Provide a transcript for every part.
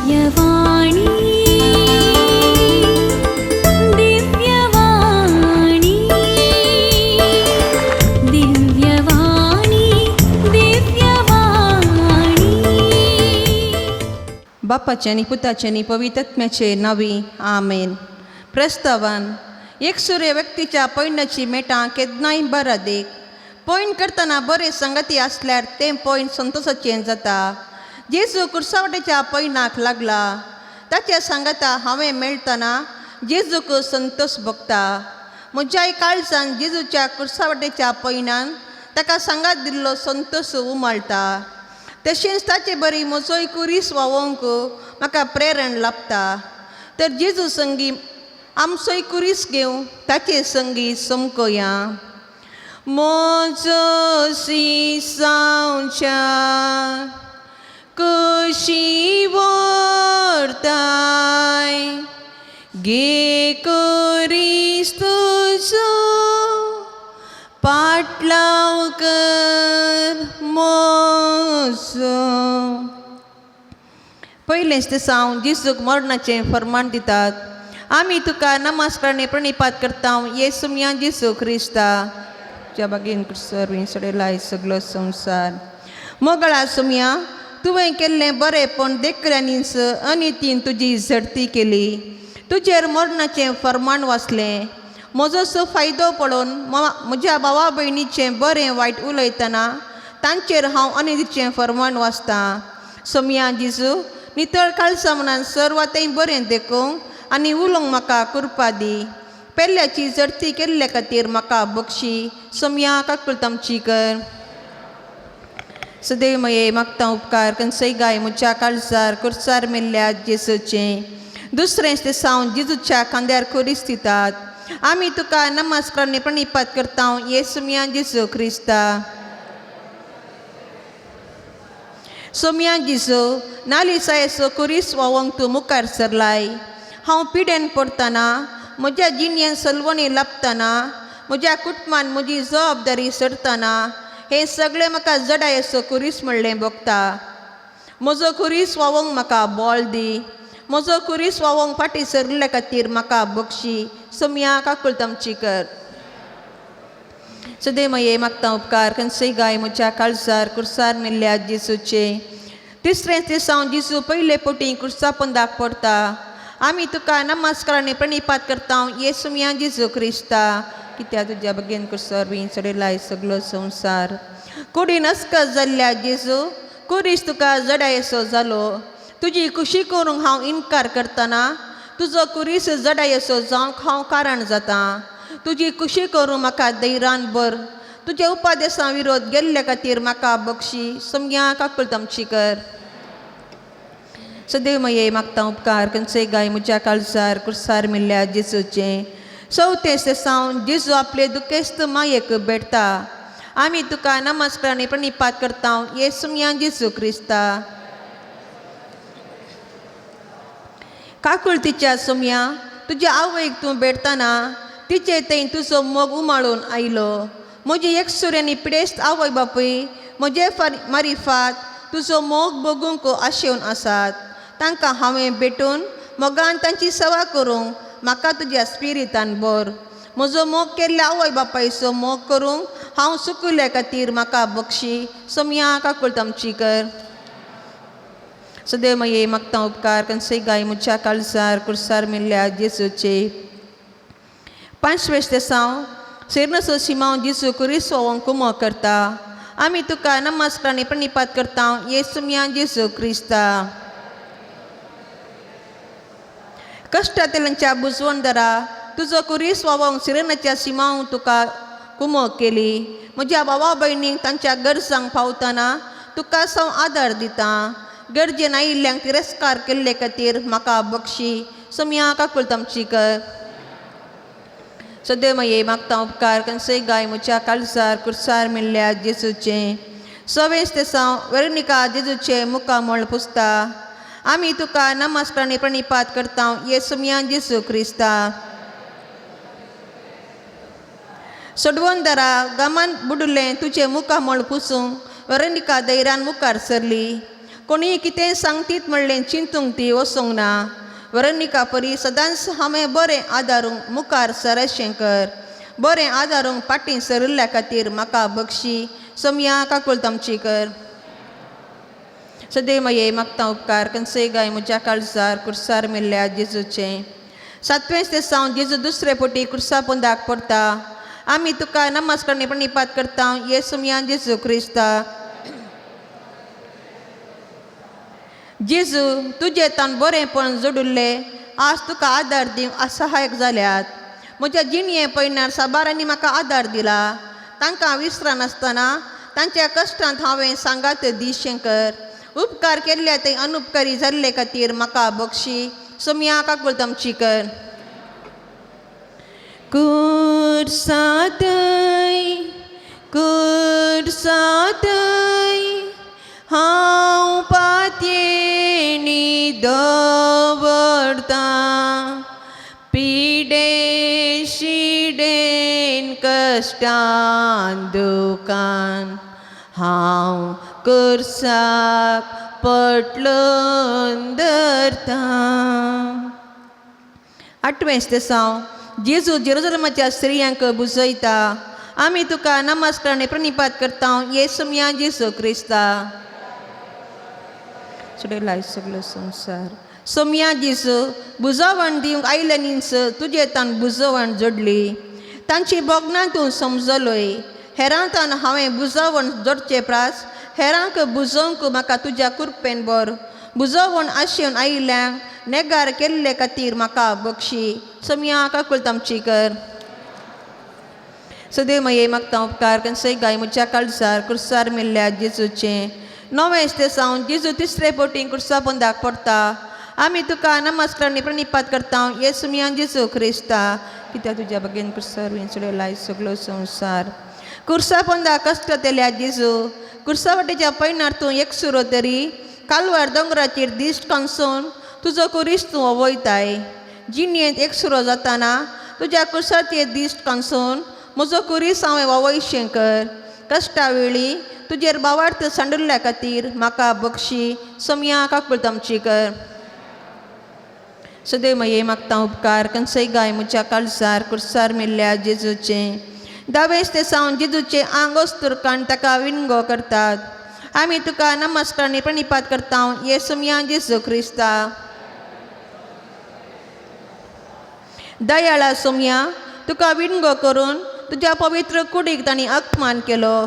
दिव्यवाणी दिव्यवाणी दिव्यवाणी दिव्यवाणी. बापाचे आनी पुताचे आनी पवित्रत्म्याचे नावी, आमेन. प्रस्तावन. एकसुरे व्यक्तीच्या पयणाची मेटां केन्नाय बरा देख. पयण करतना बरे संगती आसल्यार तें पयण संतोशाचें जाता. जेजू कुर्सावटेच्या पयणाक लागला. ताच्या सांगाता हांवें मेळटना जेजूक संतोष भोगता. म्हज्याय काळजान जेजूच्या कुर्सावटेच्या पयणान ताका सांगात दिल्लो संतोष उमाळटा. तशेंच ताचे बरी म्हजोय कुरीस वावोवंक म्हाका प्रेरण लाभता. तर जेजू संगी आमचोय कुरीस घेवं, ताचे संगी समकोया. म्हजो सिसांवच्या कशी व्हरताय, गे कुरीस तुजो पाटलाव कर म्हजो. पयलेंच दिसांव जेजूक मरणाचें फर्मान दितात. आमी तुका नमस्कार आनी प्रणिपात करता, येसुमया जेजू क्रिस्ता, तुज्या बागेन सर्वीं सडयलाय सगलो संवसार. मोगळा सुमया, तुवें केल्लें बरेंपण देखऱ्यांनीच अनितीन तुजी झडती केली. तुजेर मरणाचें फर्मान वाचलें. म्हजो सो फायदो पळोवन म्हज्या भावा भयणीचें बरें वायट उलयतना तांचेर हांव अनितीचें फर्मान वाचतां. सोमया जेजू, नितळ काळसा मनान सर्वातय बरें देखूंक आनी उलोवंक म्हाका कृपा दी. पेल्ल्याची झडती केल्ले खातीर म्हाका बक्षी. सोमया, काकुळट आमची कर. सदैव मये मागता उपकार, कंसय गाय म्हज्या काळजार कुर्सार मेल्ल्या जेजूचें. दुसरें दिसांव जेजूच्या खांद्यार खुरीस दितात. आमी तुका नमस्कार आनी प्रणिपात करता, येसुमया जेजू क्रिस्ता. सोमया जेजू, नालिसायेचो खुरीस वावोंक तूं मुखार सरलाय. हांव पिडेन पडटना, म्हज्या जिणेन सलवणी लाबतना, म्हज्या कुटुंबान म्हजी जबाबदारी सरतना हें सगळें म्हाका जडायेचो खुरीस म्हणलें भोगता. म्हजो खुरीस वावोंक म्हाका बळ दी. म्हजो खुरीस वावोंक फाटीं सरिल्ले खातीर म्हाका बक्षी. सोमया, काकुळट आमची कर. सदैव मये मागता उपकार, कंसय गाय म्हज्या काळजार कुर्सार मेल्ल्या जेजूचे. तिसरें दिसांव जेजू पयले पोटी कुर्सा पंदाक पडटा. आमी तुका नमस्कार आनी प्रणिपात करता, येसुमया जेजू क्रिस्ता, कित्याक तुज्या बगेन कुर्सार बी चडयलाय सगलो संवसार. कुडीन अस्कत जाल्ल्या जेजू, कुरीस तुका जडायेसो जालो. तुजी खुशी करूंक हांव इनकार करतना तुजो कुरीस जडायेसो जावंक हांव कारण जाता. तुजी खुशी करूंक म्हाका धैर्यान भर. तुज्या उपादेसां विरोध गेल्ले खातीर म्हाका बक्षी. सोमया, काकुळट आमची कर. सदैव मये मागता उपकार, कंसय गाय म्हज्या काळजार कुर्सार मेल्ल्या जेजूचें. चवथें दिसांव जेजू आपले दुखेस्त मायेक भेटता. आमी तुका नमस्कार आनी प्रणिपात करता, येसुमया जेजू क्रिस्ता. काकुळतीच्या सोमया, तुज्या आवयक तूं भेटतना तिचे थंय तुजो मोग उमाळून आयलो. म्हजी एकसुऱ्यांनी पिडेस्त आवय बापूय म्हजे मारिफात तुजो मोग भोगूंक आशेवन आसात. तांकां हांवें भेटून मोगान तांची सेवा करूंक म्हाका तुज्या स्पिरितान भर. म्हजो मोग केल्ल्या आवय बापायचो मोग करूंक हांव सुकुल्ल्या खातीर म्हाका बक्षी. सोमया, काकुळट आमची कर. सदैव मये मागता उपकार, कंसय गाय म्हज्या काळजार कुर्सार मेल्ल्या जेजूचे. पांचवें दिसांव सिरनसो शिमांव जेजू कुरीस वावोंक कुमो करता. आमी तुका नमस्कार आनी प्रणिपात करता, येसुमया जेजू क्रिस्ता. कश्टांतल्यांच्या बुजवणदारा, तुजो कुरीस वावोंक सिरनाच्या शिमांव तुका कुमो केली. म्हज्या भावा भयणींक तांच्या गरजांक पावतना तुका हांव आदार दिता. गरजेन आयिल्ल्यांक तिरस्कार केल्ले खातीर म्हाका बक्षी. सोमया, काकुळट आमची कर. सदैव मये मागता उपकार, कंसय गाय म्हज्या काळजार कुर्सार मेल्ल्या जेजूचें. सवेंच दिसांव वेरोनिका जेजूचें मुखामळ पुसता. आमी तुका नमस्कार आनी प्रणिपात करता, येसुमया जेजू क्रिस्ता. सोडवणदारा, गामान बुडुल्लें तुजें मुखामळ पुसूंक वेरोनिका धैर्यान मुखार सरली. कोणीय कितें सांगतीत म्हणलें चिंतूंक ती वचूंक ना. वरनिका परी सदांच हांवें बरें आदारूंक मुखार सरशें कर. बरें आदारूंक फाटीं सरिल्ल्या खातीर म्हाका बक्षी. सोमया काकुळट आमची कर. सदैव माये मागता उपकार कंसय गाय म्हज्या काळजार कुर्सार मेल्ल्या जेजूचें. सातवेंच ते सावन जेजू दुसरे पटी कुर्सा पोंदाक पडटा. आमी तुका नमस्कार प्रणिपात करता येसुमया जेजू क्रिस्ता. जेजू तुजे तान बरेंपण जोडिल्ले आज तुका आदार दिवंक असहायक जाल्यात. म्हज्या जिणये पयणार साबारांनी म्हाका आदार दिला. तांकां विसरनासतना तांच्या कश्टांत हांवें सांगात दिशें कर. उपकार केल्ल्या ते अनुपकारी जाल्ले खातीर म्हाका बक्षी. सोमया काकुळट आमची कर. कुर्सातय कुर्सातय हांव पातयेणी दवरतां. पिडे शिडेन कश्टान दुकान हांव कुर्साक पटलून धरतां. आठवेंच ते साव जेजू जेरुजलमाच्या स्त्रियांक बुजयता. आमी तुका नमस्कार आनी प्रणिपात करता येसुमया जेजू क्रिस्ता. सुडेलाय सगलो संवसार. सोमया जेजू बुजवण दिवंक आयिल्ल्यांनीच तुजे तान बुजवण जोडली. तांची भोगणां तूं समजलोय. हेरांतान हांवें बुजवण जोडचे प्रास हेरांक बुजोवंक म्हाका तुज्या कुरपेन बर. बुजवण आशेवन आयिल्ल्यांक नेगार केल्ले खातीर म्हाका बक्षी. सोमया काकुळट आमची कर. सदैव माये मागता उपकार कंसय गाय म्हज्या काळजार कुर्सार मेल्ल्या जेजूचें. णवेंच ते सावन जेजू तिसरे पटी कुर्सा पोंदाक पडटा. आमी तुका नमस्कार आनी प्रणिपात करता येसुमया जेजू क्रिस्ता. कित्याक तुज्या बगेन कुर्सार विंचलेलाय सगलो संवसार. कुर्सा पोंदा कश्ट तेल्या जेजू कुर्सा वाटेच्या पयणार तूं एकसुरो तरी कालवार दोंगराचेर दिश्ट कांसून तुजो कुरीस तूं वयताय. जिणेंत एकसुरो जाताना तुज्या कुर्साचेर दिश्ट कांसून म्हजो कुरीस हांवें वावयशें कर. कश्टा वेळी तुजेर बावार्थ सांडिल्ल्या खातीर म्हाका बक्षी. सोमया काकुळट आमची कर. सदैव माये मागता उपकार कंसय गाय म्हज्या काळजार कुर्सार मेल्ल्या जेजूचें. दावेस ते सावन जेजूचें आंग अस्तुरकान ताका विणगो करतात. आमी तुका नमस्कार आनी प्रणिपात करता येसुमया जेजू क्रिस्ता. दयाळा सोमया तुका विणगो करून तुज्या पवित्र कुडीक तांणी अपमान केलो.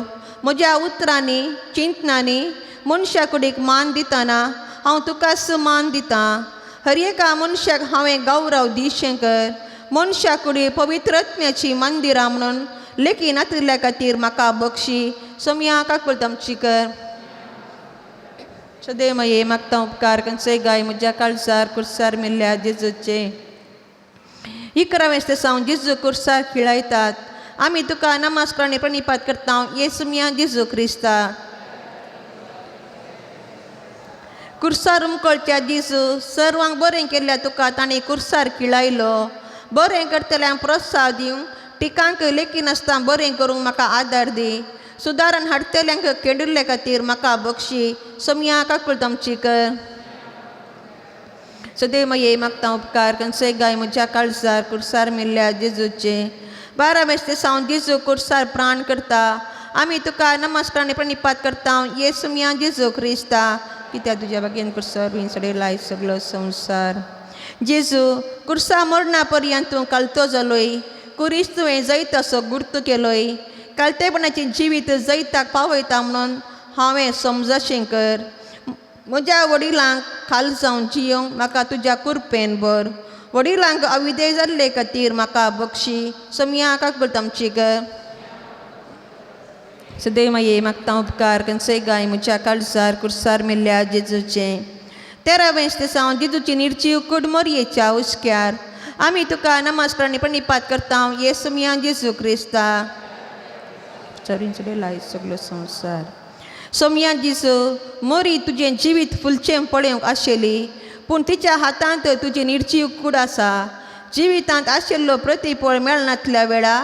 म्हज्या उतरांनी चिंतनांनी मनशा कुडीक मान दितना हांव तुकाच मान दितां. हर एका मनशाक हांवें गौरव दिशें कर. मनशा कुडी पवित्र आत्म्याची मंदिरां म्हणून लेखी नातिल्ल्या खातीर म्हाका बक्षी. सोमया काकुळट आमची कर. सदैव माये मागता उपकार कंसय गाय म्हज्या काळजार कुर्सार मेल्ल्या जेजूचें. इकरावें ते सावन जेजू कुर्सार खिळायतात. आमी तुका नमस्कार आनी प्रणिपात करता येसुमया जेजू क्रिस्ता. कुर्सार उमकळच्या जेजू सर्वांक बरें केल्ल्या तुका तांणी कुर्सार खिळायलो. बरें करतल्यांक प्रोत्साह दिवंक टिकांक लेखिनासतना बरें करूंक म्हाका आदार दी. सुदारण हाडटल्यांक केंडिल्ले खातीर म्हाका बक्षी. सोमया काकुळट आमची कर. सदैव माये मागता उपकार कंसय गाय म्हज्या काळजार कुर्सार मेल्ल्या जेजूचें. बारावें ते सावन जेजू कुर्सार प्राण करता. आमी तुका नमस्कार आनी प्रणिपात करता येसुमया जेजू क्रिस्ता. कित्याक तुज्या बागेन कुर्सार विंचडेलाय सगलो संवसार. जेजू कुर्सा मरणा पर्यंत तूं कालतो जालोय. कुरीस तुवें जैत असो गुर्त केलोय. कालतेपणाचें जिवीत जैताक पावयता म्हणून हांवें समजशें कर. म्हज्या वडिलांक खाल जावन जियोंक म्हाका तुज्या कुरपेन बर. वडिलांक अविदेय जाल्ले खातीर म्हाका बक्षी. सोमया काकुळट आमची कर. सदैव माये मागता उपकार कंसय गाय म्हज्या काळजार कुर्सार मेल्ल्या जेजूचें. तेरावें ते सावन जेजूची निर्जीव कूड मोरयेच्या हुस्क्यार. आमी तुका नमस्कार आनी प्रणिपात करता येसुमया जेजू क्रिस्ता. चडे सगलो संवसार. सोमया जेजू मोरी तुजें जिवीत फुलचें पळोवंक आशिल्ली पूण तिच्या हातांत तुजी निर्जीव कूड आसा. जिवितांत आशिल्लो प्रतिफळ मेळनातल्या वेळा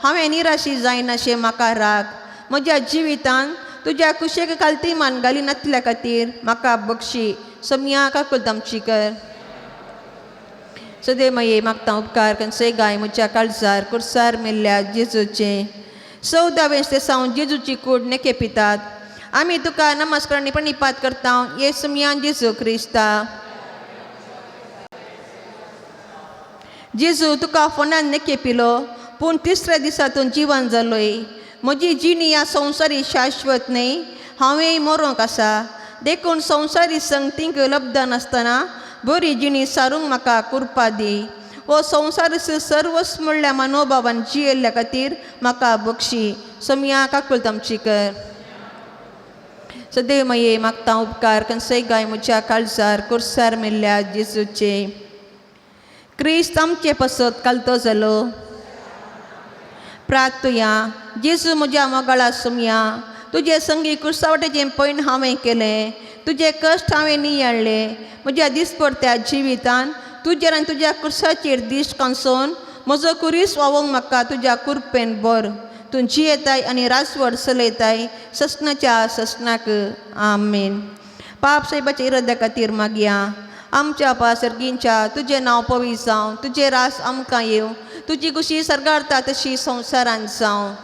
हांवें निराशी जायनाशें म्हाका राग. म्हज्या जिवितांत तुज्या कुशेक खालती मान घाली नातल्या खातीर म्हाका बक्षी सोमया काकुळट आमची कर. सदैव माये मागता उपकार कंसय गाय म्हज्या काळजार कुर्सार मेल्ल्या जेजूचें 14वें ते सावन जेजूची कूड नेके पितात. आमी तुका नमस्कार आनी प्रणिपात करता येसु मिया जेजू क्रिस्ता. जेजू तुका फोनान नेके पिलो पूण तिसऱ्या दिसा तूं जिवन जालोय. म्हजी जिणी ह्या संवसारी शाश्वत न्हय, हांवेंय मरोंक आसा. देखून संवसारी संगतींक लब्ध नासतना बरी जिणी सारूंक म्हाका कुरपा दी. हो संवसार सर्वस्व म्हणल्या मनोभावान जियेल्ल्या खातीर म्हाका बक्षी सोमया काकुळट आमची कर. सदैव माये मागता उपकार कंसय गाय म्हज्या काळजार कुर्सार मेल्ल्या जेजूचे. क्रिस्त आमचे पसत कालतो जालो. प्रार्थुया. जेजू म्हज्या मोगाळा सोमया, तुजे संगी कुर्सावटेचें पयण हांवें केलें, तुजे कश्ट हांवें नियाळ्ळे. म्हज्या दिसपडत्या जिवितान तुजेर आनी तुज्या कुर्साचेर दीस कांसोवन म्हजो कुरीस वावोंक म्हाका तुज्या कुरपेन बर. तूं जियेताय आनी रासवड चलयताय ससनाच्या ससनाक. आमेन. पाप साहेबाच्या इराद्या खातीर मागया. आमच्या पा सर्गींच्या तुजें नांव पवी जावं, तुजें रास आमकां येवं, तुजी खुशी सर्गारता तशी संवसारांत जावं.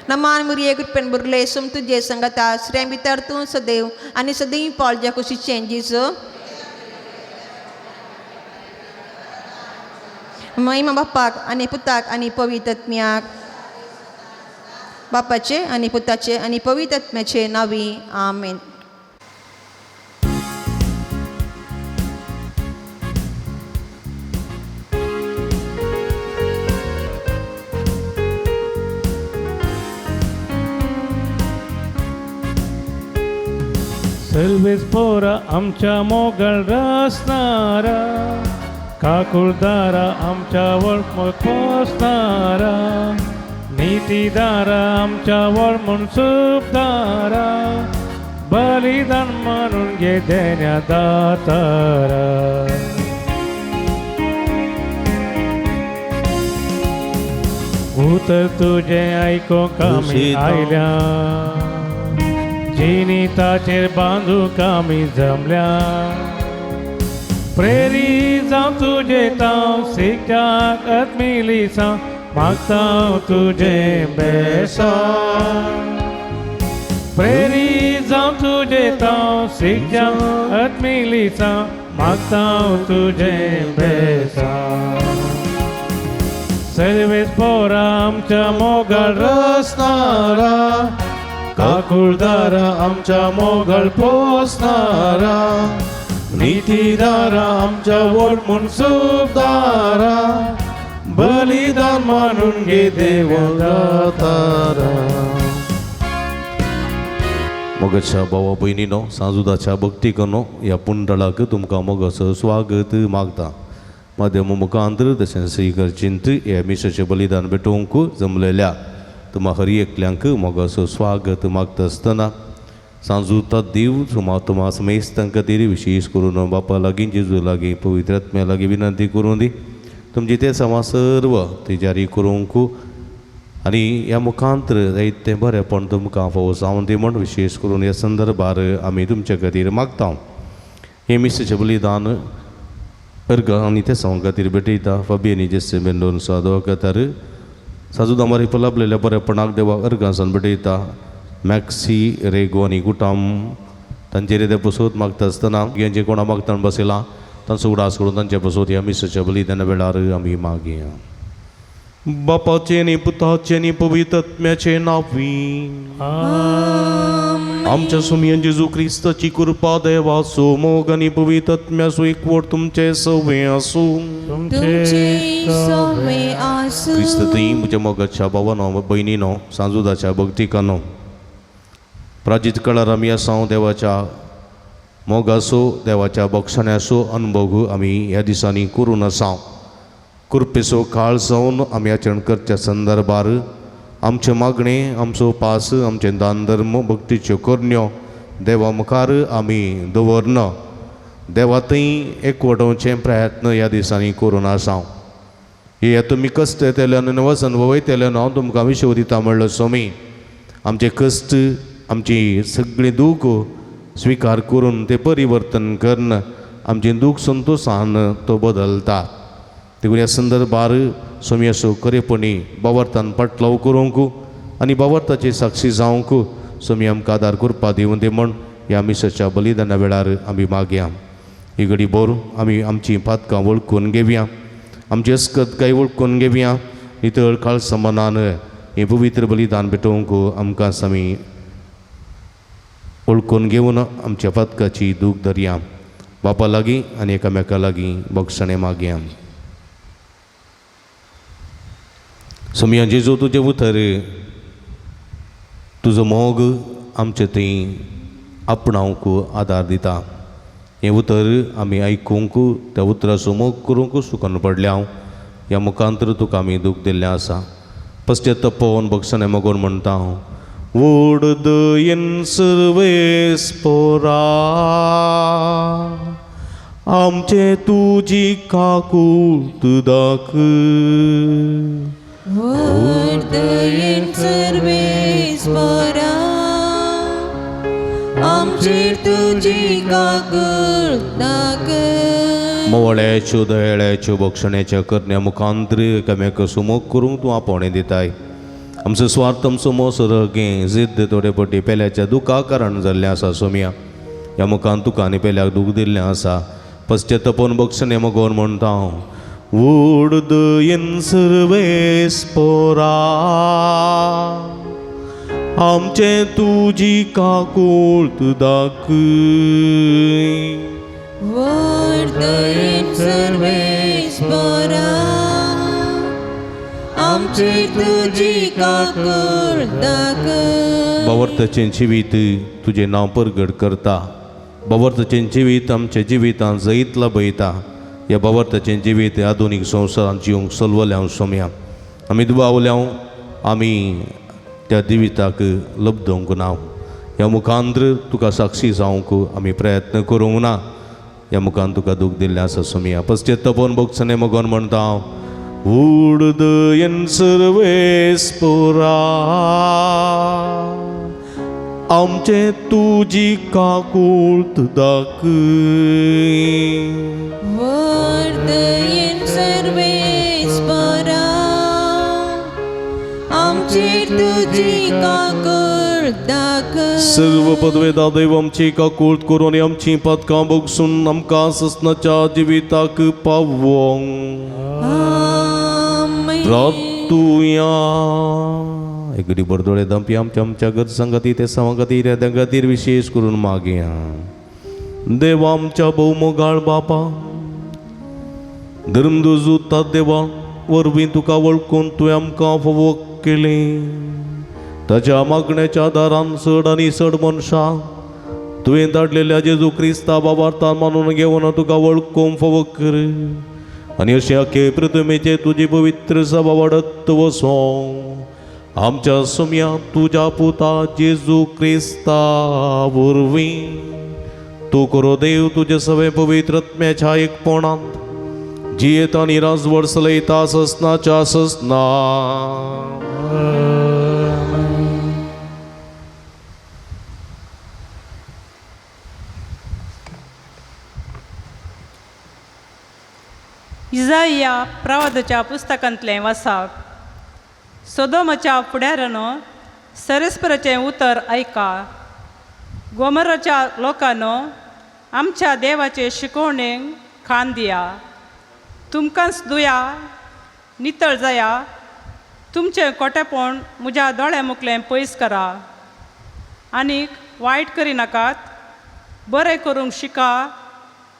नमान मुरये कृपेन बुरले सुम तुजे संगता श्रेय भितर तूं सदैव आनी सदैव पावलच्या कुशीचें जेजू. महिमा बापाक आनी पुताक आनी पवित्रत्म्याक. बापाचे आनी पुताचे आनी पवित्रत्म्याचे नावी. आमेन. सर्वेस पोरा आमच्या मोगळ रसनारा, काकुळदारा आमच्या वळ पोसनारा, नीतीदारा आमच्या वळ मनसुबदारा, बलिदान म्हणून घे देण्या दातारा. उतर तुजें आयकोंक आमी आयल्या, जिणी ताचेर बांदूंक आमी जमल्या. प्रेरी जावं तुजें तांव शिकच्याक आत्मिलिसांव मागता तुजें बेसांव. प्रेरी जावं तुजें तांव शिकच्याक आत्मिलिसांव मागता तुजें बेसांव. सर्वेस पोरा आमच्या मोगाळ रसनारा, काकुळदारा आमच्या मोगळ पोसनारा, नीतीदारा आमच्या वड मनसुबदारा, बलिदान मानून घे देव दातारा. मोगाच्या भावा भयणीनो, सांजुदाच्या भक्तिकनो, ह्या पुंडळाक तुमकां मोगाचो स्वागत मागता. माध्यम मुखांतर तशेंच इगर्जींत ह्या मिसाचें बलिदान भेटोवंक जमलेल्या तुमा हर एकल्यांक मोगाचो स्वागत मागता आसतना सांजुता देव सुमा तुमा समेस्तां खातीर विशेश करून बापा लागीं, जेजू लागीं, पवित्र आत्म्या लागीं विनंती करूं दी. तुमची ते समा सर्व ती जारी करूंक आनी ह्या मुखांतर जायतें बरेंपण तुमकां फावो जावन दी म्हूण विशेश करून ह्या संदर्भार आमी तुमचे खातीर मागता. हें मिसाचें बलिदान अर्घ आनी ते सवां खातीर भेटयता. फाबियनी जेसे मेंडोन्सा दोकातार साजू दामारी लाभलेल्या बरेपणाक देवाक अर्घांसान भेटयता. मॅक्सी रेगो आनी कुटाम तांचेर ते पसोत मागता आसतना हेंचे कोणा मागतान बसयलां तांचो उडास करून तांचे पसोत ह्या मिसाच्या बलिदाना वेळार आमी मागया. बापाचें आनी पुताचें आनी पवित्र आत्म्याचें नांवी. आमच्या सुमयन जेजू क्रिस्ताची कृपा, देवाचो मोग आनी पवित्र आत्म्याचो एकवट तुमचे सवे आसूं. तुमचे सवे आसूं. क्रिस्त थंय म्हज्या मोगाच्या भावानो, भयणीनो, सांजुदाच्या भक्तिकानो, प्राजीत कळार आमी आसा. देवाच्या मोगाचो, देवाच्या बक्षण्याचो अनुभव आमी ह्या दिसांनी करून आसा. कृपेचो काळ जावन आमी आचरण करच्या संदर्भार आमचें मागणें, आमचो उपास, आमचें दान धर्म, भक्तीच्यो करण्यो देवा मुखार आमी दवरना. देवा थंय एकवटोवचे प्रयत्न ह्या दिसांनी करून आसा. हे तुमी कश्ट येतले आनी वचन वयतले हांव तुमकां विशव दिता म्हणलो स्वामी. आमचे कश्ट आमची सगळी दूख स्विकार करून ते परिवर्तन करून आमचें दूख संतोशान तो बदलता. देखून ह्या संदर्भार स्वामी असो खरेपणी बावर्तान पाटलाव करूंक आनी बावर्ताची साक्षी जावंक स्वामी आमकां आदार करपा दिवन ते म्हण ह्या मिसाच्या बलिदाना वेळार आमी मागया. ही घडी बोर आमी आमची पातकां वळखून घेवया, आमची अस्कत काय वळखून घेवया. नितळ काळसा मनान हें पवित्र बलिदान भेटोवंक आमकां स्वामी वळखून घेवन आमच्या पातकाची दूख धरया. बापा लागीं आनी एकामेका लागीं बक्षणें मागया. सोमया जेजू तुजें उतर तुजो मोग आमचे थंय आपणावंक आदार दिता. हें उतर आमी आयकूंक त्या उतराचो मोग करूंक सुकून पडल्या. ह्या मुखांतर तुका आमी दूख दिल्लें आसा. पश्चातापोवन बक्षणें मागून म्हणटा हांव व्हड दयेन सर्वेस्पोरा आमचे तुजी काकूट दाखय. व्हड दयेन सर्वेस्पोरा आमचेर तुजी काकूट दाखय. मोवळ्याच्यो दयाळ्याच्यो बक्षण्याच्या करण्या मुखांतर एकामेका सुमोग करूंक तूं आपोवणें दिताय. आमचो स्वार्थ आमचो मोसर गे जिद्द थोडे पटी पेल्याच्या दुखा कारण जाल्लें आसा सोमया. ह्या मुखान तुका आनी पेल्याक दूख दिल्लें आसा. पश्चातापोवन बक्षणें मगोवन म्हणटा हांव व्हड दयेन सर्वेस्पोरा आमचे तुजी काकूट दाखय. व्हड दयेन सर्वेस्पोरा आमचेर तुजी काकूट दाखय. बावर्ताचें जिवीत तुजें नांव परगट करता. बावर्ताचें जिवीत आमच्या जिवितांत जैत लाभयता. ह्या बावर्ताचें जिवीत आधुनीक संवसारांत जिवंक सलवल्या सोमया. आमी दुबावल्या आमी त्या जिविताक लब्दोवंक ना. ह्या मुखांतर तुका साक्षी जावंक आमी प्रयत्न करूंक ना. ह्या मुखान तुका दूख दिल्लें आसा सोमया. पश्चातापोवन बक्षणें मगोन म्हणटा हांव व्हड दयेन सर्वेस्पोरा आमचे तुजी काकूट दाखय. व्हड दयेन सर्वेस्पोरा आमचेर तुजी काकूट दाखय. सर्व पदवेदा देव आमची काकूट करून आमची पातकां बगसून आमकां ससनाच्या जिविताक पावोंक. आमेन. रातुया एकडे बरदोळे दंपी आमच्या आमच्या गरजां खातीर ते सवां खातीर त्या खातीर विशेश करून मागया. देवा आमच्या भोवमोगाळ बापा धर्मदुजूता देवा वरवीं तुका वळखून तुवें आमकां फावो केलें. ताच्या मागण्याच्या दारान चड आनी चड मनशां तुवें धाडलेल्या जेजू क्रिस्ता बाबार्थान मानून घेवन तुका वळखूंक फावो कर आनी अशें आखे पृथ्वीचेर तुजी पवित्र सभा वाडत वसों. आमच्या सुम्या तुज्या पुता जेजू क्रिस्ता वरवीं तूं करो देव तुजे सगळे पवित्र आत्म्याच्या एकपणांत जियेता आनी राजवड चलयता ससनाच्या ससना. इजाइया प्रवादाच्या पुस्तकांतलें वासाक. सोदोमाच्या फुडारानो सरस्पराचें उतर आयका. गोमराच्या लोकांनो आमच्या देवाचे शिकवणेक खान दिया. तुमकांच दुया नितळ जाया. तुमचें कोटेपण म्हज्या दोळ्या मुखलें पयस करा. आनीक वायट करिनाकात, बरें करूंक शिका,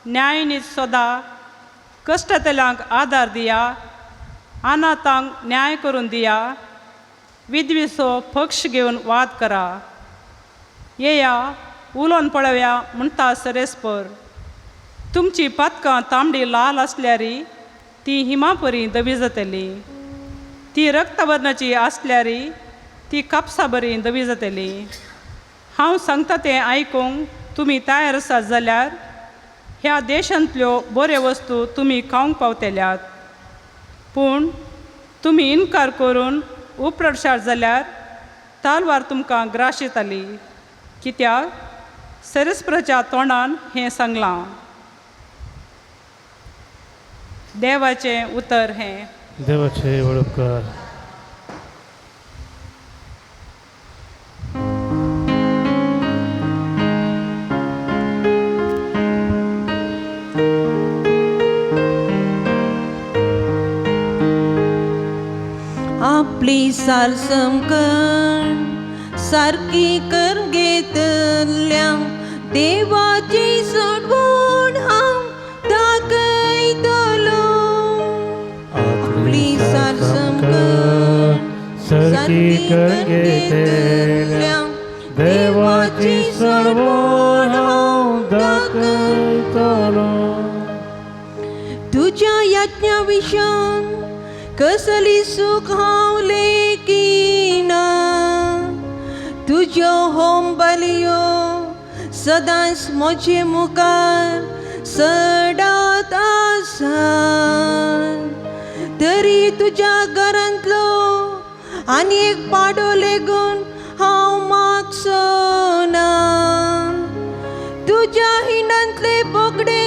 न्यायनीत सोदा, कश्टतल्यांक आदार दिया, अनाथांक न्याय करून दिया, विधवीचो पक्ष घेवन वाद करा. येया उलोवन पळोवया म्हणटा सरेस्पर. तुमची पातकां तांबडी लाल आसल्यारी ती हिमापरी धवी जातली. ती रक्तवर्णाची आसल्यारी ती कापसा बरी धवी जातली. हांव सांगता तें आयकूंक तुमी तयार आसात जाल्यार ह्या देशांतल्यो बऱ्यो वस्तू तुमी खावंक पावतल्यात. पूण तुमी इनकार करून उपरडशार जाल्यार तालवार तुमकां ग्रास येताली, कित्याक सरस्पराच्या तोंडान हें सांगलां. देवाचें उतर हें. देवाचे वळपकार. आपली सारसमकण सारकी कर घेतल्या देवाची सोडवण हांव दाखयतलो. आपली सारसमकण सारकी कर घेतल्या देवाची सोडवण हांव दाखयतलो. तुज्या यज्ञा विशान कसली सुख हांव लेखिना. तुज्यो होम बलयो सदांच म्हजे मुखार सडात आसा. तरी तुज्या घरांतलो आनी एक पाडो लेगून हांव मागचो ना. तुज्या हिंडांतले बोगडे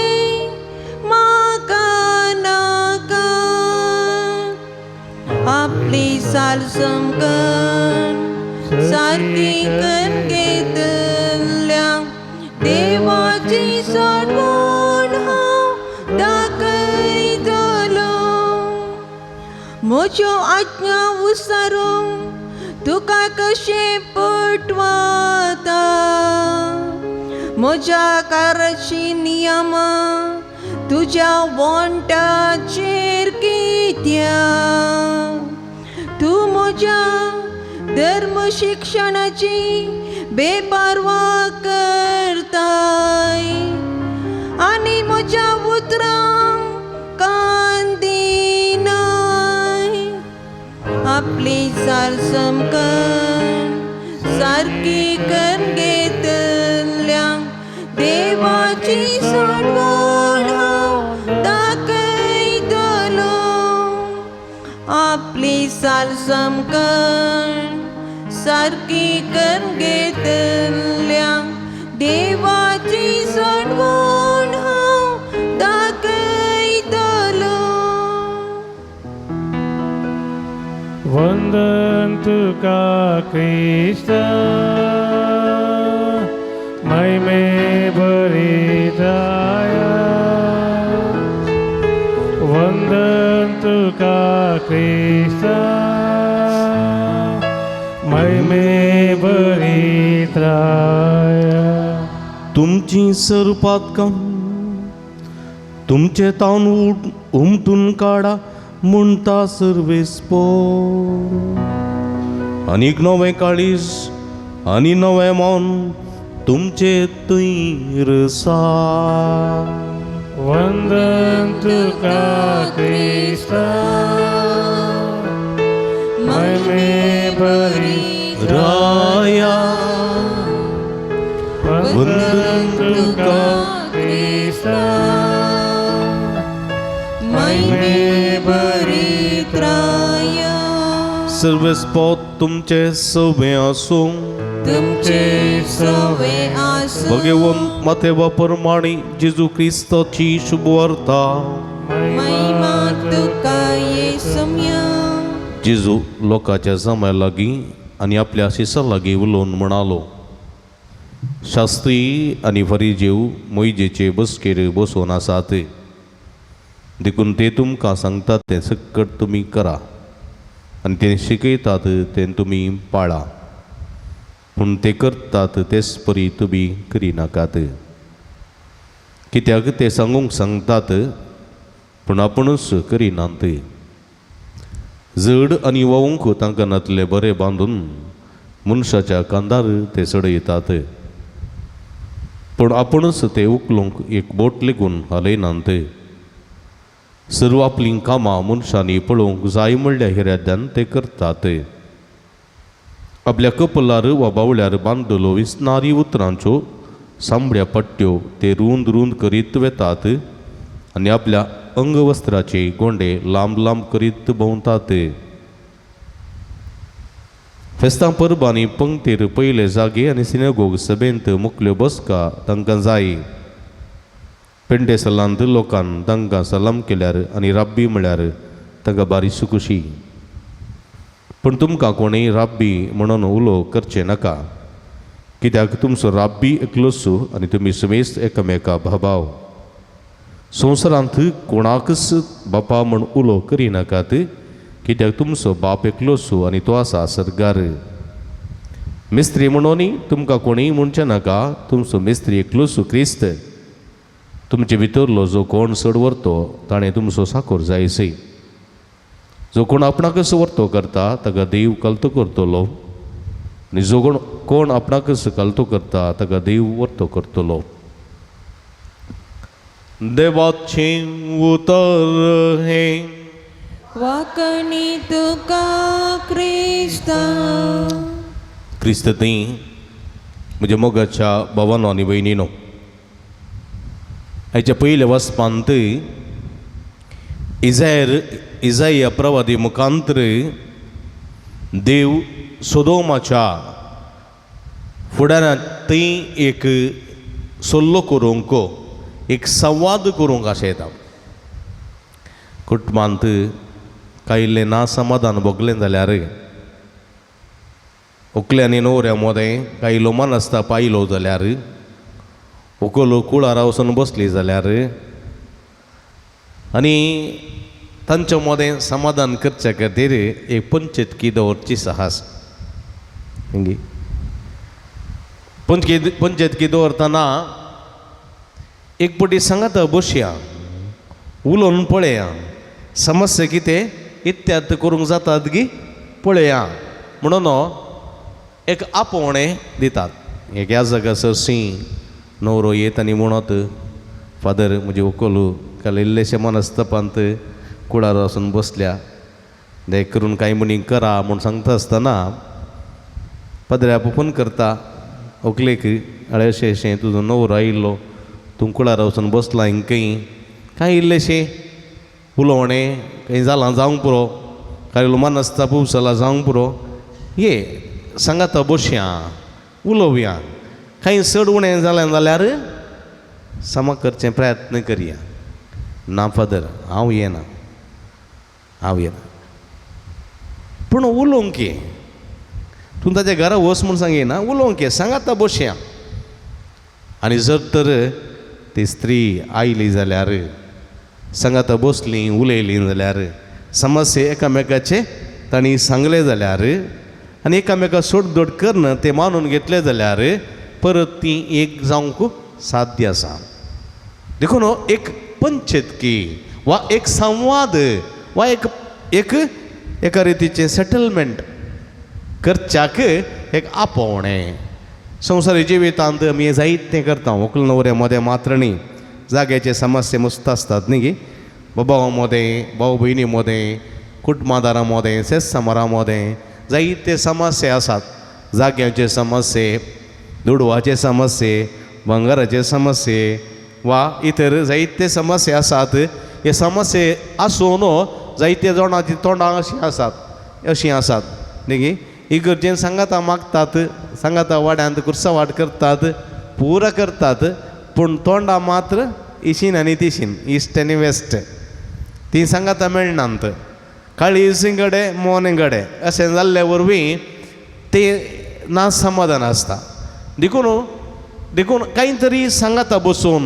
म्हाका नाका. आपली सालसमकण सारकी कर घेतल्या देवाची सोडवण हांव दाखयतलो. म्हज्यो आज्ञा उसारून तुका कशें पटवाता. म्हज्या काराची नियमां तुज्या वण्टाचेर कित्याक. तूं म्हज्या धर्म शिक्षणाची बेपारवा करताय आनी म्हज्या उतरांक कान दिनाय. आपली सारसमकण सारकी कर घेतल्या देवाची सोडवण हांव दाखयतलो. आपली सारसमकण सारकी कर घेतल्या देवाची सोडवण हांव दाखयतलो. वंदन तुका क्रिस्ता महिमे बरी जाया. वंदन तुका क्रिस्ता महिमे बरी त्राया. तुमची सरपातकां तुमचे तावन उमटून काडा म्हणटा सर्वेस्पो. आनीक नवें काळीज आनी नवें मन तुमचे थंय रसा. वंदन तुका क्रिस्ता महिमे बरी राया. वंदन तुका क्रिस्ता महिमे बरी त्राया. सर्वेस्पो तुमचे सवे आसूं. तुमचे सवे आसूं. भगवंत मातेवा परमाणी जेजू क्रिस्ताची शुभवार्ता. महिमा तुका येसुम्या. जेजू लोकांच्या जम्या लागीं आनी आपल्या शिसां लागीं उलोवन म्हणालो, शास्त्री आनी फरिजेव मोयजेचे बसकेर बसोवन आसात, देखून ते तुमकां सांगतात तें सक्कट तुमी करा आनी ते शिकयतात तें तुमी पाळा, पूण ते करतात तेच परी तुमी करिनाकात. कित्याक ते सांगूंक सांगतात पूण आपुणूच करिनात. जड आनी व्हांवूंक तांकां नातले बरें बांदून मनशाच्या कांदार ते चडयतात, पूण आपुणूच ते उखलूंक एक बोट लेगून हालयनात. सर्व आपलीं कामां मनशांनी पळोवंक जाय म्हणल्या हिऱ्याद्यान ते करतात. आपल्या कपलार वा बावल्यार बांदलो विसनारी उतरांच्यो सांबड्या पट्ट्यो ते रूंद रूंद करीत वेतात आनी आपल्या अंगवस्त्राचे गोंडे लांब लांब करीत भोंवतात. फेस्तां परबांनी पंक्तीर पयले जागे आनी सिनेगोग सभेंत मुकल्यो बसका तांकां जाय. पेंडे सलांत लोकान तांकां सलाम केल्यार आनी राब्बी म्हळ्यार तांकां बारीस खुशी. पूण तुमकां कोणूय राब्बी म्हणून उलो करचें नाका, कित्याक तुमचो राब्बी एकलोच आनी तुमी समेस्त एकामेका भाबाव. संवसारांत कोणाकच बापा म्हूण उलो करिनाकात, कित्याक तुमचो बाप एकलोच आनी तो आसा सर्गार. मिस्त्री म्हणूनय तुमकां कोणूय म्हणचें नाका, तुमचो मिस्त्री एकलोच क्रिस्त. तुमचे भितरलो जो कोण चड व्हरतो ताणें तुमचो साकोर जायसय. जो कोण आपणाकच व्हरतो करता ताका देव कलतो करतलो आनी जो कोण आपणाकच कलतो करता ताका देव व्हरतो करतलो. देवाचें उतर हें. वाकणी तुका क्रिस्ता. क्रिस्त थंय म्हज्या मोगाच्या भावानो आनी भयणीनो, हाच्या पयल्या वचपांत इजाया प्रवादी मुखांतर देव सोदोमाच्या फुडारांत थंय एक सल्लो करूंक, एक संवाद करूंक अशें येता. कुटुंबांत कांय इल्लें ना समाधान भोगलें जाल्यार व्हंकले आनी न्हवऱ्या मदें कांय इल्लो मनस्ताप आयलो जाल्यार, व्हंकल कुळारा वचून बसली जाल्यार आनी तांच्या मदें समाधान करच्या खातीर एक पंचतकी दवरची साहस. पंचतकी दवरतना एक पटी सांगात बसया, उलोवन पळया, समस्या कितें इत्यार्थ करूंक जातात गी पळया म्हणून एक आपोवणें दितात. एक ह्या जागा सरशी न्हवरो येत आनी म्हणत, फादर म्हजी व्हंकल काल इल्लेशें मनस्तापांत कुळार वचून बसल्या, दे करून कांय म्हणी करा म्हूण सांगता आसतना पाद्र्याक फोन करता व्हंकलेक, अळे अशें अशें तुजो न्हवरो आयिल्लो, तूं कुळार वचून बसला हिंकय, कांय इल्लेशें उलोवणें कांय जालां जावंक पुरो, कांय इल्लो मनस्ताप उपसला जावंक पुरो, ये सांगाता बसया उलोवया, कांय चड उणें जालें जाल्यार समा करचें प्रयत्न करया. ना फादर हांव येना, हांव येना, पूण उलोवंक ये, तूं ताच्या घरा वच म्हूण सांगिना, उलोवंक ये, सांगाता बसया. आनी जर तर ती स्त्री आयली जाल्यार, सांगाता बसली उलयली जाल्यार, समस्या एकामेकाचे तांणी सांगलें जाल्यार आनी एकामेका सोडदोड करून ते मानून घेतले जाल्यार परत ती एक जावंक साध्य आसा. देखून एक पंचतकी वा एक संवाद वा एक एक एका रितीचें सेटलमेंट करच्याक एक आपोवणें. संवसारी जिवितांत आमी जायतें करता, व्हंकल न्हवऱ्या मदें मात्र न्ही, जाग्याचे समस्या मस्त आसतात न्ही गी, बाबा मदें, भाव भयणी मदें, कुटुंबादारां मदें, सेस समारां मदें जायते समस्या आसात. जाग्याचे समस्ये, दुडवाचे समस्ये, भांगराचे समस्ये वा इतर जायते समस्या आसात. हे समस्ये आसून जायते जाणाची तोंडां अशीं आसात, अशीं आसात न्ही गी. इगर्जेन सांगाता मागतात, सांगाता वाड्यांत कुर्सावाट करतात, पुरा करतात, पूण तोंडां मात्र इशीन आनी तिशीन, इस्ट आनी वेस्ट, ती सांगाता मेळनात. काळीज गडे मोन गडे अशें जाल्ले वरवीं ते ना समाधान आसता. देखून देखून कांय तरी सांगाता बसून,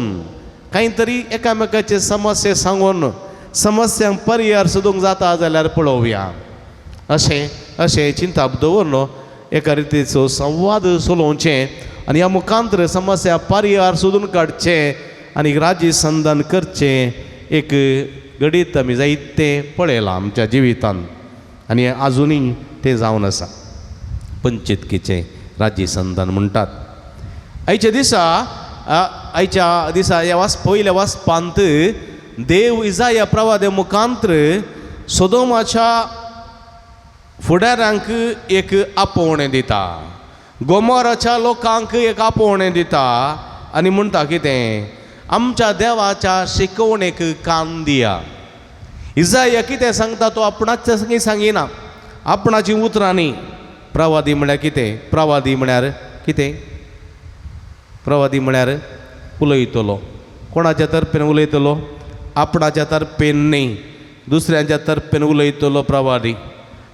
कांय तरी एकामेकाचे समस्या सांगून समस्यांक पर्याय सोदूंक जाता जाल्यार पळोवया अशें अशें चिंताप दवरन एका रितीचो संवाद चलोवचें आनी ह्या मुखांतर समस्या पर्याय सोदून काडचें आनी राज्य संधान करचें एक घडीत आमी जायतें पळयलां आमच्या जिवितांत आनी आजुनूय तें जावन आसा. पंचतकीचें राज्य संधान म्हणटात. आयच्या दिसा आयच्या दिसा ह्या वास पयल्या वाचपांत देव इजाया प्रवादे मुखांत्र सोदोमाच्या फुडाऱ्यांक एक आपोवणें दिता, गोमोराच्या लोकांक एक आपोवणें दिता आनी म्हणटा कितें, आमच्या देवाच्या शिकवणेक कान दिया. इजाया कितें सांगता तो आपणाच सांगिना, आपणाची उतरां न्ही. प्रवादी म्हळ्यार कितें? प्रवादी म्हळ्यार कितें? प्रवादी म्हळ्यार उलयतलो. कोणाच्या तर्फेन उलयतलो? आपणाच्या तर्फेन न्ही, दुसऱ्यांच्या तर्फेन उलयतलो प्रवादी.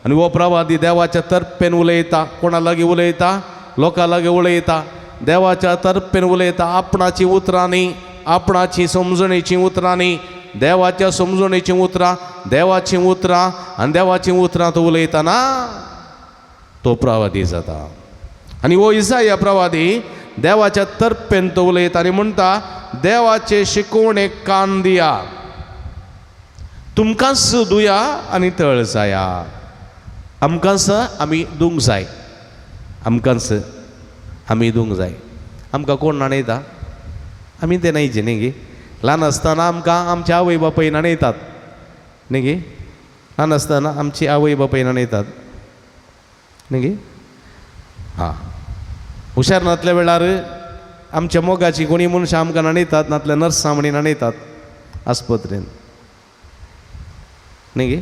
आनी हो प्रवादी देवाच्या तर्फेन उलयता. कोणा लागीं उलयता? लोकां लागीं उलयता. देवाच्या तर्फेन उलयता. आपणाची उतरां न्ही, आपणाची समजणेचीं उतरां न्ही, देवाच्या समजणेचीं उतरां, देवाचीं उतरां. आनी देवाचीं उतरां तो उलयतना तो प्रवादी जाता. आनी हो इसाया प्रवादी देवाच्या तर्फेन तो उलयता आनी म्हणटा, देवाचे शिकवणेक कान दिया, तुमकांच दुया आनी तळ जाया. आमकांच आमी दुंक जाय, आमकांच आमी दुंक जाय. आमकां कोण न्हाणयता? आमी ते न्हायचे न्ही गे. ल्हान आसतना आमकां आमच्या आवय बापूय न्हाणयतात न्ही गे. ल्हान आसतना आमची आवय बापूय न्हाणयतात न्ही गे. हां, हुशार नातल्या वेळार आमच्या मोगाची कोणी मनशां आमकां न्हाणयतात, नातल्या नर्सां म्हणी न्हाणयतात आस्पत्रेन न्ही गे.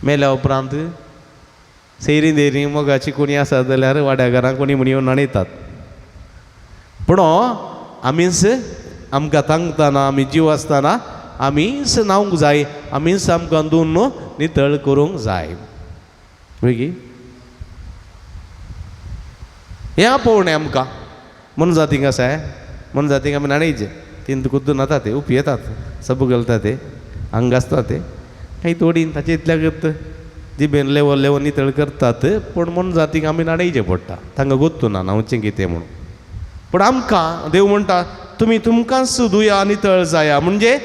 मेल्या उपरांत सैरी देरी मोगाची कोणी आसा जाल्यार वाड्या घरां कोणी म्हणी येवन न्हाणयतात. पूण आमीच आमकां तांकतना, आमी जीव आसतना आमीच न्हावंक जाय, आमीच आमकां धुवन नितळ करूंक जाय. वेगी हें आपोवणें आमकां मनजातींक आसा. मनजातींक आमी न्हाणयचे, तीन कुद्दून न्हाता ते, उपयेतात, सबू घालता ते, आंग आसता ते, काही थोडी ताचे इतल्याक जिबेन लेवो लेवो नितळ करतात. पूण मनजातींक आमी न्हाणयचें पडटा, तांकां गोत्तू ना न्हांवचें कितें म्हणून. पूण आमकां देव म्हणटा, तुमी तुमकांच दुया नितळ जाया, म्हणजे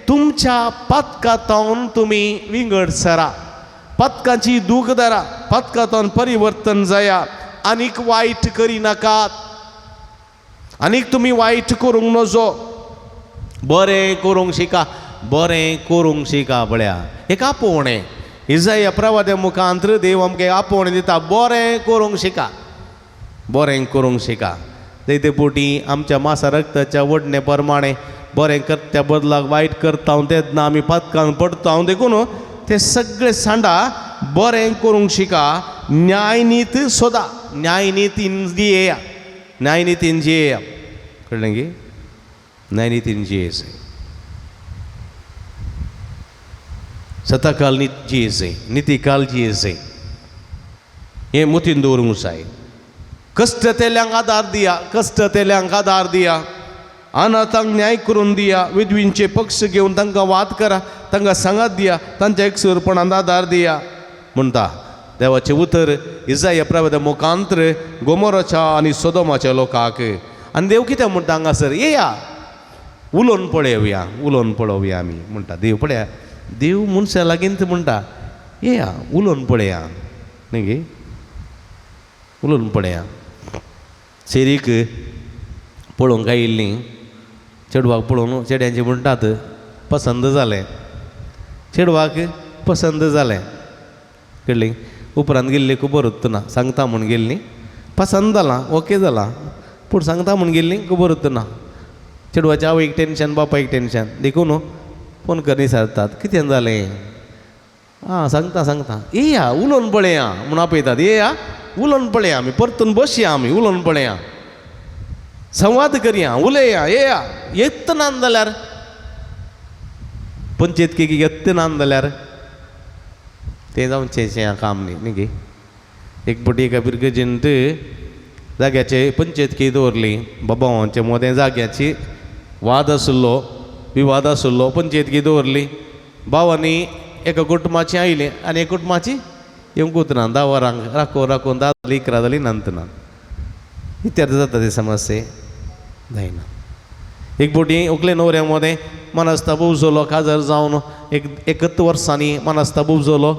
तुमच्या पातकांतावन तुमी विंगड सरा, पातकांची दूख धरा, पातकांतावन परिवर्तन जाया, आनीक वायट करिनाकात, आनीक तुमी वायट करूंक नजो, बरें करूंक शिका, बरें करूंक शिका. पळया एक आपोवणें इजाया प्रवाद्या मुखांत देव आमकां आपोवणें दिता, बरें करूंक शिका, बरें करूंक शिका. ते पोटी आमच्या मासा रक्ताच्या वडणे प्रमाणे बरें करत्या बदलाक वायट करता तेन्ना आमी पातकान पडटा. देखून ते सगळे सांडा, बरें करूंक शिका, न्यायनीत सोदा, न्यायनितीन जियेया, न्यायनितीन जियेया. कळ्ळें की? न्यायनितीन जियेचें, सताकाल नीत जियेचें, नितीकाल जियेचें, हें मोतीन दवरूंक जाय. कश्ट तेल्यांक आदार दिया, कश्ट तेल्यांक आदार दिया, अनाथांक न्याय करून दिया, विधवींचे पक्ष घेवन तांकां वाद करा, तांकां सांगात दिया, तांच्या एकसुरपणान आदार दिया म्हणटा देवाचें उतर इजाया प्रवाद्या मुखांत्र गोमोराच्या आनी सोदोमाच्या लोकांक. आनी देव कितें म्हणटा हांगासर, येया उलोवन पळोवया, उलोवन पळोवया आमी म्हणटा देव. पळया देव मनशा लागींच म्हणटा, येया उलोवन पळया न्ही गे, उलोवन पळया. सेरीक पळोवंक आयिल्लीं चेडवाक पळोवन चेड्यांचें म्हणटात पसंद जालें, चेडवाक पसंद जालें, कळ्ळी. उपरांत गेल्ली खबर ना, सांगता म्हूण गेल्ली, पसंद जालां, ओके जालां, पूण सांगता म्हूण गेल्ली खबर ना. चेडवाच्या आवयक टेंशन, बापायक टेंशन, देखून फोन कर विचारतात कितें जालें. आं सांगता सांगता, येया उलोवन पळया म्हूण आपयतात, येया उलोवन पळया आमी, परतून बसया आमी, उलोवन पळया, संवाद करया, उलया, येया. येत ना जाल्यार पंचायत येत ना जाल्यार तें जावचें काम न्ही न्ही गे. एक पटी एका पिरगजेंत जाग्याचे पंचायतकी दवरली, बाबांचे मोदें जाग्याची वाद आशिल्लो, विवाद आशिल्लो, पंचायतकी दवरली. भावांनी एका कुटुंबाची आयली आनी एक कुटुंबाची येवंकूच ना, 10 वरांक राखोवन राखोवन 10 जाली 11 जाली नंतर ना. इत्याद जाता ते समस्ये जायना. एक बोटी ओकले न्हवऱ्या मदें मनस्ताप उपजलो, काजार जावन एक एकच वर्सांनी मनस्ताप उपजलो.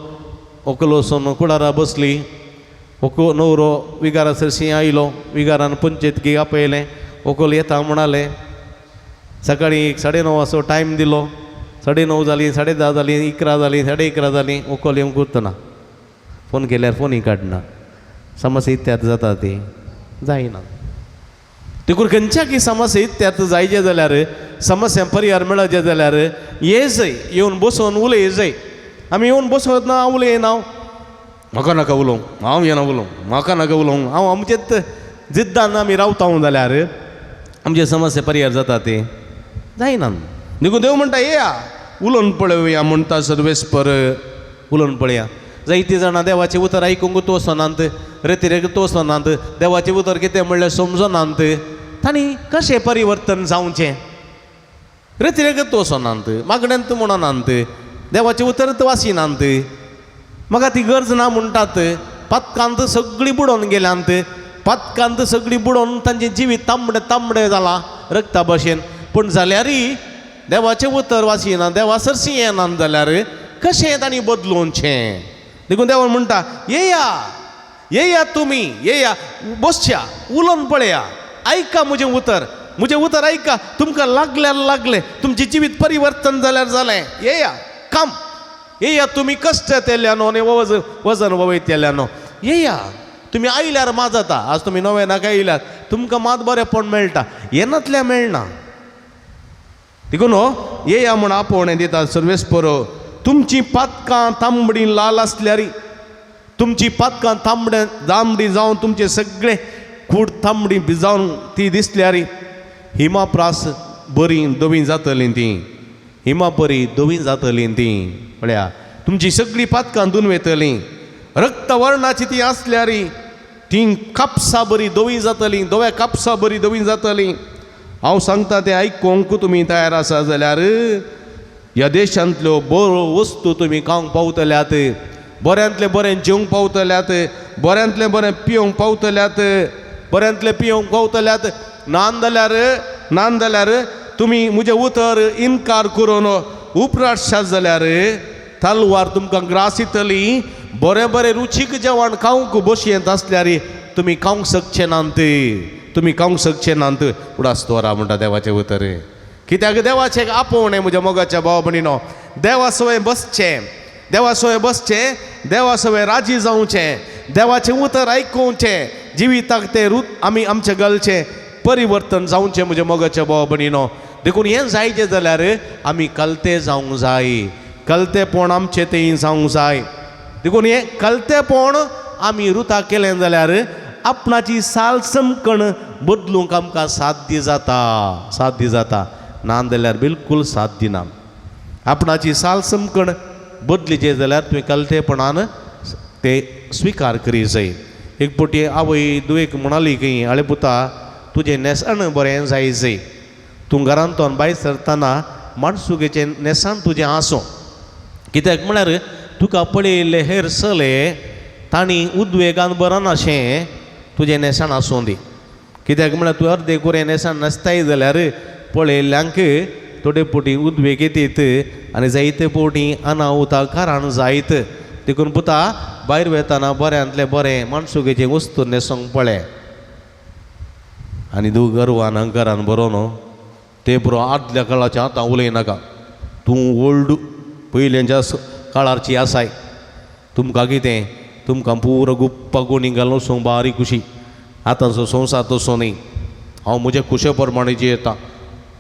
व्हंकल वचून कुळारा बसली, व्हंकल न्हवरो विगारा सरशी आयलो, विगारान पंचायतकी आपयलें, व्हंकल येता म्हणालें. सकाळीं एक 9:30 असो टायम दिलो, 9:30 जालीं, 10:30 जालीं, 11 जालीं, 11:30 जालीं, व्हंकल येवंक ना. फोन केल्यार फोनूय काडना. समस्या इत्याद जाता ती जायना. देखून खंयच्या समस्या इत्यात जायचे जाल्यार, समस्या परिहार मेळचे जाल्यार ये जाय, येवन बसोन उलय जाय. आमी येवन बसत ना, उलयना, म्हाका नाका उलोवंक, हांव येना उलोवंक, म्हाका नाका उलोवंक, हांव आमचेच जिद्दान आमी रावता जाल्यार आमचे समस्या परिहार जाता ते जायना. देखून देव म्हणटा येया उलोवन पळोवया म्हणटा सर्वेस्पर, उलोवन पळया. जायतीं जाणां देवाचें उतर आयकूंक तोसनात, रेतिरेक तोसनात, देवाचें उतर कितें म्हणल्यार समजनात. तांणी कशें परिवर्तन जावचें? रेतिरेक तोसनात, मागण्यांत म्हणनात, देवाचें उतर वासिनात, म्हाका ती गरज ना म्हणटात. पातकांत सगळीं बुडोवन गेल्यांत, पातकांत सगळीं बुडोवन तांचें जिवीत तांबडें तांबडें जालां रक्ता भशेन. पूण जाल्यारय देवाचें उतर वाचिना, देवा सरशी येना जाल्यार कशें तांणी बदलूचें? देखून देवान म्हणटा येया येया तुमी येया, बसया, उलोवन पळया, आयका म्हजें उतर, म्हजें उतर आयका, तुमकां लागल्यार लागलें, तुमचें जिवीत परिवर्तन जाल्यार जालें. येया काम, येया तुमी कश्ट येतल्यानो आनी वजन वयतल्यानो, येया तुमी आयल्यार मात जाता. आज तुमी नव्यानाक आयल्यार तुमकां मात बरेंपण मेळटा, येनातल्या मेळना. देखून हो येया म्हूण आपोवणें दिता सर्वेस्पर. तुमचीं पातकां तांबडी लाल आसल्यार, तुमची पातकां तांबडे तांबडी जावन तुमचे सगळे कूड तांबडी भिजावन ती दिसल्यार हिमा प्रास बरी धवी जातली ती, हिमा बरी धवी जातली ती. पळया तुमची सगळीं पातकां धुवन वयतलीं. रक्तवर्णाची ती आसल्यार ती कापसा बरी धवी जातली, धव्या कापसा बरी धवी जातली. हांव सांगता तें आयकूंक तुमी तयार आसा जाल्यार ह्या देशांतल्यो बऱ्यो वस्तू तुमी खावंक पावतल्यात, बऱ्यांतलें बरें जेवंक पावतल्यात, बऱ्यांतलें बरें पिवंक पावतल्यात, बऱ्यांतलें पिवंक पावतल्यात. नान जाल्यार तुमी म्हजें उतर इनकार करून उपराटशात जाल्यार तलवार तुमकां ग्रास येतली. बरें बरें रुचीक जेवण खावंक बशयेंत आसल्यार तुमी खावंक शकचे नात, तुमी खावंक शकचे नात. उडास दवरा म्हणटा देवाचें उतर. कित्याक देवाचें आपोवणें म्हज्या मोगाच्या भाव भयणीनो, देवा सवय बसचें, देवा सवय बसचें, देवा सवय राजी जावचें, देवाचें उतर आयकुचें, जिविताक तें रूत आमी आमचें घालचें, परिवर्तन जावचें म्हज्या मोगाच्या भाव भयणीनो. देखून हें जायचें जाल्यार आमी कलते जावंक जाय, कलतेपण आमचें तें जावंक जाय. देखून हें कलतेपण आमी रुता केलें जाल्यार आपणाची साल समकण बदलूंक आमकां साध्य जाता, साध्य जाता. ना जाल्यार बिलकूल साध्य ना. आपणाची साल समकण बदलीचे जाल्यार तुवें कलतेपणान ते स्विकार करी जाय. एक पटी आवय दुयेक म्हणाली की आळे पुता तुजें न्हेसण बरें जाय जाय, तूं घरांतल्यान भायर सरतना माणसुगेचें न्हेसण तुजें आसूं. कित्याक म्हळ्यार तुका पळयल्ले हेर चले तांणी उद्वेगान बरनाशें तुजें न्हेसण आसूं दी. कित्याक म्हळ्यार तूं अर्दे कुरें न्हेसण नासताय जाल्यार पळयल्ल्यांक थोडे फावटी उद्वेग येतीत आनी जायते फावटी अनाहुता कारण जायत. देखून पुता भायर वेताना बऱ्यांतलें बरें माणसुगेचें वस्तू न्हेसोंक पळय. आनी तूं गर्वान अहंकारान बरो न्हू तें पुरो आदल्या काळाचें आतां उलयनाका, तूं ओल्ड पयल्याच्या काळारची आसाय. तुमकां कितें तुमकां पुरो गुप्पा गोणी घालून वचूंक बारीक खुशी. आतांचो संवसार तसो न्ही, हांव म्हज्या खुशे प्रमाणे जियेता,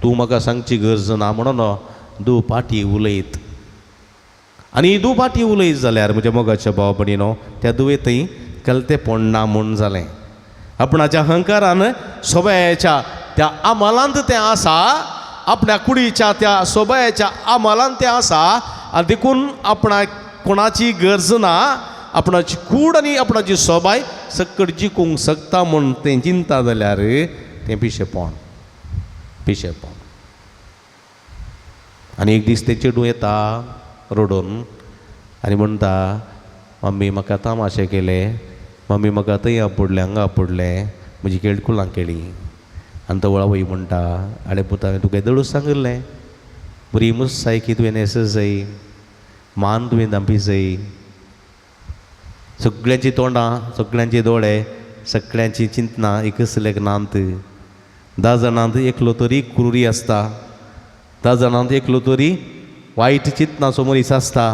तूं म्हाका सांगची गरज ना म्हणून दू पाटी उलयत. आनी दू पाटी उलयत जाल्यार म्हज्या मोगाच्या भाव भयणीनो त्या दुयेंतय कलतेपण ना म्हूण जालें. आपणाच्या अहंकारान सोबायाच्या त्या अमलांत तें आसा, आपल्या कुडीच्या त्या सोबायाच्या अमलांत तें आसा. आनी देखून आपणाक कोणाची गरज ना, आपणाची कूड आनी आपणाची सोबाय सकट जिखूंक शकता म्हूण तें चिंता जाल्यार तें पिशेपण, पिशेपण. आनी एक दीस तें चेडूं येता रडून आनी म्हणटा मम्मी म्हाका तामाशे केले, मम्मी म्हाका थंय पडलें हांगा पडलें, म्हजी केळकुलां केली. आनी तो आवय म्हणटा आडे पुता हांवें तुका येदोळूच सांगिल्लें, बरी मुसायकी तुवें न्हेस जाय, मान तुवें धांपी जाय. सगळ्यांची तोंडां, सगळ्यांचे दोळे, सगळ्यांची चिंतनां एकच लेखनांत. 10 जाणांत एकलो तरी क्रुरी आसता, 10 जाणांत एकलो तरी वायट चिंतनाचो मनीस आसता.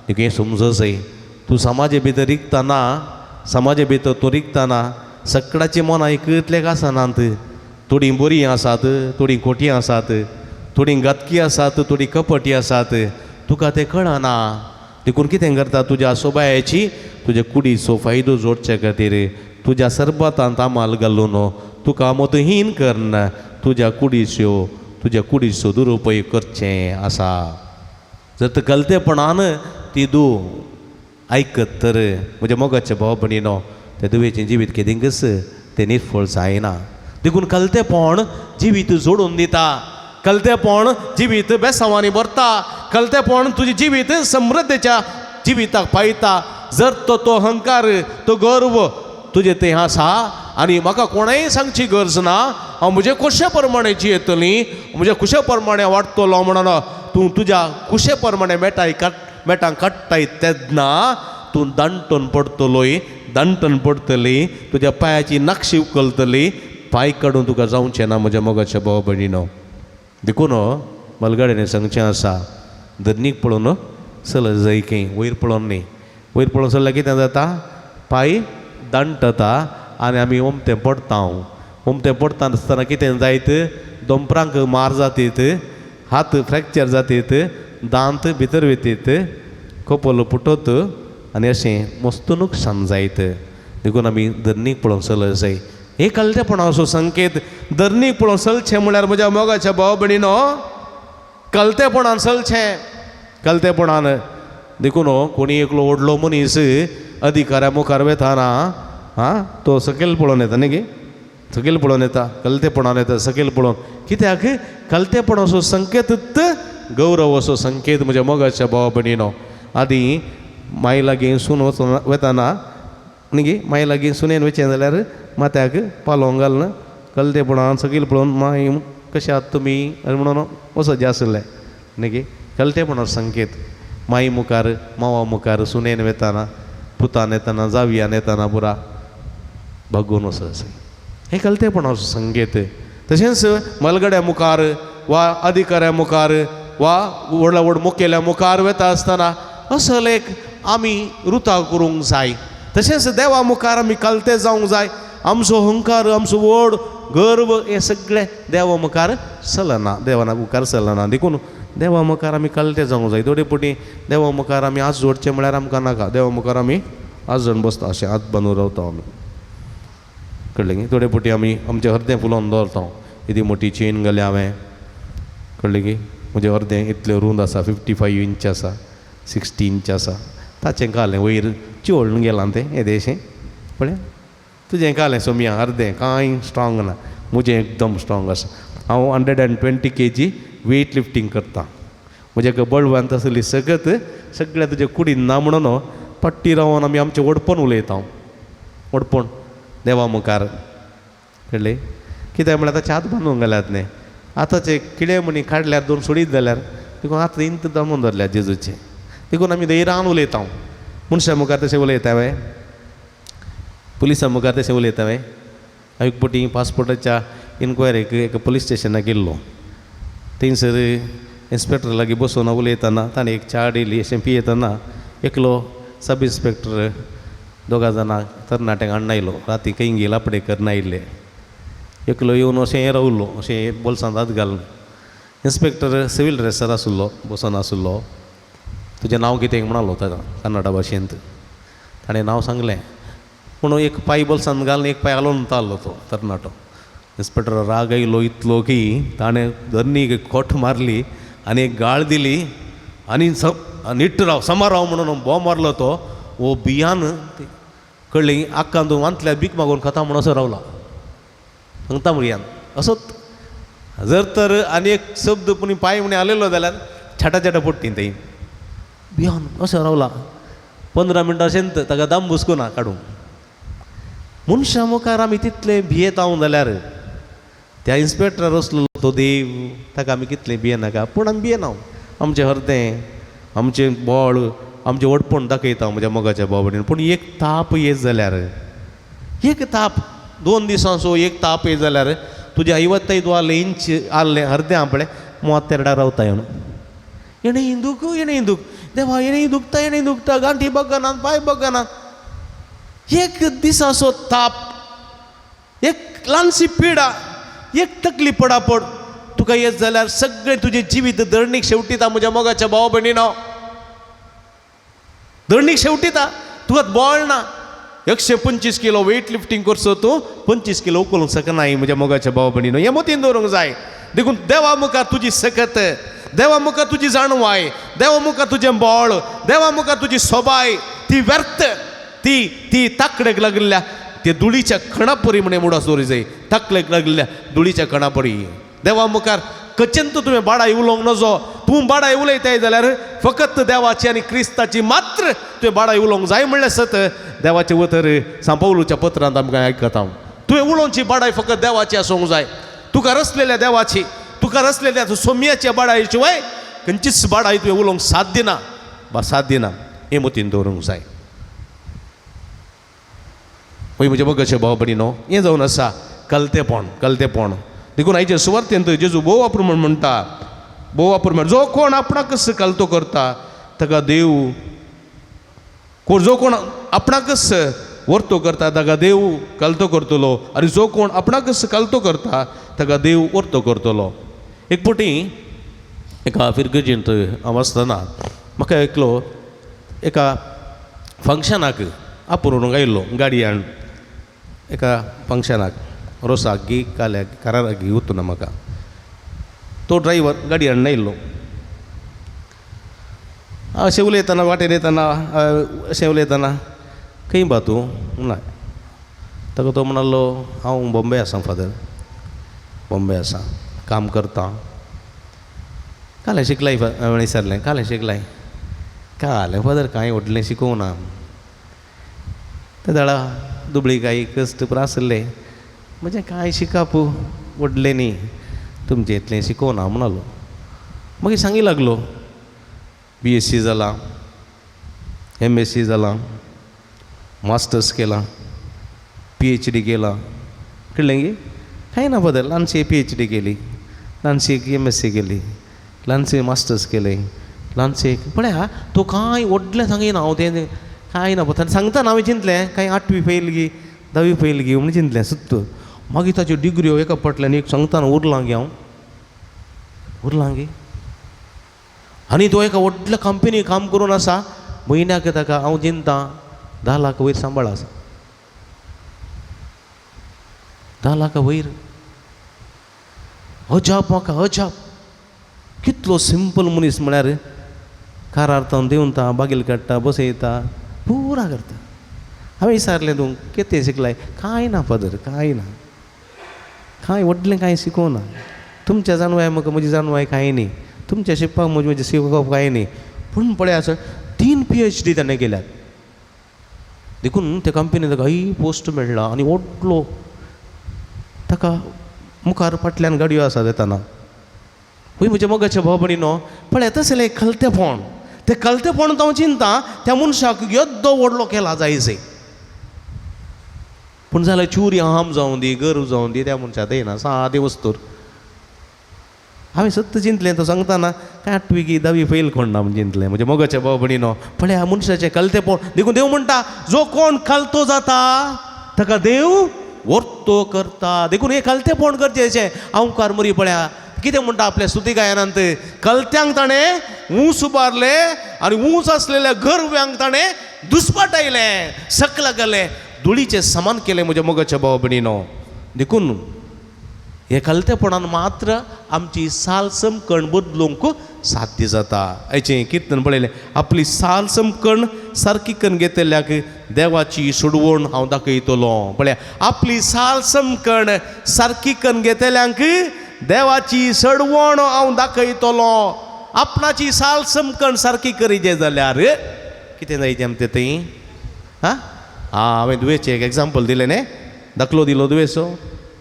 तुका हें समजो जाय. तूं समाजे भितर रिगतना, समाजे भितर तूं रिगतना सगळ्याची मनां एकतल्याक आसनात. थोडीं बरीं आसात, थोडीं खोटीं आसात, थोडीं घातकी आसात, थोडीं कपटी आसात. तुका तें कळना. देखून कितें करता, तुज्या सोबायाची तुज्या कुडीचो फायदो जोडचे खातीर तुज्या सरबतांत आमाल घालून तुका मतहीन करून तुज्या कुडीचो दुरुपयोग करचें आसा. जर तर गलतेपणान ती दू आयकत तर म्हज्या मोगाच्या भाव भयणीनो त्या दुवेचें जिवीत केदिंकच तें निर्फळ जायना. देखून कलतेपण जिवीत जोडून दिता, कलतेपण जिवीत बेसांवांनी भरता, कलतेपण तुजें जिवीत समृद्धेच्या जिविताक पायता. जर तो तो अहंकार, तो गर्व तुजें तें आसा आनी म्हाका कोणेंय सांगची गरज ना, हांव म्हजे कुशे प्रमाणे जियेतली, म्हज्या कुशे प्रमाणे वाडटलो म्हणून तूं तुज्या कुशे प्रमाणे मेटाय मेटां काडटाय तेन्ना तूं दांटून पडटलोय, दांटून पडटली, तुज्या पांयाची नक्षी उखलतली, पांय काडून तुका जावचें ना म्हज्या मोगाच्या भाव भयणीनो. देखून मलगाड्याने सांगचें आसा, धरणीक पळोवन चलत जाय खंय, वयर पळोवन न्ही. वयर पळोवन चल्ल्यार कितें जाता, पांय दांटता आनी आमी ओमतें पडटा. ओमतें पडटा आसतना कितें जायत, दोंपरांक मार जातीत, हात फ्रॅक्चर जातीत, दांत भितर वतीत, कपल पुटत आनी अशें मस्त नुकसान जायत. देखून आमी धरणीक पळोवन चलत जाय. हे कलतेपणाचो संकेत. धरणीक पळोवन चलचें म्हळ्यार म्हज्या मोगाच्या भाव भयणीनो कलतेपणान चलचें, कलतेपणान. देखून कोणी एकलो व्हडलो मनीस अधिकाऱ्या मुखार वेताना आं तो सकयल पळोवन येता न्ही गे, सकयल पळोवन येता, कलतेपणान येता सकयल पळोवन. कित्याक कलतेपणाचो संकेत गौरव असो संकेत म्हज्या मोगाच्या भाव भयणीनो. आदी माय लागीं सून वचून वेताना न्ही गे, माय लागीं सुनेन वचें जाल्यार माथ्याक पालोवंक घालून कलतेपणान सकयल पळोवन माय कशें आहात तुमी अशें म्हणून वचत जें आसलें न्ही गे. कलतेपणाचो संकेत. माई मुखार, मावा मुखार सुनेन वेताना, पुतान येताना, जावयान येताना पुरा भगून वचत आसलें. हें कलतेपणाचो संकेत. तशेंच मलगड्या मुखार वा अधिकाऱ्या मुखार वा व्हडल्या व्हड मुखेल्या मुखार वेता आसतना असल एक आमी रुता करूंक जाय. तशेंच देवा मुखार आमी कलते जावंक जाय. आमचो अहंकार, आमचो व्हड गर्व हें सगळें देवा मुखार चलना, देवा मुखार चलना. देखून देवा मुखार आमी कलते जावंक जाय. थोडे फावटी देवा मुखार आमी हात जोडचे म्हळ्यार आमकां नाका, देवा मुखार आमी हात जोडून बसता, अशें हात बांदून रावता आमी, कळ्ळें न्ही. थोडे फावटी आमी आमचें अर्दें फुलोवन दवरता, येदी मोटी चेन घाल्या हांवें, कळ्ळें की म्हजें अर्दें इतलें रूंद आसा, 55 इंच आसा, 60 इंच आसा, ताचें घालें वयर चिवळून गेलां तें येदेशें पळय. तुजें घालें सोमया अर्दें कांय स्ट्रोंग ना, म्हजें एकदम स्ट्रोंग आसा. हांव 120 kg weight lifting करता. म्हज्या बळवंत आसली सगत सगळ्या तुज्या कुडीन ना म्हणून पट्टी रावन आमी आमचें व्हडपण उलयता, व्हडपण देवा मुखार, कळ्ळें. कित्याक म्हळ्यार आतां हात बांदून घाल्यात न्ही, आतांचे किडे म्हणी काडल्यार दोन सोडीत जाल्यार देखून आतां इंत दमून धरल्या जेजूचे. देखून आमी धैर्यान उलयता. मनशां मुखार तशें उलयता वे, पुलिसां मुखार तशें उलयता वे. हांव एक फावटी पासपोर्टाच्या इन्क्वायरीक एका पुलीस स्टेशनाक गेल्लो. थंयसर इन्स्पेक्टर लागीं बसून उलयतना ताणें एक च्या दिली, अशें पियेतना एकलो सब इन्स्पेक्टर दोगां जाणां तरणाट्यांक हाडून आयलो. राती खंय गेला आपडे करून आयिल्ले. एकलो येवन अशें रावलो, अशें बोल्सांत हात घालून. इन्स्पेक्टर सिवील ड्रेसार आसलो, बसून आसलो. तुजें नांव कितें म्हणालो ताका कन्नडा भाशेंत. ताणें नांव सांगलें. पूण एक पांय बोल्सांत घालून एक पांय हालोवन ताल्लो तो तरणाटो. इन्स्पेक्टर राग आयलो इतलो की ताणें धरणीक खोट मारली आनी एक गाळ दिली आनी निट्ट राव समार राव म्हणून बोम मारलो तो. वो बियान कळ्ळें आक्कान तूं वांतल्यार भीक मागून खाता म्हणून असो रावला सांगता भुरग्यान असोच. जर तर आनी एक शब्द पुणी पांय म्हणी आलेलो जाल्यार छाटा छाटा पडटी थंय. भियान असो रावला 15 मिनटां अशेंच ताका दम बसकुना काडूंक. मनशां मुखार आमी तितले भियेता जाल्यार त्या इन्स्पेक्टरार आसलो तो देव, ताका आमी कितले भियेनाका. पूण आमी भियेना, आमचें हरदें, आमचें बळ, आमचें व्हडपण दाखयता म्हज्या मोगाच्या भाव भयणीन. पूण एक ताप येत जाल्यार, एक ताप 2 दिसांचो एक ताप येत जाल्यार तुज्या 55 आसलें इंच आसलें हरदें आपलें 32 रावता येवन येणें हिंदूक, येणें हिंदूक, देवा येणें दुखता, येणें दुखता, गांठी बगना, पांय बगना. एक दिसाचो ताप, एक ल्हानशी पिडा एक तकली पडापड तुका येत जाल्यार सगळें तुजें जिवीत धरणीक शेवटिता म्हज्या मोगाच्या भाव भयणीनो, धरणीक शेवटिता. तुका बळ ना. 125 किलो वेट लिफ्टींग करचो तूं 25 किलो उखलूंक शकनाय म्हज्या मोगाच्या भाव भयणीनो. हें मतीन दवरूंक जाय. देखून देवा मुखार तुजी सकत, देवा मुखार तुजी जाणवाय, देवा मुखार तुजें बळ, देवा मुखार तुजी सोबाय ती व्यर्थ, ती ती ताकडेक लागिल्ल्या ते धुळीच्या कणापरी म्हणे मुडास दवरी जाय. ताकडेक लागिल्ल्या धुळीच्या कणापरी देवा मुखार कचेंत तुवें बाडाय उलोवंक नजो. तूं बाडाय उलयताय जाल्यार फकत देवाची आनी क्रिस्ताची मात्र तुवें बाडाय उलोवंक जाय म्हणल्यार सत देवाचें उतर सांपवलूच्या पत्रांत आमकां आयकता. तुवें उलोवची बाडाय फकत देवाची आसूंक जाय. तुका रचलेल्या देवाची, तुका रचलेल्या सोम्याच्या बाडाय शिवाय खंयचीच बाडाय तुवें उलोवंक साथ दिना बा, साथ दिना. हें मतीन दवरूंक जाय. पळय म्हज्या मोगाचे भाव भयणीनो, हें जावन आसा कलतेपण, कलतेपण. देखून आयचे सुवार्तेंत जेजू भोव वापर म्हण म्हणटा, भोव वापर म्हण जो कोण आपणाकच कलतो करता ताका देव, कोण जो कोण आपणाकच वर्तो करता ताका देव कलतो करतलो, आनी जो कोण आपणाकच कलतो करता ताका देव वर्तो करतलो. एक पटी एका फिरगर्जेंत हांव आसतना म्हाका एकलो एका फंक्शनाक आपोवन आयिल्लो गाडयान. एका फंक्शनाक रोसाक गी काल्याक काराराक गी वतना म्हाका तो ड्रायव्हर गाडयान आयिल्लो. अशें उलयतना वाटेर येतना अशें उलयतना खंय बा तूं ना ताका तो म्हणालो हांव बॉम्बे आसा फादर, बॉम्बे आसा, काम करता. कालें शिकलाय हांवें विचारलें कालें शिकलाय? कालें फादर कांय व्हडलें शिकोवंक ना. ते दाडा दुबळी कांय कश्ट पुरो आसले म्हजें कांय शिकप व्हडलें न्ही, तुमचें इतलें शिकोवना म्हणालो. मागीर सांगी लागलो BSc जालां, MSc जालां, मास्टर्स केलां, PhD केलां. कळ्ळें गी? कांय ना फादर, ल्हानशी PhD केली, ल्हानशी एक MSc केली, ल्हानशी मास्टर्स केलें, ल्हानशी एक. पळया तो कांय व्हडलें सांगिना. हांव तें कांय ना ताणें सांगतना हांवें चिंतलें कांय 8वी फेल गी 10वी फेल गी म्हूण चिंतलें सुत्त. मागीर ताच्यो डिग्र्यो एका फाटल्यान एक सांगतना उरलां गी हांव, उरलां गी. आनी तो एका व्हडल्या कंपनी काम करून आसा. म्हयन्याक ताका हांव चिंता 10 लाख वयर सांबाळ आसा, 10 लाख वयर. अजाप म्हाका अजाप. कितलो सिंपल मनीस म्हळ्यार कारार तावन देंवता, बागेल काडटा, बसयता, पुरा करता. हांवें विचारलें तूं कितें शिकलाय? कांय ना फादर, कांय ना, कांय व्हडलें कांय शिकोवना. तुमच्या जाणवाय म्हाका म्हजी जाणवाय कांय न्ही, तुमच्या शिकपाक म्हजें म्हजें शिकप कांय न्ही. पूण पळय आसा 3 PhD ताणें केल्यात. देखून त्या कंपनीन ताका हय पोस्ट मेळ्ळा आनी व्हडलो ताका मुखार फाटल्यान गाडयो आसा येताना. हय म्हज्या मोगाच्या भाव भयणीनो, पळय तसलें कलतेपण, तें कलतेपण हांव चिंता त्या मनशाक येद्दो व्हडलो केला जायचे. पूण जाल्यार चुरी आम जावं दी, गर्व जावं दी, त्या मनशाक येना सादें वस्तूर. हांवें सत्य चिंतलें तो सांगतना काय 8वी गी 10वी फेल कोण ना म्हूण चिंतलें म्हज्या मोगाच्या भाव भयणीनो. पळय मनशाचें कलतेपण. देखून देव म्हणटा जो कोण कलतो जाता ताका देव वर्तो करता. देखून हें कलतेपण गरजेचें. हांवकार मरी पळया कितें म्हणटा आपल्या स्तुती गायनांत, कलत्यांक ताणें ऊंच उबारले आनी ऊंच आसलेल्या गर्व्यांक ताणें दुस्पाटायलें, सकला गेलें, धुळीचें समान केलें म्हज्या मोगाच्या भाव भयणीनो. देखून हे कलतेपणान मात्र आमची साल समकण बदलूंक साध्य जाता. आयचें किर्तन पळयलें, आपली साल समकण सारकी करून घेतल्याक देवाची सोडवण हांव दाखयतलो. पळया आपली साल समकण सारकी करून घेतल्यांक देवाची सडवण हांव दाखयतलो. आपणाची साल समकण सारकी करीजे जाल्यार कितें जायचें आमचें थंय? आं हांवें दुयेचें एक एग्जाम्पल दिलें न्ही, दाखलो दिलो दुयेचो.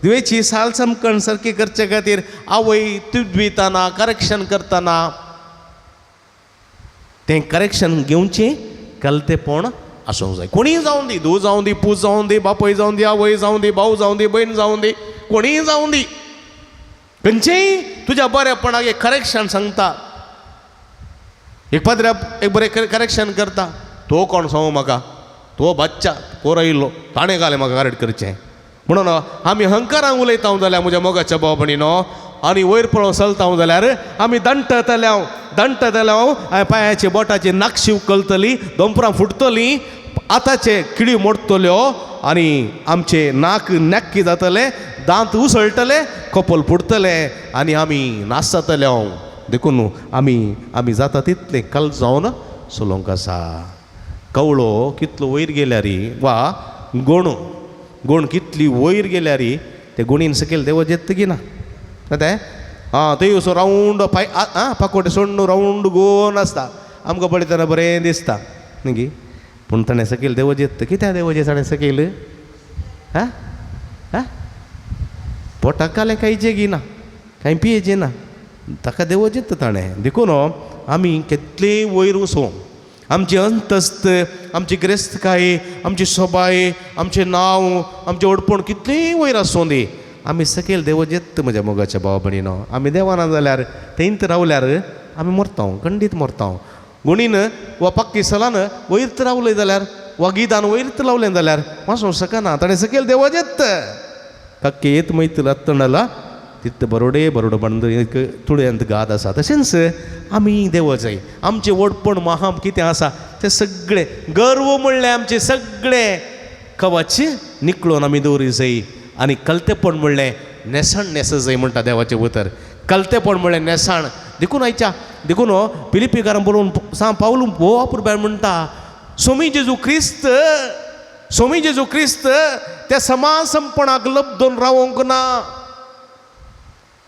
दुयेची साल समकण सारकी करचे खातीर आवय तुदविताना करेक्शन करतना तें करेक्शन घेवचें कलतेपण आसूंक जाय. कोणीय जावं दी, धूव जावं दी, पूत जावं दी, बापूय जावं दी, आवय जावं दी, भाव जावं दी, भयण जावं दी, कोणीय जावं दी, खंयचेय तुज्या बरेपणाक एक करेक्शन सांगता. एक पाद्र्या एक बरें करेक्शन करता, तो कोण सांगू म्हाका, तो बादशा पोर आयिल्लो ताणें घालें म्हाका करेक्ट करचें. म्हणून आमी हंकारान उलयता जाल्यार म्हज्या मोगाच्या भाव भयणीनो आनी वयर पळोवन चलता जाल्यार आमी दंटतले दंटतले, पांयाचे बोटाचे नाक्षी उखलतली, दोंपरां फुटतली, आताचे किडी मोडटल्यो आनी आमचे नाक नक्की जातले, दांत उसळटले, कपल फुटतले आनी आमी नाश जातले. देखून आमी आमी जाता तितलें कल जावन चलोवंक आसा. कवळो कितलो वयर गेल्यार वा गोणो गोण कितली वयर गेल्यार ते गोणीन सकयल देव जेतगी ना तें आं थंय असो रावंड पाय आं पाकोटे सोडून रावंड गोवन आसता, आमकां पळयतना बरें दिसता न्ही, पूण ताणें सकयल देव जेत कित्याक देव जे ताणें सकयल आं आं पोटाक कालें कांय जेगी ना, कांय पियेचें ना, ताका देव जेत ताणें. देखून आमी कितलें वयर वचूं, आमची अंतस्त, आमची गिरेस्तकाय, आमची सोबाय, आमचें नांव, आमचें व्हडपण कितलें वयर आसूं दी, आमी सकयल देव जेत म्हज्या मोगाच्या भाव भयणीनो. आमी देवाना जाल्यार थंयत रावल्यार आमी मरता, खंडीत मरता. गुणीन वा पक्की सलान वयर रावले जाल्यार वा गिदान वयर रावलें जाल्यार वाचूंक शकना, ताणें सकयल देव जेत. काक्के येत मैत लत्तंडला तित बरोडे बरोडो बंद एक तुळ्यांत गाद आसा. तशेंच आमी देव जाय, आमचें व्हडपण महाम कितें आसा तें सगळें गर्व म्हणलें आमचें सगळें कवच निकळोन आमी दवरी जाय. आनी कलतेपण म्हणलें न्हेसण न्हेस जाय म्हणटा देवाचें उतर. कलतेपण म्हणलें न्हेसण. देखून आयच्या देखून फिलिपीकारां बरोवन सांग पावलू भोव अपुरबाय म्हणटा, सोमी जेजू क्रिस्त, सोमी जेजू क्रिस्त त्या समासंपणाक लब्दून रावोंक ना.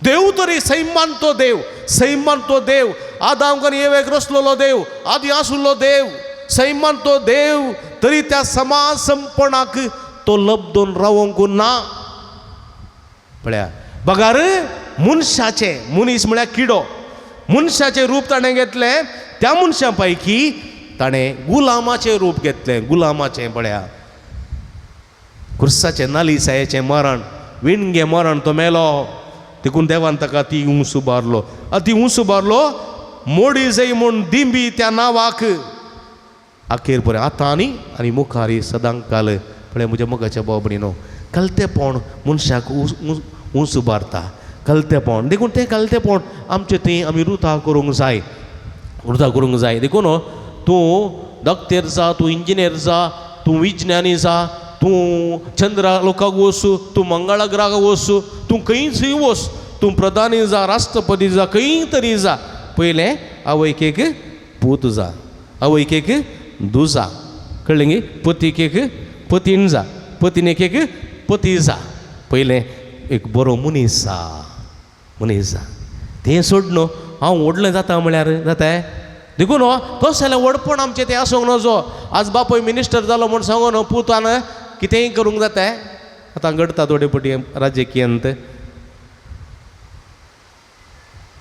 देव तरी सैमान तो देव, सैमान तो देव, आदाम आनी एवेक रचलोलो देव, आदी आसुल्लो देव, सैमान तो देव तरी त्या समासंपणाक तो लब्दून रावोंक ना. पळया बगार मनशाचें, मनीस म्हळ्यार किडो, मनशाचें रूप ताणें घेतलें, त्या मनशां पैकी ताणें गुलामाचें रूप घेतलें, गुलामाचें. पळया खुर्साचें नालिसायेचें मरण, विणगें मरण तो मेलो. देखून देवान ताका ती ऊंस उबारलो, ती ऊंस उबारलो मोडी जाय म्हूण दिंबी त्या नांवाक अखेर बरें आतां आनी आनी मुखार सदांक काल. पळय म्हज्या मोगाच्या भाव भयणीनो, कलतेपण मनशाक ऊंच उबारता, कलतेपण. देखून तें कलतेपण आमचें थंय आमी रुता करूंक जाय, रुता करूंक जाय. देखून तूं डॉक्टर जा, तूं इंजिनियर जा, तूं विज्ञानी जा, तूं चंद्रा लोकाक वच, तूं मंगळा ग्रहाक वच, तूं खंयच वच, तूं प्रधानी जा, राष्ट्रपती जा, खंय तरी जा, पयलें आवयक एक पूत जा, आवयक एक दुजा, कळ्ळें गी, पतीक एक पतीन जा, पतीनेक एक पती जा, पयलें एक बरो मनीस जा, मनीस जा. तें सोड न्हू हांव व्हडलें जाता म्हळ्यार जाता. देखून तशें जाल्यार व्हडपण आमचें तें आसूंक नजो. आज बापूय मिनिस्टर जालो म्हूण सांगून न्हू पुतान कितेंय करूंक जाता. आतां घडटा थोडे पटी राजकीयांत,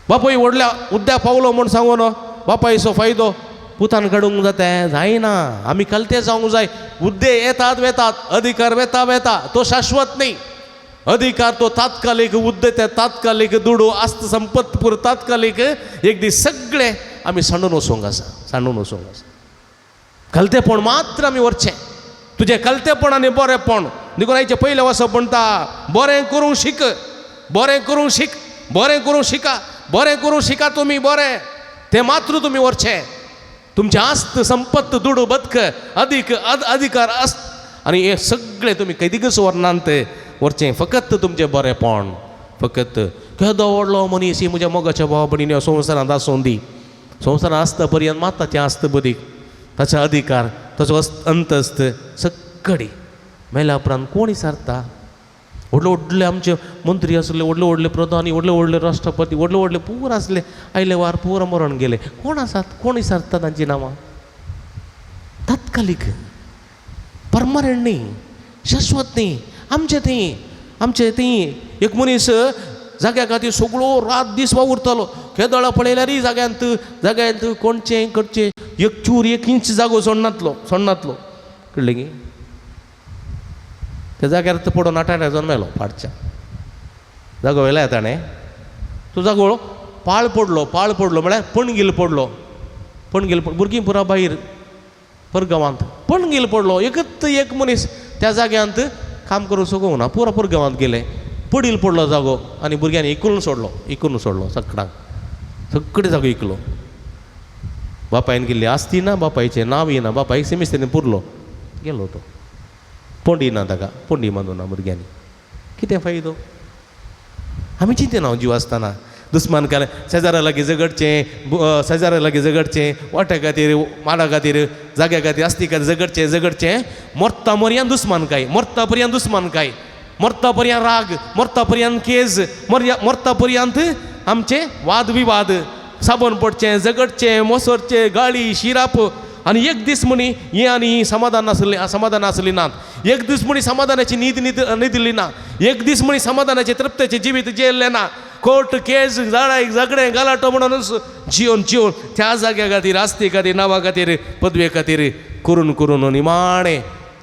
बापूय व्हडल्या उद्द्या पावलो म्हूण सांगून बापायचो फायदो पुतान काडूंक जाता, जायना. आमी कलते जावंक जाय. हुद्दे येतात वेतात, अधिकार वेता वेता, तो शाश्वत न्ही. अधिकार तो तात्कालीक, हुद्दे ते तात्कालीक, दुडू आस्त संपत पुरो तात्कालीक. एक दीस सगळे आमी सांडून वचूंक आसा, सांडून वचूंक आसा. कलतेपण मात्र आमी व्हरचें, तुजें कलतेपण आनी बरेंपण. देखून आयचें पयलें वचप म्हणटा, बरें करूंक शीक, बरें करूंक शीक, बरें करूंक शिका, बरें करूंक शिका तुमी, बरें तें मात्र तुमी व्हरचें. तुमचें आस्त संपत्त दुडू बदक अदीक अधिकार आस्त आनी हें सगळें तुमी कैदिकच व्हरनात, व्हरचें फकत तुमचें बरेंपण. फकत केदो व्हडलो मनीस ही म्हज्या मोगाच्या भाव भयणीनी संवसारांत आसूं दी, संवसारांत आसता पर्यंत मात ताचें आस्त बदीक, ताचो अधिकार, ताचो अंतस्त सगळी मेल्या उपरांत कोण विचारता? व्हडले व्हडले आमचे मंत्री आसले, व्हडले व्हडले प्रधानी, व्हडले व्हडले राष्ट्रपती, व्हडले व्हडले पूर आसले, आयले वार पूर मरण गेले. कोण आसात? कोण विचारता तांची नांवां? तात्कालीक, परमनंट न्ही, शाश्वत न्ही. आमचे थंय, आमचे थंय एक मनीस जाग्या खातीर सगळो रात दीस वावुरतालो. केदोळा पळयल्यारय जाग्यांत जाग्यांत कोणचें करचें एक चूर एक इंच जागो सोडनातलो, सोडनातलो, कळ्ळें गी. त्या जाग्यार तो पडोन आठाड्यार जावन मेलो. पाडच्या जागो व्हेल्या ताणें, तो जागो पाळ पडलो, पाळ पडलो म्हळ्यार पणगील पडलो, पणगील भुरगीं पुरा भायर परगांवांत पणगील पडलो. एकच एक मनीस त्या जाग्यांत काम करूंक शकूंक ना, पुरो पुरगांवांत गेले, पडील पडलो जागो आनी भुरग्यांनी इकून सोडलो, इकून सोडलो सगळ्यांक, सगळे जागो इकलो. बापायन गेल्ली आसती ना, बापायचें नांव येना, बापायक सेमिस्तेनी पुरलो गेलो तो, पोंडी ना ताका, पोंडी बांदूं ना भुरग्यांनी. कितें फायदो? आमी चिंतना जीव आसतना दुस्मान काल शेजारा लागीं झगडचें, शेजारा लागीं झगडचें, वाट्या खातीर, माडा खातीर, जाग्या खातीर, आस्ती खातीर झगडचें झगडचें, मरता पर्यंत दुस्मान काय, मरता पर्यंत दुस्मान काय, मरता पर्यंत राग, मरता पर्यंत केज, मरता पर्यंत आमचे वाद विवाद, साबण पडचें, झगडचें, मोसरचें, गाळी शिराप. आनी एक दीस म्हणी हें आनी समाधान नासलें, समाधान आसली ना, एक दीस म्हणी समाधानाची न्हीद न्हीद न्हिदली ना, एक दीस म्हणी समाधानाचें तृप्तेचें जिवीत जियेल्लें ना. कोर्ट केस झाडां झगडें गलाटो म्हणून जिवन जिवन त्या जाग्या खातीर, आस्ती खातीर, नांवा खातीर, पदवे खातीर करून करून निमाणें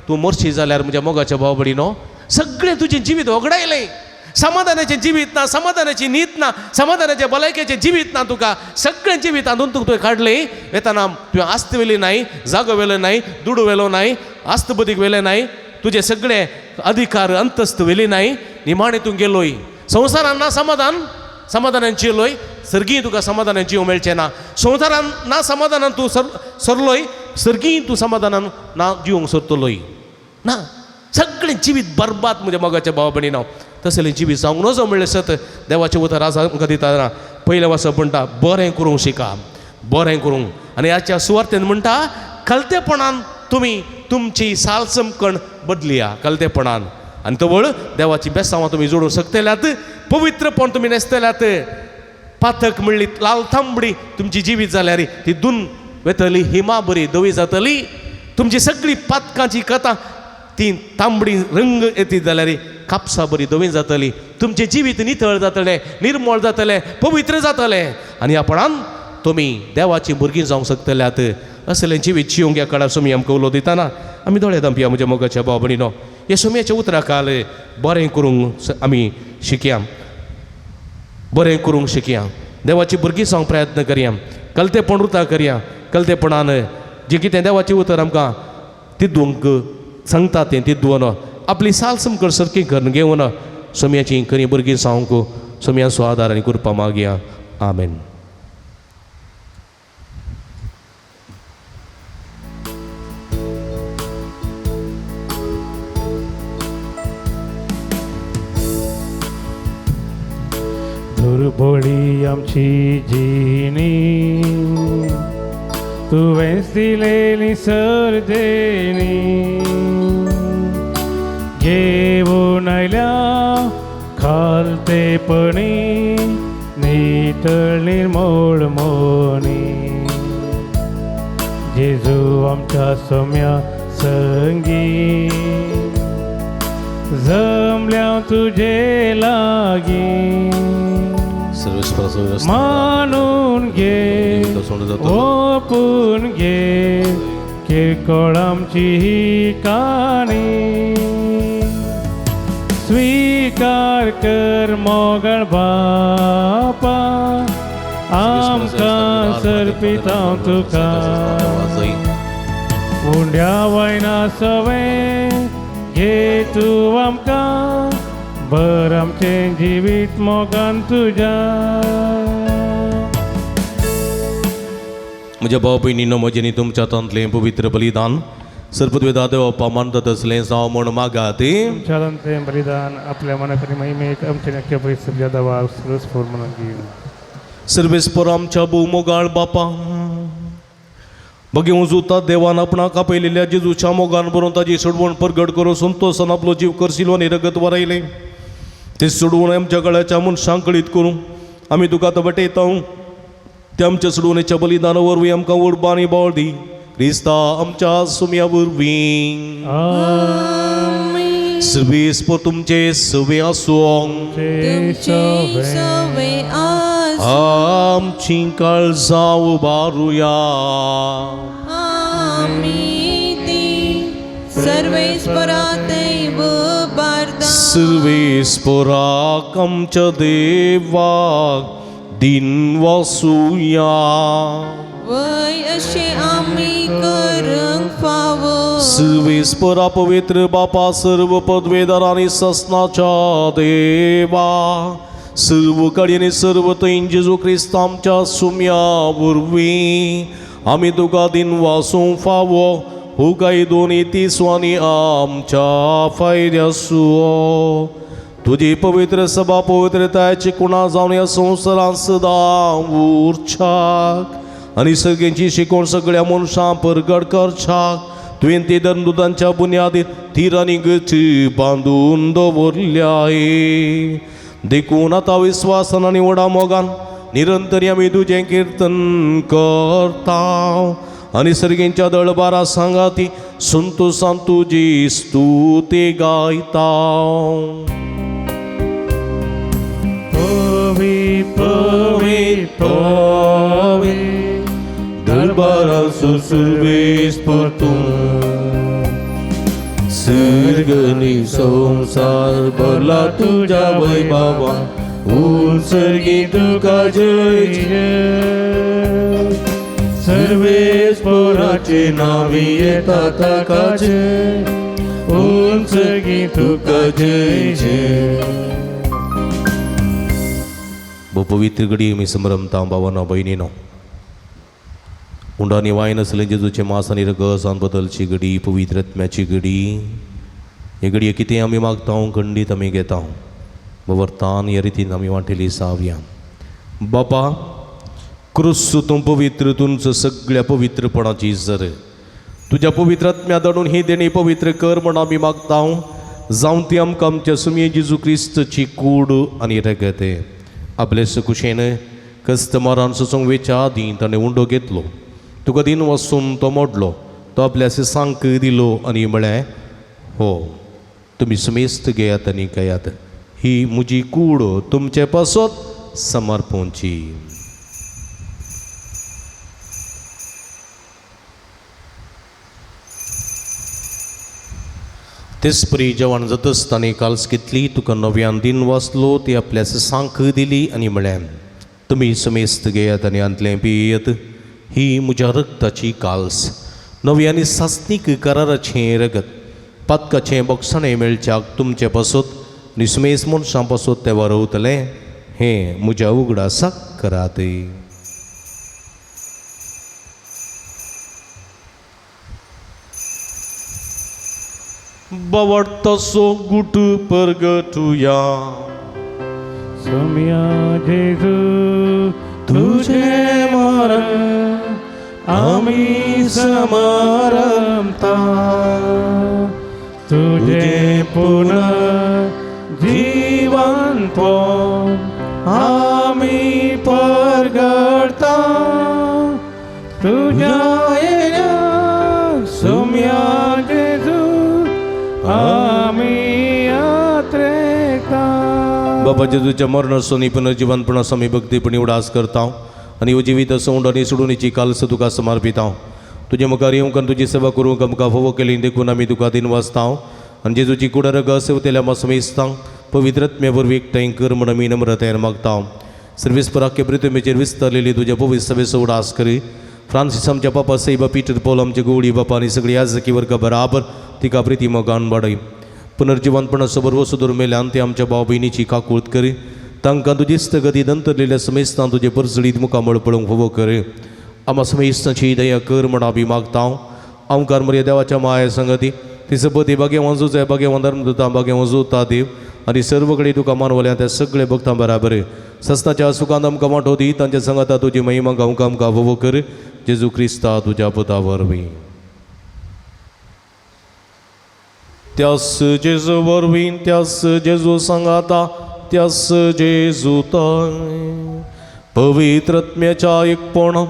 तूं मरशी जाल्यार म्हज्या मोगाच्या भाव भयणीनो सगळें तुजें जिवीत वगडायलें. समाधानाचें जिवीत ना, समाधानाची न्हीद ना, समाधानाचें भलायकेचें जिवीत ना, तुका सगळें जिवीत हातूंत तुका तुवें काडलें. येतना तुवें आस्त व्हेली नाय, जागो व्हेलो नाय, दुडू व्हेलो नाय, आस्त बुदीक व्हेलें नाय, तुजें सगळें अधिकार अंतस्त व्हेली नाय, निमाणें तूं गेलोय संवसारान ना समाधान, समाधानान जियेलोय, सर्गीय तुका समाधानान जीव मेळचें ना. संवसारान ना समाधानान तूं सरलोय, सर्गीय तूं समाधानान ना जिवंक सोदतलोय ना. सगळें जिवीत बरबाद म्हज्या मोगाच्या भाव भयणीनो. तसलें जिवीत जावंक नजो म्हणलें सत देवाचें उतर आज आमकां दिता ना. पयलें वाचप म्हणटा बरें करूंक शिका, बरें करूंक. आनी ह्याच्या सुवार्तेन म्हणटा कलतेपणान तुमी तुमची साल चमकण बदलया, कलतेपणान. आनी तवळ देवाची बेसांवां तुमी जोडूंक शकतल्यात, पवित्रपण तुमी न्हेसतल्यात. पातक म्हणली लाल तांबडी तुमची जिवीत जाल्यार ती दोन वेतली हिमा बरी धवी जातली. तुमची सगळी पातकांची कथा ती तांबडी रंग येती जाल्यार कापसा बरी धवी जातली. तुमचें जिवीत नितळ जातलें, निर्मळ जातलें, पवित्र जातलें आनी ह्या पणान तुमी देवाची भुरगीं जावंक शकतल्यात. असलें जिवीत जिवंक ह्या काळार सुमी आमकां उलो दितना आमी दोळे धांपया म्हज्या मोगाच्या भाव भयणीनो. ह्या सुमयाच्या उतरा काल बरें करूंक आमी शिकया, बरें करूंक शिकया, देवाची भुरगीं जावंक प्रयत्न करया, कलतेपण रुता करया, कलतेपणान जें कितें देवाचें उतर आमकां तिद्वंक सांगता तें तिद्वन आपली साल समकळ सारकी करून घेवन सोम्याची खरी भुरगीं जावंक सोम्याचो आदार आनी कृपा मागया. आमेन. दुर्बोळी आमची जिणी तुवेंच दिलेली सर्देणी, घेवन आयल्या खालतेपणी नितळ निर्मळ मोनी. जेजू आमच्या सोम्या संगी जमल्या तुझे लागीं, मानून घे ओपून घे किरकोळ आमची ही काणी. स्वीकार कर मोगळ बापा आमकां सर्पिता तुका, उंड्या वयना सवें घे तूं आमकां, बर आमचें जिवीत मोगान तुज्या. म्हज्या भाव भयणीनो, म्हजें न्ही तुमच्या हातांतलें पवित्र बलिदान सरपदवेदा देवप्पा मानता तसलें जावं म्हूण मागात. तुमच्या हातांतलें बलिदान आपल्या मनाक आनी महिमेक आमचे नक्की परिस्थिती देवा सरस्फोर म्हणून घेवन सर्वेस्पर आमच्या भोव मोगाळ बापा, बगेवूं जुता देवान आपणाक आपयलेल्या जेजूच्या मोगान बरोवन ताजी सोडवण परगट करून संतोसान आपलो जीव करसिलो आनी रगत वरायलें ते सोडवण आमच्या गळ्याच्या मनशांक कळीत करूं आमी तुका आतां बटयता. ते आमच्या सोडवणेच्या बलिदाना वरवीं आमकां उर्बा आनी बळ दी, क्रिस्ता आमच्या सुम्या वरवीं. सर्वेस्पर तुमचे सवे आसूं, आमची काळजां उबारुया. सर्वेस्पराक आमच्या देवाक दिन वासुया. वय अशें आमी करूंक फावो. सर्वेस्परा पवित्र बापा, सर्व पदवेदार आनी ससनाच्या देवा, सर्व कडेन सर्व थंय जेजू क्रिस्त आमच्या सुम्या वरवीं आमी तुका दिनवासूंक फावो. हो कायदो नीती आनी आमच्या फायद्यासो तुजी पवित्र सभा पवित्रतायेची कुणा जावन ह्या संवसारांत सदां उरच्याक आनी सगळ्यांची शिकवण सगळ्या मनशां परगट करच्याक तुवें ती धर्मदुतांच्या बुन्यादीर थीर आनी गती बांदून दवरल्याय. देखून आतां विस्वासान आनी व्हडा मोगान निरंतर आमी तुजें किर्तन करता आनी सर्गींच्या दळबारा सांगाती संतोसान तुजी स्तुती गायता. पवी पवी पवी दरबाराचो सुर्वेस परतून सर्गनी संसार भरला तुज्या वैभवा उत्सर्गी तुका जय जय. सर्वेस पोराचे नावी येता ताका जय, उत्सर्गी तुका जय जय. पवित्र घडी आमी समरमता भावानो भयणीनो. उंडानी वायन आसलें जेजूचें मास आनी रगसान बदलची घडी, पवित्र आत्म्याची घडी. हे घडये कितें आमी मागता खंडीत आमी घेता बवरतान ह्या रितीन आमी वांटेली सावया. बापा क्रुस तूं पवित्र तुमचो सगळ्या पवित्रपणाची जर तुज्या पवित्र आत्म्या धाडून ही देणी पवित्र कर म्हण आमी मागता. जावन ती आमकां आमच्या सुमये जेजू क्रिस्तची कूड आनी रगत. आपले सकुशेन कस्तमरान सोसूंक वेच्या आदीं ताणें उंडो घेतलो, तुका दिन वसून तो मोडलो, तो आपल्या सांक दिलो आनी म्हळें, हो तुमी समेस्त घेयात आनी घेयात, ही म्हजी कूड तुमचे पासत समर्पणची. तेचपरी जेवण जातच ताणें काल्स घेतली, तुका नव्यान दिन वाचलो, ती आपल्या सांक दिली आनी म्हळें, तुमी समेस्त घेयात आनी हांतलें पियेत, ही म्हज्या रक्ताची काल्स, नवी आनी सासणीक कराराचें रगत, पातकाचें बोगसाणें मेळच्याक तुमचे पासत आनी समेस्त मनशां पासत तें वरवतलें, हें म्हज्या उगडासाक करात. बावडतसो गुट परगटुया. सोम्या जेजू तुझे मरण आमी समारंभता, तुझे पुनः जीवनपण आमी परगटता, तुझ्या येण्याक सोम्या जेजू आमी यात्रेता. बाबा जेजूच्या मरणासून पुनर्जीवनपणास आमी भक्तीपणी उडास करता आनी जिवीत सौंड आनी सोडूनीची कालस तुका समर्पिता. तुजे मुखार येवंक आनी तुजी सेवा करूंक आमकां फावो केली देखून आमी तुका दिनवासता आनी जेजूची कुडा रगत सेवतेल्या आमकां समेस्तांक पवित्र आत्म्या वरवीं एकठांय कर म्हूण आमी नम्रतायेन मागता. सर्वेस्पराक पृथ्वीचेर विस्तारलेली तुज्या पवित्र सभेचो उडास करी. फ्रांसीस आमच्या पापा सैबा, पीटर पॉल आमचे गोवळी बापा आनी सगळी याजकी वर्ग बराबर तिका प्रिती मोगान वाडय. पुनर्जिवनपणाचो बरवसो दवर मेल्यान ते आमच्या भाव भयणीची काकूळत करी. तांकां तुजी स्थगती दंतरलेल्या समेस्तां तुजे परजळीत मुखामळ पळोवंक फावो कर. आमा समेस्तांची दया कर म्हण आमी मागता. आमकार मरे देवाच्या माया संगती ती सपती भाग्यवान जुजाय, भाग्यवान धर्मदुतां, भाग्यवान जुता देव आनी सर्व कडेन तुका मानवल्या त्या सगळे भक्तां बराबर सस्ताच्या सुखान आमकां वांटो दी. तांच्या संगता तुजी महिमा गावंक आमकां फावो कर. जेजू क्रिस्ता तुज्या पुता वरवीं. त्यास जेजू वरवीं, त्यास जेजू सांगाता, त्यास जेजू ताय पवित्र आत्म्याच्या एकपण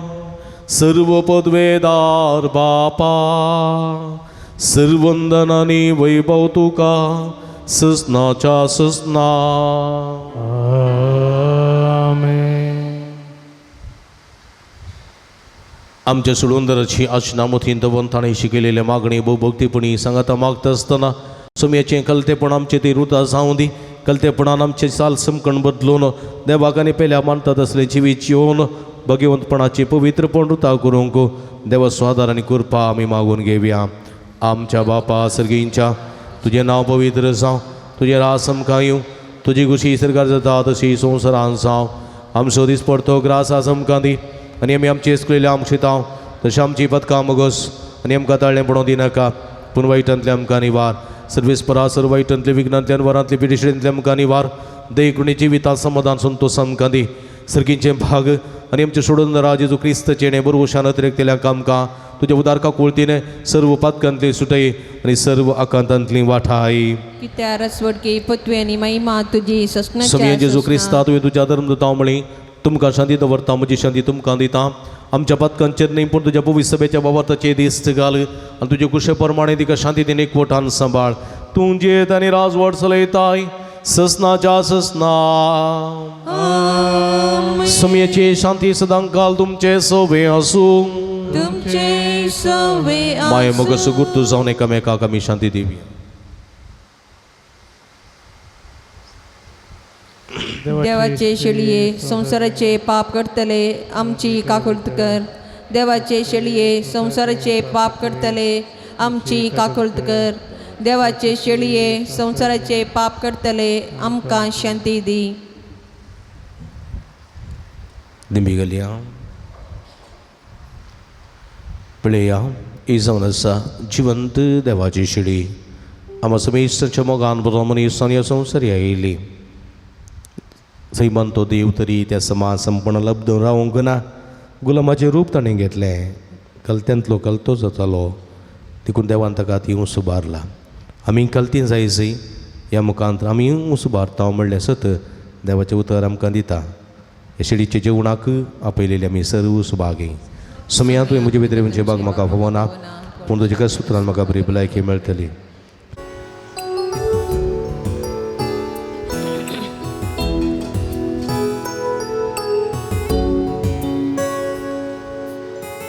सर्व पदवेदार बापा, सर्वंदन आनी वैभव तुका ससनाच्या ससना. आमेन. आमच्या सोडूनदाराची आचना मथीन दवरून ताणें शिकयलेल्या मागणी भोवभक्तीपणी सांगाता मागता आसतना सोम्याचें कलतेपण आमचें ती रुता जावं दी. कलतेपणान आमचें चाल समकण बदलून देवाक आनी पेल्या मानतात असलें जिवीत जिवन भगवंतपणाची पवित्रपण रुता करूंक देवा स्वादार आनी कृपा आमी मागून घेवया. आमच्या बापा सर्गींच्या तुजें नांव पवित्र जावं, तुजें रास आमकां येवं, तुजी खुशी सरकार जाता तशी संवसारान जावं. आमचो दीस पडतो ग्रास आज आमकां दी आनी आमी आमची एस्कुलेल्या आमकां शितांव तशें आमची पदकां मगोस आनी आमकां ताळें पडोवंक दिनाका पूण वायटांतले आमकां निवार. सर्वेस परा सर्व वायटांतले विघ्नांतल्यान वरांतले पिडिशेंतले आमकां निवार. देखणी जिविता समाधान संतोष आमकां दी. सर्गींचें भाग आनी आमचें सोडून राज जेजू क्रिस्तचें बरवशान अतिरेकतेल्या कामकां तुज्या उदारका कुळतीने सर्व पातकांतली सुटय आनी सर्व आकांतांतली वाठाय. कित्या रसवडकी पत्वी आनी महिमा तुजी समये जेजू क्रिस्ता तुवें तुज्या धर्म दिता म्हळी तुमकां शांती दवरता म्हजी शांती तुमकां दिता. आमच्या पातकांचेर न्ही पूण तुज्या पवित्र सभेच्या बाबार्थाचे दिस्त घाल आनी तुजे कुशे प्रमाणे तिका शांती दिन एकवटान सांबाळ. तूं जेत आनी राजवट चलयताय ससनाच्या ससना. समयेची शांती सदांकाल तुमचे सोवे आसूं. तुमचे सवे माये मग सुगुर्तू जावन एकामेकाक आमी शांती दिवया. देवाचे शेळये संवसाराचे पाप करतले आमची काकुळत कर. देवाचे शेळये संवसाराचे पाप करतले आमची काकुळत कर. देवाचे शेळये संवसाराचे पाप करतले आमकां शांती दी. दिंबी घालया पळया ही जावन आसा जिवंत देवाची शेळी. आमा समेस्तांच्या मोगान बरो मनीस आनी ह्या संवसारी आयिल्ली. सैमान तो देव तरी त्या समाज संपण लब्ध रावंक ना. गुलामाचें रूप ताणें घेतलें, कलत्यांतलो कलतो जातालो देखून देवान ताका ती उबारला. आमी कलतीन जायजय ह्या मुखांत आमी उबारता म्हणलें सत देवाचें उतर आमकां दिता. ह्या शेडीच्या जेवणाक आपयलेले आमी सर्व सुभागी. समया तुवें म्हजे भितर म्हणजे बाग म्हाका फावना पूण तुज्या सुत्रान म्हाका बरी भलायकी मेळटली.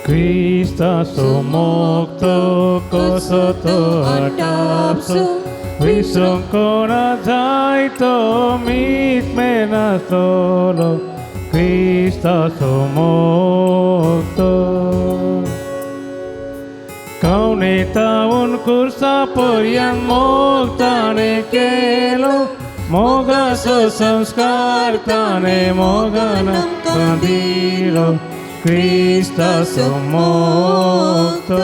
क्रिस्ताचो मोगतो कसो तो आटापसो विसरूंक कोणा जायतो मीत मेनासतलो क्रिस्ताचो मोगतो. कवनेतावन कुर्सा पर्यंत मोग ताणें केलो मोगाचो संस्कार ताणें मोगान आमकां दिलो क्रिस्ताचो मोगतो.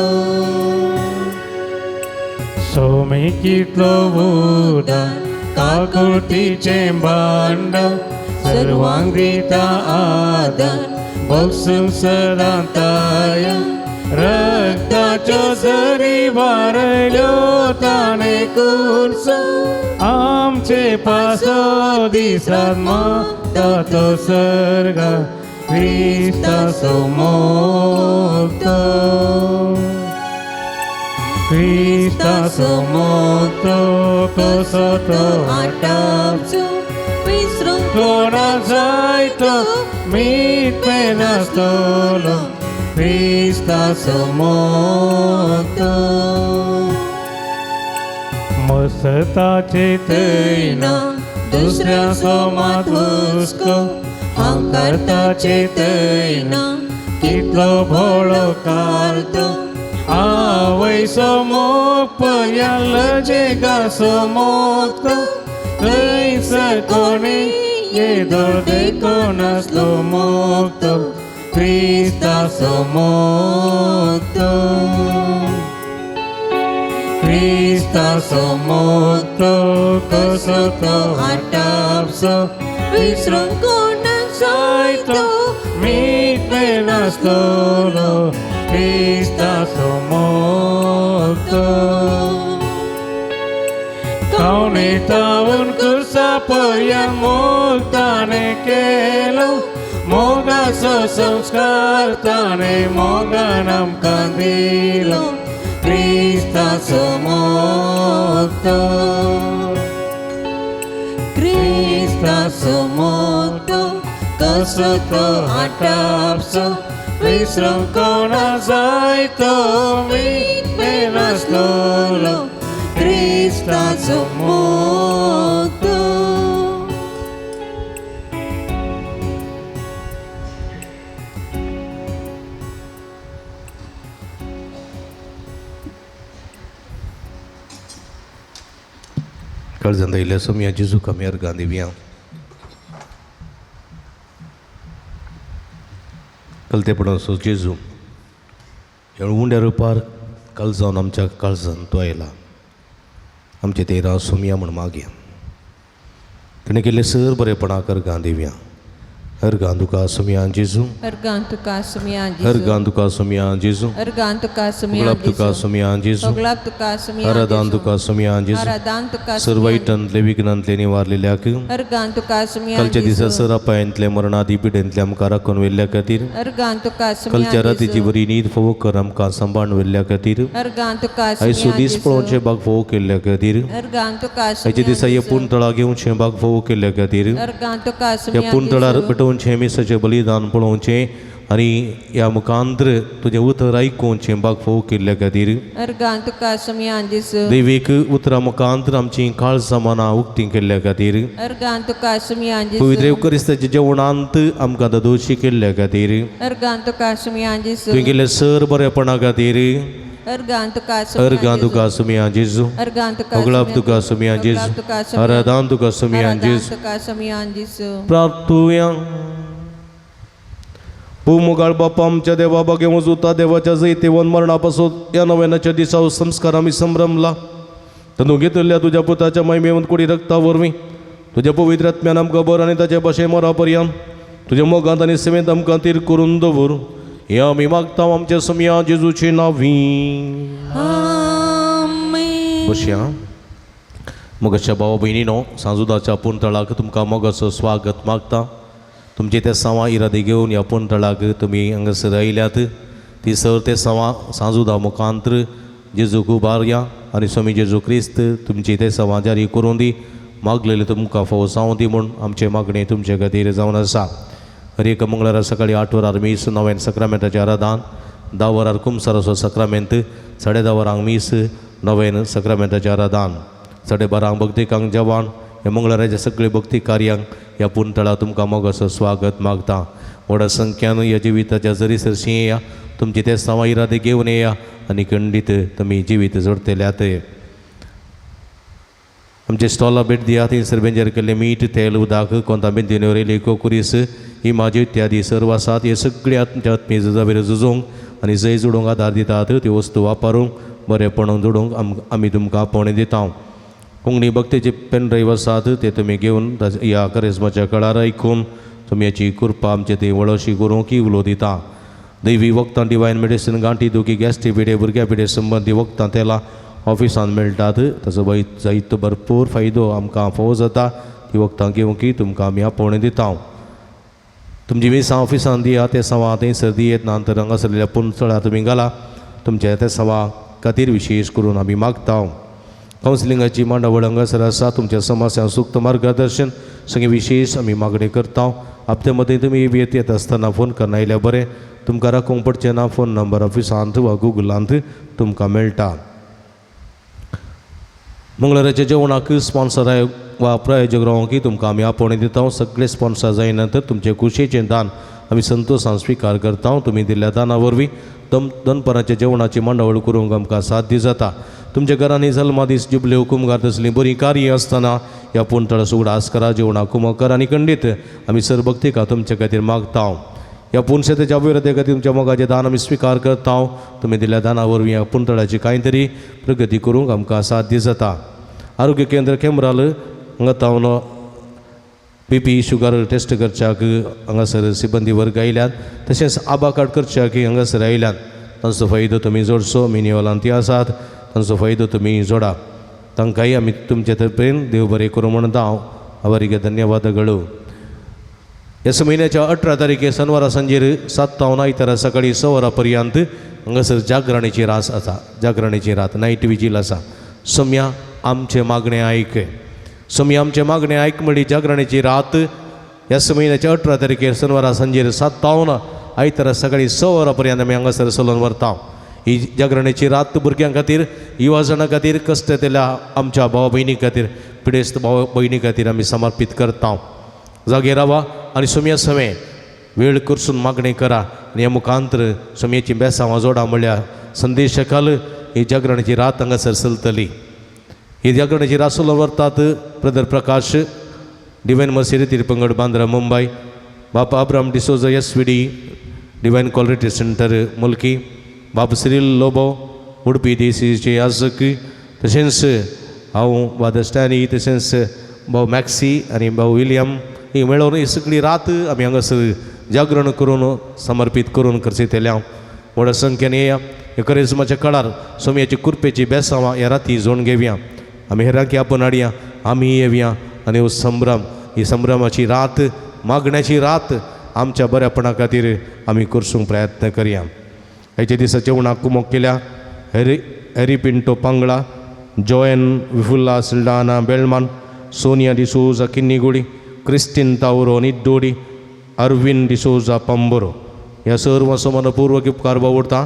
सोमी कितलो उदार काकुळतीचें भांड सर्वांक दिता आदार बगसूंक सदां तयार. रक्ताच्यो झरी वारयल्यो ताणें कुर्सो आमचे पासो दिसात मागता तो सर्गा क्रिस्ताचो मोगतो. क्रिस्ताचो मोगतो कसो तो आटापचो विसरूंक कोणा जायतो मीत मेनासतलो क्रिस्ताचो मोगतो. मसताचे तैना दुसऱ्याचो मात हुस्को हांकारताचे तैना कितलो भोळो कालतो आवयचो मोग पर्यान लजेगाचो मोगतो थंयसर कोणी येदोळ देखो नासलो मोगतो क्रिस्ताचो मोगतो. क्रिस्ताचो मोगतो कसो तो आटापसो विसरूंक कोणा जायतो मीत मेनासतलो क्रिस्ताचो मोगतो. कवनेतावन कुर्सा पर्यंत मोग ताणें केलो मोगाचो संस्कार ताणें मोगान आमकां दिलो क्रिस्ताचो मोगतो. क्रिस्ताचो मोगतो कसो तो आटापसो विसरूंक कोणा जायतो मीत मेनासतलो क्रिस्ताचो मोगतो. काळजांत आयिल्ल्या सोमया जेजूक आमी अर्गां दिवया. कलतेपणाचो जेजू ह्या उंड्या रुपार कालजावन आमच्या काळजान तो आयला. आमचे तेरा सोमया म्हूण मागया. ताणें केल्ले सर बरेपणाक अर्गां दिवया. अर्गां तुका सोमया जेजू. अर्गां तुका सोमया जेजू. अर्गां तुका सोमया जेजू. अर्गां तुका सोमया गुलाब तुका जेजू. सोमया जेजू. सगळाब तुका सोमया आराधान जेजू. तुका सोमया जेजू. आराधान तुका सर सोमया. वायटांतले विघ्नांतले निवारलेल्याक अर्गां तुका सोमया कालच्या दिसा जेजू. सर अपायांतले मरणादी पिडेंतले आमकां राखून व्हेल्ल्या खातीर अर्गां तुका सोमया कालच्या रातीची जेजू. बरी न्हीद फोव कर आमकां सांबाळून व्हेल्ल्या खातीर अर्गां तुका आयसो सोमया दीस जेजू. पळोवचें बाग फोव केल्ल्या खातीर अर्गां तुका आयच्या सोमया दिसा हे जेजू. पूण तळा घेवचें बाग फोव केल्ल्या खातीर अर्गां तुका ह्या सोमया पूण तळार जेजू. पेटोवचें मिसाचें बलिदान पळोवचें आनी ह्या मुखांत्र तुजें उतर आयकुचें बाग फोव केल्ल्या खातीर अर्गां तुका सोमया जेजू. देवीक उतरां मुखांत्र आमची काळजां मनां उक्तीं केल्ल्या खातीर अर्गां तुका सोमया पवित्र जेजू. येवकरिस्ताच्या जेवणांत आमकां दोशी केल्ल्या खातीर अर्गां तुका सोमया जेजू. तुवें केल्ले सर बरेपणा खातीर अर्गां तुका सोमया अर्गां जेजू. तुका सोमया जेजू. अर्गां तुका अगलाब सोमया तुका सोमया अगलाब जेजू. तुका सोमया. आराधान तुका सोमया आराधान जेजू. तुका सोमया जेजू. प्रार्थुया. भूमुगाळ बापा आमच्या देवा बागे वजुता देवाच्या जैतेवन मरणापासून या नव्यानाच्या दिसा संस्कार आमी संभ्रमला तंदू घेतल्या तुज्या पुताच्या महिमेवन कुडी रक्ता वरवीं तुज्या पवित्र आत्म्यान आमकां बर आनी ताचे भाशे मरा पर्यंत तुज्या मोगांत आनी सेवेंत आमकां तीर करून दवर हे आमी मागता आमच्या सोमया जेजूचे नांवी. आमेन. बसया. मोगाच्या भावा भयणीनो, सांजुदाच्या पुणतळाक तुमकां मोगाचो स्वागत मागता. तुमचे ते सवा इरादे घेवन ह्या पुणतळाक तुमी हांगासर आयल्यात ती सर ते सवा सांजुदा मुखांत्र जेजूक उबारया आनी स्वामी जेजू क्रिस्त तुमची ते सवा जारी करूं दी. मागलेले तुमकां फावो जावं दी म्हूण आमचें मागणें तुमचे खातीर जावन आसा. हर एक मंगळारा सकाळी 8 वरार मीस, नव्यान सक्रामेंताचें आराधान, 10 वरार कुमसाराचो सक्रामेंत, 10:30 वरांक मीस, नव्यान सक्रामेंताचें आराधान, 12:30 भक्तिकांक जेवण. ह्या मंगळाराच्या सगळे भक्ती कार्यांक ह्या पुणतळा तुमकां मोगाचो स्वागत मागता. व्हडा संख्यान ह्या जिविताच्या जरी सरशी येया, तुमचे ते सवा इरादे घेवन येया आनी खंडीत तुमी जिवीत जोडटल्यात. आमचे स्टॉला भेट दिया. थंयसर बेंजर केल्लें मीठ, तेल, उदक, कोंता बेंतीन रेली, कोकुरीस, इमाज इत्यादी सर्व आसात. हे सगळे आत्मच्या आत्मीय झुजावेर झुजूंक आनी जय जोडूंक आदार दितात. त्यो वस्तू वापरूंक बरेपण जोडूंक आमी तुमकां आपोवणें दिता. कोंकणी भक्तीचे पेन ड्रायव्ह आसात ते तुमी घेवन ह्या करिज्माच्या कळार आयकून तुमी हाची कृपा आमचे थंय वळशी करूंक की उलो दिता. दैवी वखदां, डिवायन मेडिसीन, गांठी दुखी, गॅस्ट्रीक पिडे, भुरग्या पिडे संबंदी वखदां तेलां ऑफिसान मेळटात. ताचो जायतो भरपूर फायदो आमकां फावो जाता. ती वखदां घेवंक की तुमकां आमी आपोवणें दिता. तुमची मिसां ऑफिसान दिया. ते सवा थंयसर दियेत ना तर हांगासरल्या पुणसळार तुमी घाला. तुमच्या ते सवा खातीर विशेश करून आमी मागता. कावन्सिलिंगाची मांडावळ हांगासर आसा. तुमच्या समस्या सुक्त मार्गदर्शन सगळें विशेश आमी मागणी करता. आपल्या मदें तुमी येत येत आसतना फोन करना आयल्यार बरें, तुमकां राखूंक पडचें ना. फोन नंबर ऑफिसांत वा गुगलांत तुमकां मेळटा. मंगळाराच्या जेवणाक स्पॉन्सर वा प्रायोजक रावंक की तुमकां आमी आपोवणें दिता. सगळे स्पॉन्सर जायना तर तुमचें खुशयेचें दान आमी संतोशान स्विकार करता. तुमी दिल्ल्या दाना वरवीं दनपाराच्या जेवणाची मांडावळ करूंक आमकां साध्य जाता. तुमच्या घरांनी जल्मा दीस, जुबले, हुकुमगार तसलीं बरीं कार्यां आसतना ह्या पुणतळाचो उगडास करा. जेवणाक कुमक करा आनी खंडीत आमी सरभक्तिका तुमचे खातीर मागता. ह्या पुनशेताच्या अभिवृद्धी खातीर तुमच्या मोगाचें दान आमी स्विकार करता. तुमी दिल्ल्या दाना वरवीं ह्या पुणतळाची कांय तरी प्रगती करूंक आमकां साध्य जाता. आरोग्य केंद्र केमराल हांगा तावन बीपी, शुगर टेस्ट करच्याक हांगासर सिबंदी वर्ग आयल्यात. तशेंच आबा कार्ड करच्याक हांगासर आयल्यात. तांचो फायदो तुमी जोडचो. मिनी ती आसात तांचो फायदो तुमी जोडा. तांकांय आमी तुमचे तर्फेन देव बरें करूं म्हणटा हांव. ಅವರಿಗೆ ಧನ್ಯವಾದಗಳು. ह्या म्हयन्याच्या 18 तारखे शनिवारा सांजेर 7 तावन आयतारा सकाळी 6 वरां पर्यंत हांगासर जागरणेची रास आसा. जागरणेची रात नायट विजील आसा. सम्या आमचें मागणें आयक, सम्या आमचें मागणें आयक म्हणली जागरणेची रात ह्या म्हयन्याच्या 18 तारखेर शनिवारा सांजेर 7 तावन आयतारा सकाळी 6 वरां पर्यंत आमी हांगासर चलोवन व्हरता. ही जागरणेची रात भुरग्यां खातीर, युवा जाणां खातीर, कश्ट येतल्या आमच्या भाव भयणी खातीर, पिडेस्त भाव भयणी खातीर आमी समर्पीत करता. जागे रावा आनी सोम्या समें वेळ करसून मागणें करा आनी ह्या मुखांतर सोम्याची बेसांवां जोडा म्हणल्यार संदेश खाल ही जागरणेची रात हांगासर चलतली. ही जागरणाची रासोल व्हरतात brother Prakash divine mercy Tirpangad Bandra Mumbai, Bapa Abraham D'Souza S V D divine quality centre Mulki, Bap Cyril Lobo Udupi देसीचे याजक, तशेंच हांव वादर स्टॅनी, तशेंच भाव मॅक्सी आनी भाव विलियम ही मेळोवन ही सगळी रात आमी हांगासर जागरण करून समर्पीत करून करचेतल्या। व्हड संख्येन येया ह्या करेजमाच्या काळार सोमयाची कुरपेची बेसांवां ह्या राती जोडून घेवया। आमी हेरांकी आपोवन हाडया, आमी येवया आनी हो संभ्रम, ही संभ्रमाची रात, मागण्याची रात आमच्या बऱ्यापणा खातीर आमी करसूंक प्रयत्न करया। हेच्या दिसा जेवणाक कुमोक केल्या Harry Pinto Pangla, Joan Vifulla Saldanha Belman, Sonia D'Souza Kinnigudi, Christine Tauro Niddodi, Arvind D'Souza Pamboro ह्या सर्व मनपूर्वक उपकार बावडटा।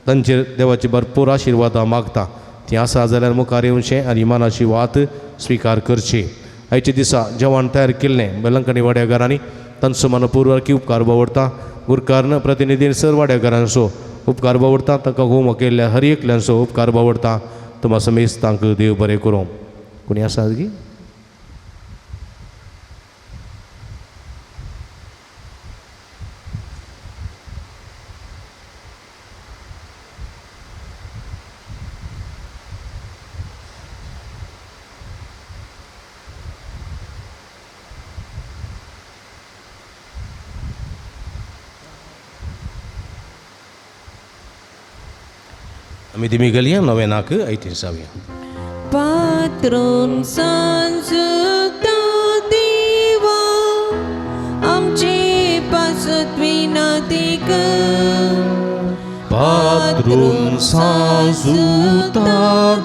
तांचेर देवाची भरपूर आशिर्वादां मागता। ती आसा जाल्यार मुखार येवचें आनी मनाची वात स्विकार करची। आयच्या दिसा जेवण तयार केल्लें बेलंकणी वाड्याघरांनी तांचो मनपूर्वक उपकार बावडटा। गुरकारन प्रतिनिधी सर वाड्याघरांचो उपकार बावडटा। तांकां होम केल्ल्या हर एकल्यांचो उपकार बावडटा। तुमा समेस्त तांकां देव बरें करूं। कोणी आसा गी? आमी दिमी घालया नव्यानाक आयतीन जावया। पात्रोन सांजुता देवा आमचे पासत विनंती कर। पात्रोन सांजुता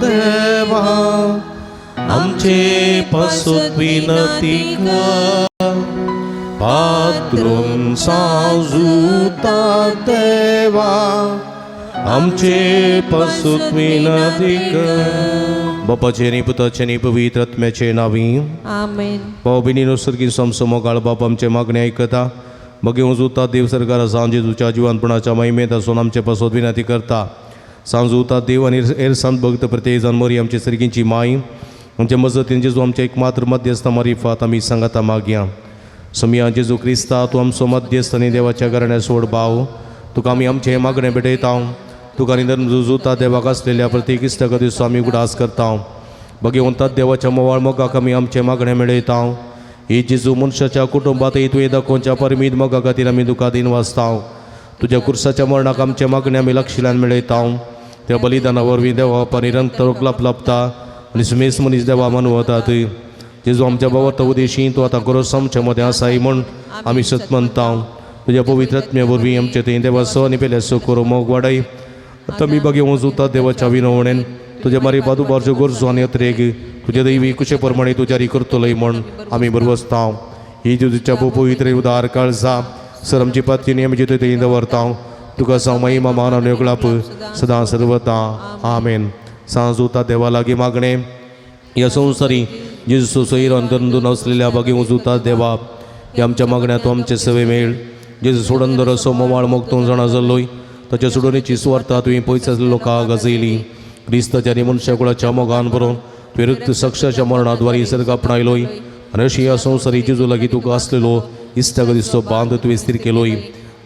देवा आमचे पासत विनंती कर। पात्रोन सांजुता देवा आमचे पासत विनंती कर। बापाचे आनी पुताचे आनी पवित्र आत्म्याचे नांवी आमेन। भाव भयणीनो सर्गीन समसो मोगाळ बाप आमचे मागणे आयकता। बगे उजूता देव सरकार सांजे तुज्या जिवानपणाच्या महिमेंत आसून आमचे पासत विनंती करता। सांजूता देव आनी हेर संत भक्त प्रत्येक जाण मोरी आमचे सर्गींची माय आमचे मजतीन जेजू आमचे एकमात्र मध्यस्थ मारिफात आमी सांगाता मागया। समिया जेजू क्रिस्ता तूं आमचो मध्यस्थ आनी देवाच्या घराण्या सोड भाव तुका आमी आमचें मागणें भेटयता। तुका आनी धर्म जुजूता देवाक आसलेल्या प्रत्येक इश्टा खातीर आमी उगडास करता। भगवंतात देवाच्या मोवाळ मोगाक आमी आमचें मागणें मेळयता। ही जेजू मनशाच्या कुटुंबात तुवें दाखोवच्या परमीत मोगा खातीर आमी तुका दिन वाचता। तुज्या कुर्साच्या मरणाक आमचें मागणें आमी लक्षिल्यान मेळयता। त्या बलिदाना वरवीं देवा बापा निरंतर लाभ लाभता आनी सुमेस मनीस देवा मनवतात। जेजू आमच्या बाबत उदेशी तूं आतां गरज आमच्या मदें आसाय म्हूण आमी सत मानता। तुज्या पवित्र आत्म्या वरवीं आमचे थंय देवाचो आनी पेल्याचो करो मोग वाडय। आतां आमी बागे वचूता देवाच्या विनवणेन तुज्या मारी बादुबारच्यो गरजो आनी अत्रेग तुज्या दैवी कुशे प्रमाणे तूं जारी करतलोय म्हूण आमी बरवसता। ही तुज्या पवित्र उदार काळजा सर आमची पातयेनी आमची थंय दवरता। तुका जावं महिमा मान आनी उगडाप सदां सर्वता आमेन। सांजूता देवा लागीं मागणें ह्या संवसारी जेजू सोयरो अंतरंदून आसलेल्या बागे वचूता देवा ह्या आमच्या मागण्या तूं आमचे सवे मेळ। जेजू सोडंदर असो मोवाळ मोग तूं जाणा जाल्लोय ताच्या सोडोवणेची सुवार्ता तुवें पयस आसलेल्या लोकांक गाजयली। क्रिस्ताच्या आनी मनशाकुळाच्या मोगान बरोवन तुवें रक्त साक्षाच्या मरणाद्वारे सर्ग आपणायलोय आनी अशी ह्या संवसारी जेजू लागीं तुका आसलेलो इश्टागतीचो बांद तुवें स्थीर केलोय।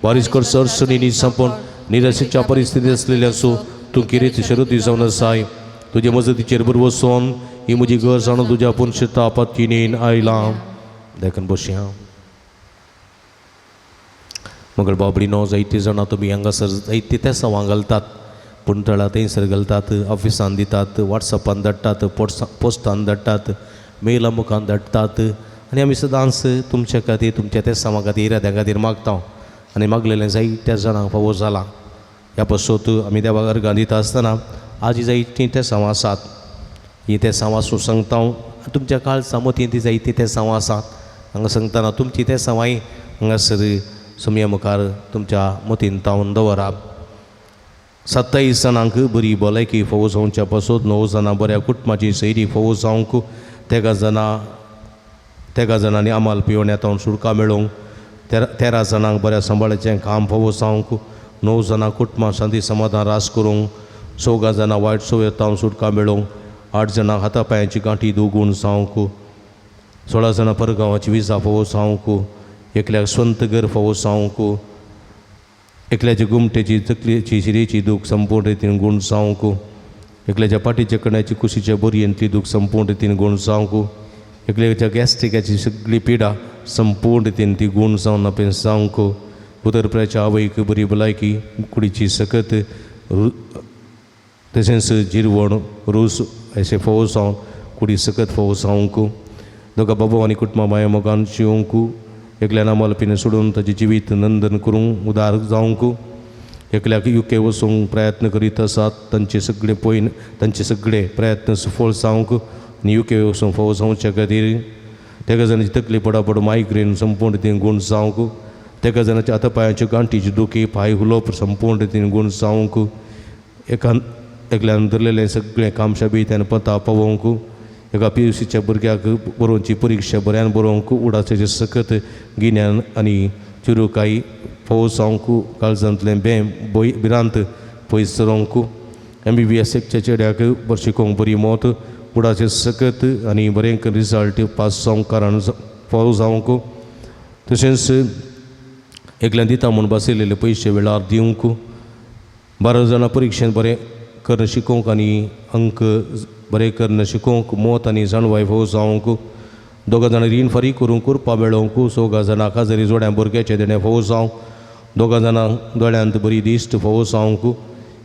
बारीस कर अडचणींनी संपून निराशेच्या परिस्थितींत आसलेल्यांचो तूं किरेत शरती जावन आसाय। तुजे मजतीचेर बरवसून ही म्हजी गरज जाणून तुज्या पुनशता पत्तीनेन आयलां। देखून बसया मगर बाबडीनो जायते जाणां तुमी हांगासर जायते तेसांवां घालतात, पूण तळा थंयसर घालतात, ऑफिसान दितात, वॉट्सॅपान धाडटात, पोस्टान धाडटात, मेला मुखान धाडटात आनी आमी सदांच तुमच्या खातीर तुमच्या तेसांवां खातीर इराद्यां खातीर मागता आनी मागलेलें जायत्या जाणांक फावो जालां। ह्या पासत आमी देवाक अर्गां दिता आसतना आजी जायतीं तेसांवां आसात, ही तेसांवां आसूं सांगता हांव तुमच्या काळजा मतीं ती जायतीं तेसांवां आसात। हांगा सांगतना तुमची तेसांवांय हांगासर सोमया मुखार तुमच्या मतीन तावन दवरात। 27 जाणांक बरी भलायकी फावो जावच्या पासत, 9 जाणां बऱ्या कुटुंबाची सैरी फावो जावंक, 13 जाणांनी आमाल पिवण्यातावन सुटका मेळोवंक, 13 जाणांक बऱ्या सांबाळाचें काम फावो जावंक, 9 जाणां कुटुंबां शांती समाधान रास करूंक, 4 जाणां वायट सोयतावन सुटका मेळोवंक आठ जाणांक हाता पांयांची गांठी दुगूण जावंक, 16 जाणां परगांवाची विजा फावो जावंक, एकल्याक स्वंत घर फावो जावंक, एकल्याच्या गुमटेची तकलेची शिरेची दूख संपूर्ण रितीन गूण जावंक, एकल्याच्या पाटीच्या कण्याची कुशीच्या बोरयेंतली दूख संपूर्ण रितीन गूण जावंक, एकल्याच्या गॅस्ट्रिकाची सगळी पिडा संपूर्ण रितीन ती गूण जावन अपेस जावंक, उदरप्राच्या आवयक बरी भलायकी कुडीची सकत तशेंच जिरवण रूस अशें फोव जावन कुडी सकत फोव जावंक, दोगा बाबू आनी कुटुंबा माया मोगान जिवंक, एकल्यान अमलपिने सोडून ताजें जिवीत नंदन करूंक उदार जावंक, एकल्याक युके वचूंक प्रयत्न करीत आसात तांचे सगळे पयन तांचे सगळे प्रयत्न सफळ जावंक आनी युके वचूंक फावो जावच्या खातीर, तेका जाणाची तकली पडापड मायग्रेन संपूर्ण रितीन गूण जावंक, तेका जाणाच्या हाता पांयाच्यो गांठीच्यो दुखी पांय हुलोप संपूर्ण रितीन गूण जावंक, एका एकल्यान धरलेलें सगळें काम शाबीत्यान पता पावोवंक, एका पी यू सीच्या भुरग्याक बरोवची परिक्षा बऱ्यान बरोवंक उडासाचें सकत गिन्यान आनी चुरुकाय फावो जावंक, काळजांतलें बें भंय भिरांत पयस सरोवंक, एम बी बी एस एकच्या चेड्याक बरें शिकोवंक बरी मत उडाचें सकत आनी बरें रिजल्ट पास जावंक कारण फावो जावंक, तशेंच एकल्यान दिता म्हूण बसयलेले पयशे वेळार दिवंक, 12 जाणां परिक्षेंत बरें करून शिकोवंक आनी अंक बरें करून शिकोवंक मत आनी जाणवाय फावो जावंक, दोगां जाणां रीण फारीक करूंक करपा मेळोवंक, चवगां जाणां काजारी जोड्यां भुरग्याचें देणें फावो जावंक, दोगां जाणां दोळ्यांत बरी दिश्ट फावो जावंक,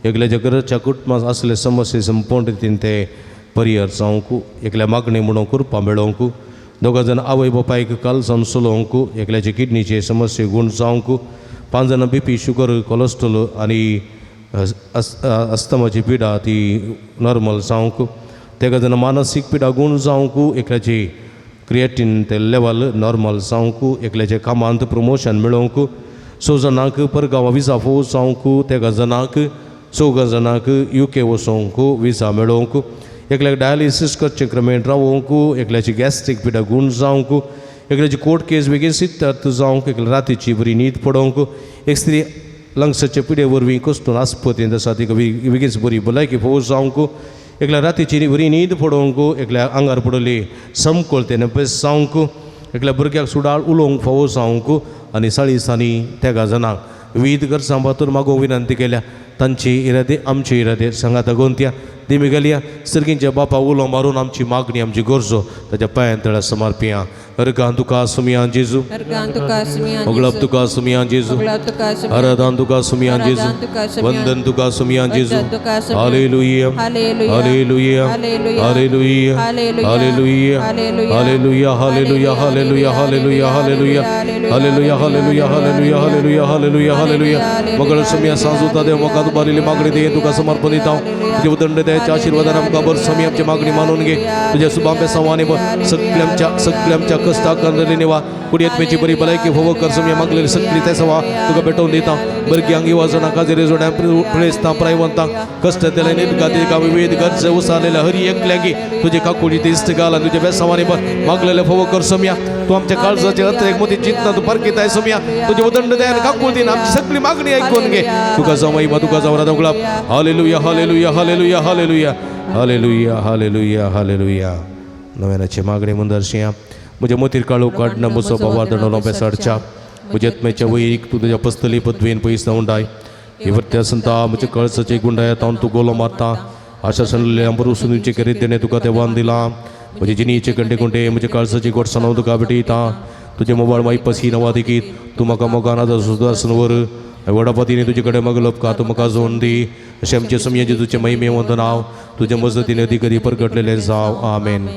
एकल्याच्या घराच्या कुटुंबांत आसले समस्ये संपूर्ण रितीन ते परिहर जावंक, एकल्या मागणी म्हणून करपा मेळोवंक, दोगां जाणां आवय बापायक कालसान चलोवंक, एकल्याचे किडनीचे समस्ये गूण जावंक, 5 जाणां बीपी शुगर कोलेस्ट्रोल आनी अस्तमाची पिडा ती नॉर्मल जावंक, तेका जाणां मानसीक पिडा गूण जावंक, एकल्याची क्रिएटीन ते लेवल नॉर्मल जावंक, एकल्याच्या कामांत प्रमोशन मेळोवंक, 6 जाणांक परगांवा विजा फावो जावंक, तेगा जाणांक 4 जाणांक युके वचोंक विजा मेळोवंक, एकल्याक डायलिसीस करचें क्रमेण रावोवंक, एकल्याची गॅस्ट्रीक पिडा गूण जावंक, एकल्याची कोर्ट केस बेगीन सिद्धार्थ जावंक, एकल्या रातीची बरी न्हीद पडोवंक, एक स्त्री लंग्साचे पिडे वरवीं कश्टून आस्पतींत आसा तिका बेगीन बरी भलायकी फावो जावंक, एकल्या रातीची बरी न्हीद पडोवंक, एकल्या आंगार पडली समकोळ तें नपेस जावंक, एकल्या भुरग्याक सुडाळ उलोवंक फावो जावंक आनी साळीसांनी तेगा जाणांक विविध गरजां बातूर मागोवंक विनंती केल्या. तांचे इरादे आमचे इरादे सांगाता गोंतया दिमी गेल्या सर्गींच्या बापा उलो मारून आमची मागणी आमची गरजो ताच्या पांयां तळा समर्पिया. अर्गां तुका सुमिया जेजू. अर्गां तुका सुमिया. मोगळप तुका सुमिया जेजू. मोगळप तुका सुमिया. आराधन तुका सुमिया जेजू. आराधन तुका सुमिया. वंदन तुका सुमिया जेजू. वंदन तुका सुमिया. Hallelujah. Hallelujah. Hallelujah. Hallelujah. Hallelujah. Hallelujah. Hallelujah. Hallelujah. Hallelujah. Hallelujah. Hallelujah. Hallelujah. Hallelujah. Hallelujah. Hallelujah. Hallelujah. Hallelujah. Hallelujah. मगळ सुमिया सांजुता देव म्हाका दुबारिल्ली मागणी दे तुका समर्पण दिता. तुझ्या उदंड दयाच्या आशीर्वादान आमकां बर स्वामी आमची मागणी मानून घे. तुझ्या सुबांबे संवानी सगळ्यांच्या सगळ्यांच्या कष्टाक निवा कुडियत्मेची बरी भलायकी भोव कर स्वामी. मागलेली सगळी त्या सवा तुका भेटोवन दिता. भुरग्यांक युवाजणां काजेरी जोड्यां प्रेस्तां प्रायवंतां कष्ट त्याला निर्गाती का विविध गरज उसारलेल्या हरी एकल्यागी तुझे काकुडी दिस्त घाल आणि तुझ्या बेसावानी मागलेले फव कर सोमया. तू आमच्या काळजाचे अत्रेक मोती चिंतना तू पारखीत सोमया. तुझे उदंड दयान काकुळतीन आमची सगळी मागणी ऐकून घे. तुका जावं महिमा, तुका जावं राधा गुलाब. Hallelujah. Hallelujah. Hallelujah. Hallelujah. Hallelujah. Hallelujah. Hallelujah. नव्यानाचे मागणे मुंदरशिया. म्हज्या मोतीर काळो काडना म्हजो बाबा दंडलो बेसाडच्या म्हज्या आत्म्याच्या वैरीक तूं तुज्या पस्तली पदवेन पयस उंडाय. निवृत्ती संता म्हज्या कळसाचे गुंडाय तावन तूं गोलो मारता. आशा सणलेले अंबर वसून दिवचे करीत देणे तुका देवान दिला. म्हजे जिणेचे कंडे कुंडे म्हज्या काळसाची गोडसाण तुका भेटयता. तुजे मोबायल माई पसी नवा देखीत तूं म्हाका मोगान आदार सुदासन वडापातीने तुजे कडेन मगलप का तूं म्हाका जोन दी. अशें आमचे समयाचे तुजे महिमे वंदन हांव तुज्या मजतीने अदी परगटलेलें जावं. आमेन.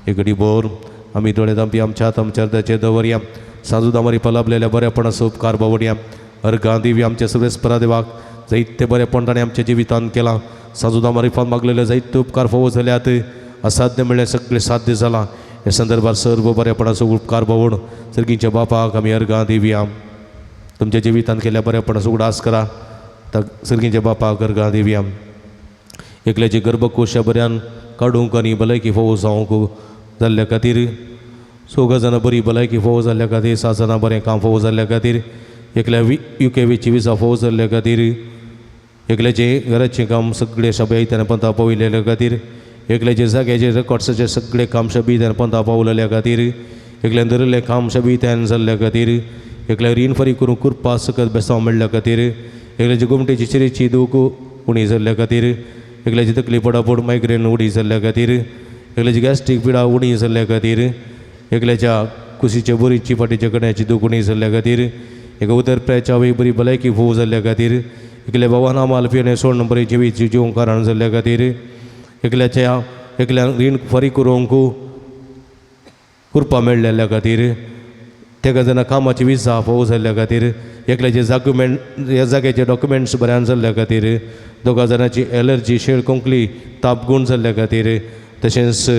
एक घडी भर आमी दोळे धांपी आमच्या हात आमच्या हृदयाचेर दवरया. साजू पलाबलेल्या बऱ्यापणाचो उपकार बावडया. अर्गां दिवी आमच्या सर्वेस्परा देवाक. जायते बरेपण ताणें आमच्या जिवितांत केलां. साजू मारिफान मागलेले जायते उपकार फावो जाल्यात. असाध्य म्हणल्यार सगळें साध्य जालां. ह्या संदर्भार सर्व बऱ्यापणाचो उपकार बावड सर्गींच्या बापाक आमी अर्गां दिवया. तुमच्या जिवितांत केल्ल्या बऱ्यापणाचो उगडास करा. सर्गींच्या बापाक अर्गां दिवया. एकल्याची गर्भकोशा बऱ्यान काडूंक आनी भलायकी फावो जावंक जाल्ल्या खातीर, 4 जाणां बरी भलायकी फावो जाल्ल्या खातीर, 7 जाणां बरें काम फावो जाल्ल्या खातीर, एकल्या युके वीची विजा फावो जाल्ल्या खातीर, एकल्याचें घराचें काम सगळें सभा त्याने पंथा पावयलेल्या खातीर, एकल्याचे जाग्याचे रेकॉर्ड्साचे सगळे काम शबीत्यान पंता पावलेल्या खातीर, एकल्यान धरिल्लें काम शबीत्यान जाल्ल्या खातीर, एकल्या रीण फारीक करूंक कृपा सकत बेसांव मेळ्ळ्या खातीर, एकल्याची गोमटेची शिरेची दूख उणी जाल्ल्या खातीर, एकल्याची तकली पडापड मायग्रेन उणी जाल्ल्या खातीर, एकल्याची गॅस्ट्रीक पिडा उणी जाल्ल्या खातीर, एकल्याच्या कुशीचे बोरीची फाटीच्या कण्याची दूख उणी जाल्ल्या खातीर, एका उदरप्याच्या आवय बरी भलायकी फोव जाल्ल्या खातीर, एकल्या बाबान आमाल पियेणे सोडून बरी जिवीची जिवंक कारण जाल्ल्या खातीर, एकल्याच्या एकल्यान रीण फारीक करूंक कृपा मेळ्ळेल्या खातीर, तेका जेन्ना कामाची विजा फोव जाल्ल्या खातीर, एकल्याचे डॉक्युमेंट ह्या जाग्याचे डॉक्युमेंट्स बऱ्यान जाल्ल्या खातीर, दोगा जाणांची एलर्जी शेळ खोंकली ताप गूण जाल्ल्या खातीर, तशेंच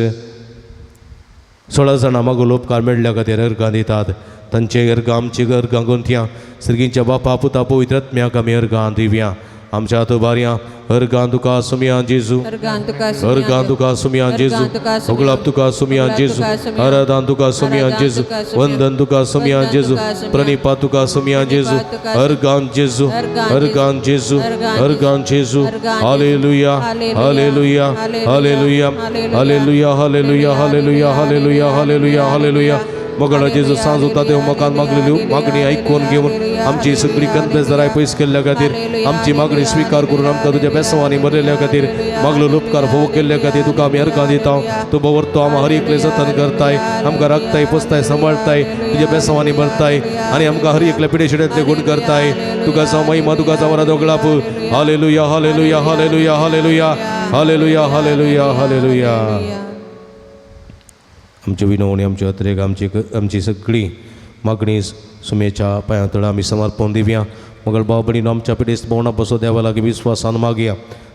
16 जाणां मागोलो उपकार मेळ्ळ्या खातीर अर्गां दितात. तांचे अर्गां आमची अर्गां गुंथया सर्गींच्या बापा पुता पवित्र आत्म्याक आमी अर्गां दिवया. आमच्या हात बारया अर्गां तुका सुमया जेजू, अर्गां तुका सुमया जेजू, होगळाप तुका सुमया जेजू, आराधन तुका सुमया जेजू, वंदन तुका सुमया जेजू, प्रणिपात तुका सुमया जेजू, अर्गां जेजू, अर्गां जेजू, अर्गां जेजू. Hallelujah, hallelujah, hallelujah, hallelujah, hallelujah, hallelujah, hallelujah, hallelujah, hallelujah. मगळ जेजू सांज होता देव मकान मागलेली मागणी ऐकून घेऊन आमची सगळी कनपेसदाराय पयस केल्ल्या खातीर, आमची मागणी स्वीकार करून आमकां तुज्या बेसवांनी भरलेल्या खातीर, मागलो उपकार फोव केल्ल्या खातीर तुका आमी अर्गां दिता. तूं बवरतो आम हर एकले जतन करताय, आमकां राखताय, पोसताय, सांबाळताय, तुज्या बेसवांनी भरताय आनी आमकां हर एकल्या पिडे शिड्यांतले गुण करताय. तुका जावं महिमा, तुका जावं दोगळाप. Hallelujah, hallelujah, hallelujah, hallelujah, hallelujah, hallelujah, hallelujah. आमची विनवणी, आमची अत्रेक, आमची आमची सगळी मागणी सुमेच्या पांयां तळा आमी समर्पण दिवया. मगळ भाव भयणीनो, आमच्या पिडेस्त भोवणा बसो देवा लागीं विस्वासान मागया.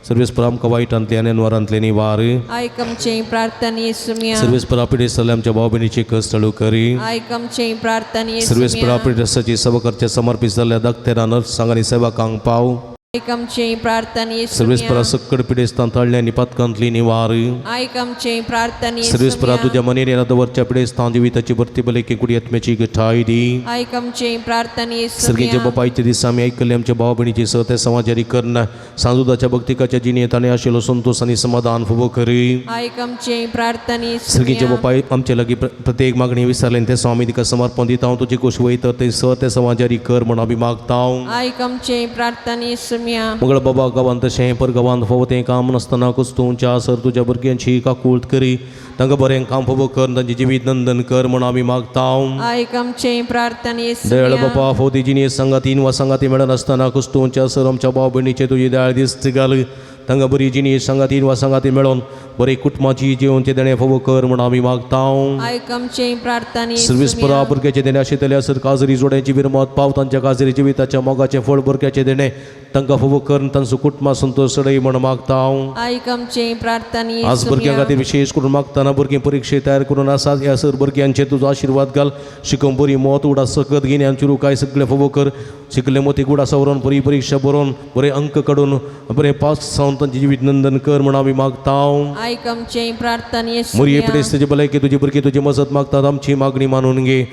सर्वेस्पर आमकां वायटांतले आनी अनवारांतले निवार. आयक आमचे प्रार्थने सुम्या. सर्वेस्पर पिडेस्त जाल्ल्या आमच्या भाव भयणीची कस चालू करी. आयक आमचे प्रार्थने सर्वेस्पर सुम्या. पिडेस्ताची सेवा करचे समर्पित जाल्ल्या दाक्तेरां, नर्सांक आनी सेवकांक पाव. आयक आमचे प्रार्थने सर्वेस्परा सुम्या. सक्कड पिडेस्तां तळ्ळे आनी पातकांतली निवार. आयक आमचे प्रार्थने सर्वेस्परा सुम्या. तुज्या मनेर दवरच्या पिडेस्तां जिविताची भरती भलेकी कुडी आत्म्याची गठाय दी. आयक आमचे प्रार्थने सर्गीच्या सुम्या. बापायच्या दिसा आमी आयकल्ले आमच्या भाव भयणीची सह ते समाजारी करना सांजुदाच्या भक्तिकाच्या जिणेंत आनी आशिल्लो संतोष आनी समाधान फुबो करी. आयक आमचे प्रार्थने सर्गीच्या सुम्या. बापाय आमचे लागीं प्रत्येक मागणी विसरले ते स्वामी तिका समर्पण दिता. तुजी खोश वयता ते सह ते समाजारी कर म्हण आमी मागता. आयक आमचे प्रार्थने सुम्या. मंगळ बाबा गांवांत तशें पर गांवांत फावो तें काम नासतना कुस्तूंच्या सर तुज्या भुरग्यांची काकूळत करी, तांकां बरें काम फावो कर, तांचें जिवीत नंदन कर म्हण आमी मागता. आयक आमचे प्रार्थने दयाळ सुम्या. बापा, फावती जिणी सांगातीन वा सांगाती मेळनासतना कुस्तूंच्या सर आमच्या भाव भयणीचे तुजी दयाळ दिस्त घाल, तांकां बरी जिणी सांगातीन वा सांगाती मेळोन बरे कुटुंबाची जेवणचें देणें फावो कर म्हण आमी मागता. आयक आमचे प्रार्थने सर्वीस सुम्या. परा भुरग्याचें देणें आशिल्ल्या सर काजरी जोड्यांची विरमत पाव, तांच्या काजरी जिविताच्या मोगाचें फळ भुरग्याचें देणें तांकां फावो कर, तांचो कुटुंबा संतोष सडय म्हण मागता. आयक आमचे प्रार्थने आज भुरग्यां सुम्या. खातीर विशेष करून मागतना भुरगीं परिक्षे तयार करून आसात ह्या सर भुरग्यांचेर तुजो आशिर्वाद घाल, शिकोवंक बरी मत उडा सकत गिन्यान चुरुकाय सगळें फावो कर, शिकले मोती गुडासा व्हरोन बरी परिक्षा बरोवन बरे अंक काडून बरे पास जावन तांचें जिवीत नंदन कर म्हण आमी मागता. आयक आमचे प्रार्थने मुरये सुम्या. पिडेस्ताची भलायकी तुजी भुरगीं तुजी मजत मागतात, आमची मागणी मानून घे.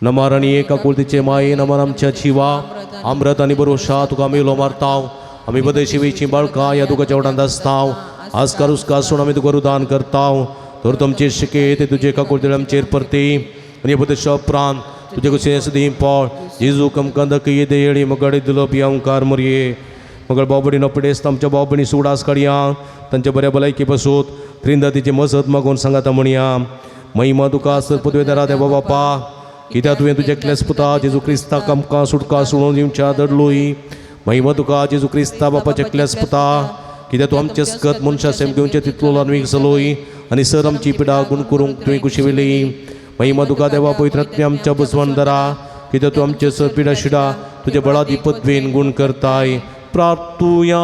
नमार आनी एका कुळतीचे माये नमार आमच्या जिवा आमरत आनी बरोशा तुका आमी उलो मारता. आमी बदय शिवेची बाळकां ह्या तुका जेवणांत आसता. आज कारुसका सोड आमी तुका रुदान करता. तर तुमचे शिके ते तुजे काकुळतेळ आमचेर परती आनी बदशा उपरांत तुजे कशें सदीं पळ जेजू कमकां दकये देयळी मगडे दिलो पियांकार मरये. मगळ भाव भयणीनो, पिडेस्त आमच्या भाव भयणी सुडास काडया, तांच्या बऱ्या भलायकी बसूत त्रिंदातीची मजत मागून सांगाता म्हणया. महिमा तुका सर पदवेदारा देवा बापा, कित्याक तुवें तुज्या एकल्याच पुता जेजू क्रिस्ताक आमकां सुटका सोडून दिवच्या दडलोय. महिमा तुका जेजू क्रिस्ता बापाच्या एकल्याच पुता, कित्याक तूं आमचे सकत मनशा सेम घेवचे तितलो ल्हानवीक जालोय आनी सर आमची पिडा गुण करूंक तुवें कुशिविली. महिमा तुका देवा पवित्र आत्म्या आमच्या बसवंदरा, कित्याक तूं आमचे सर पिडा शिडा तुज्या बळादी पदवेन गुण करताय. प्रार्थुया.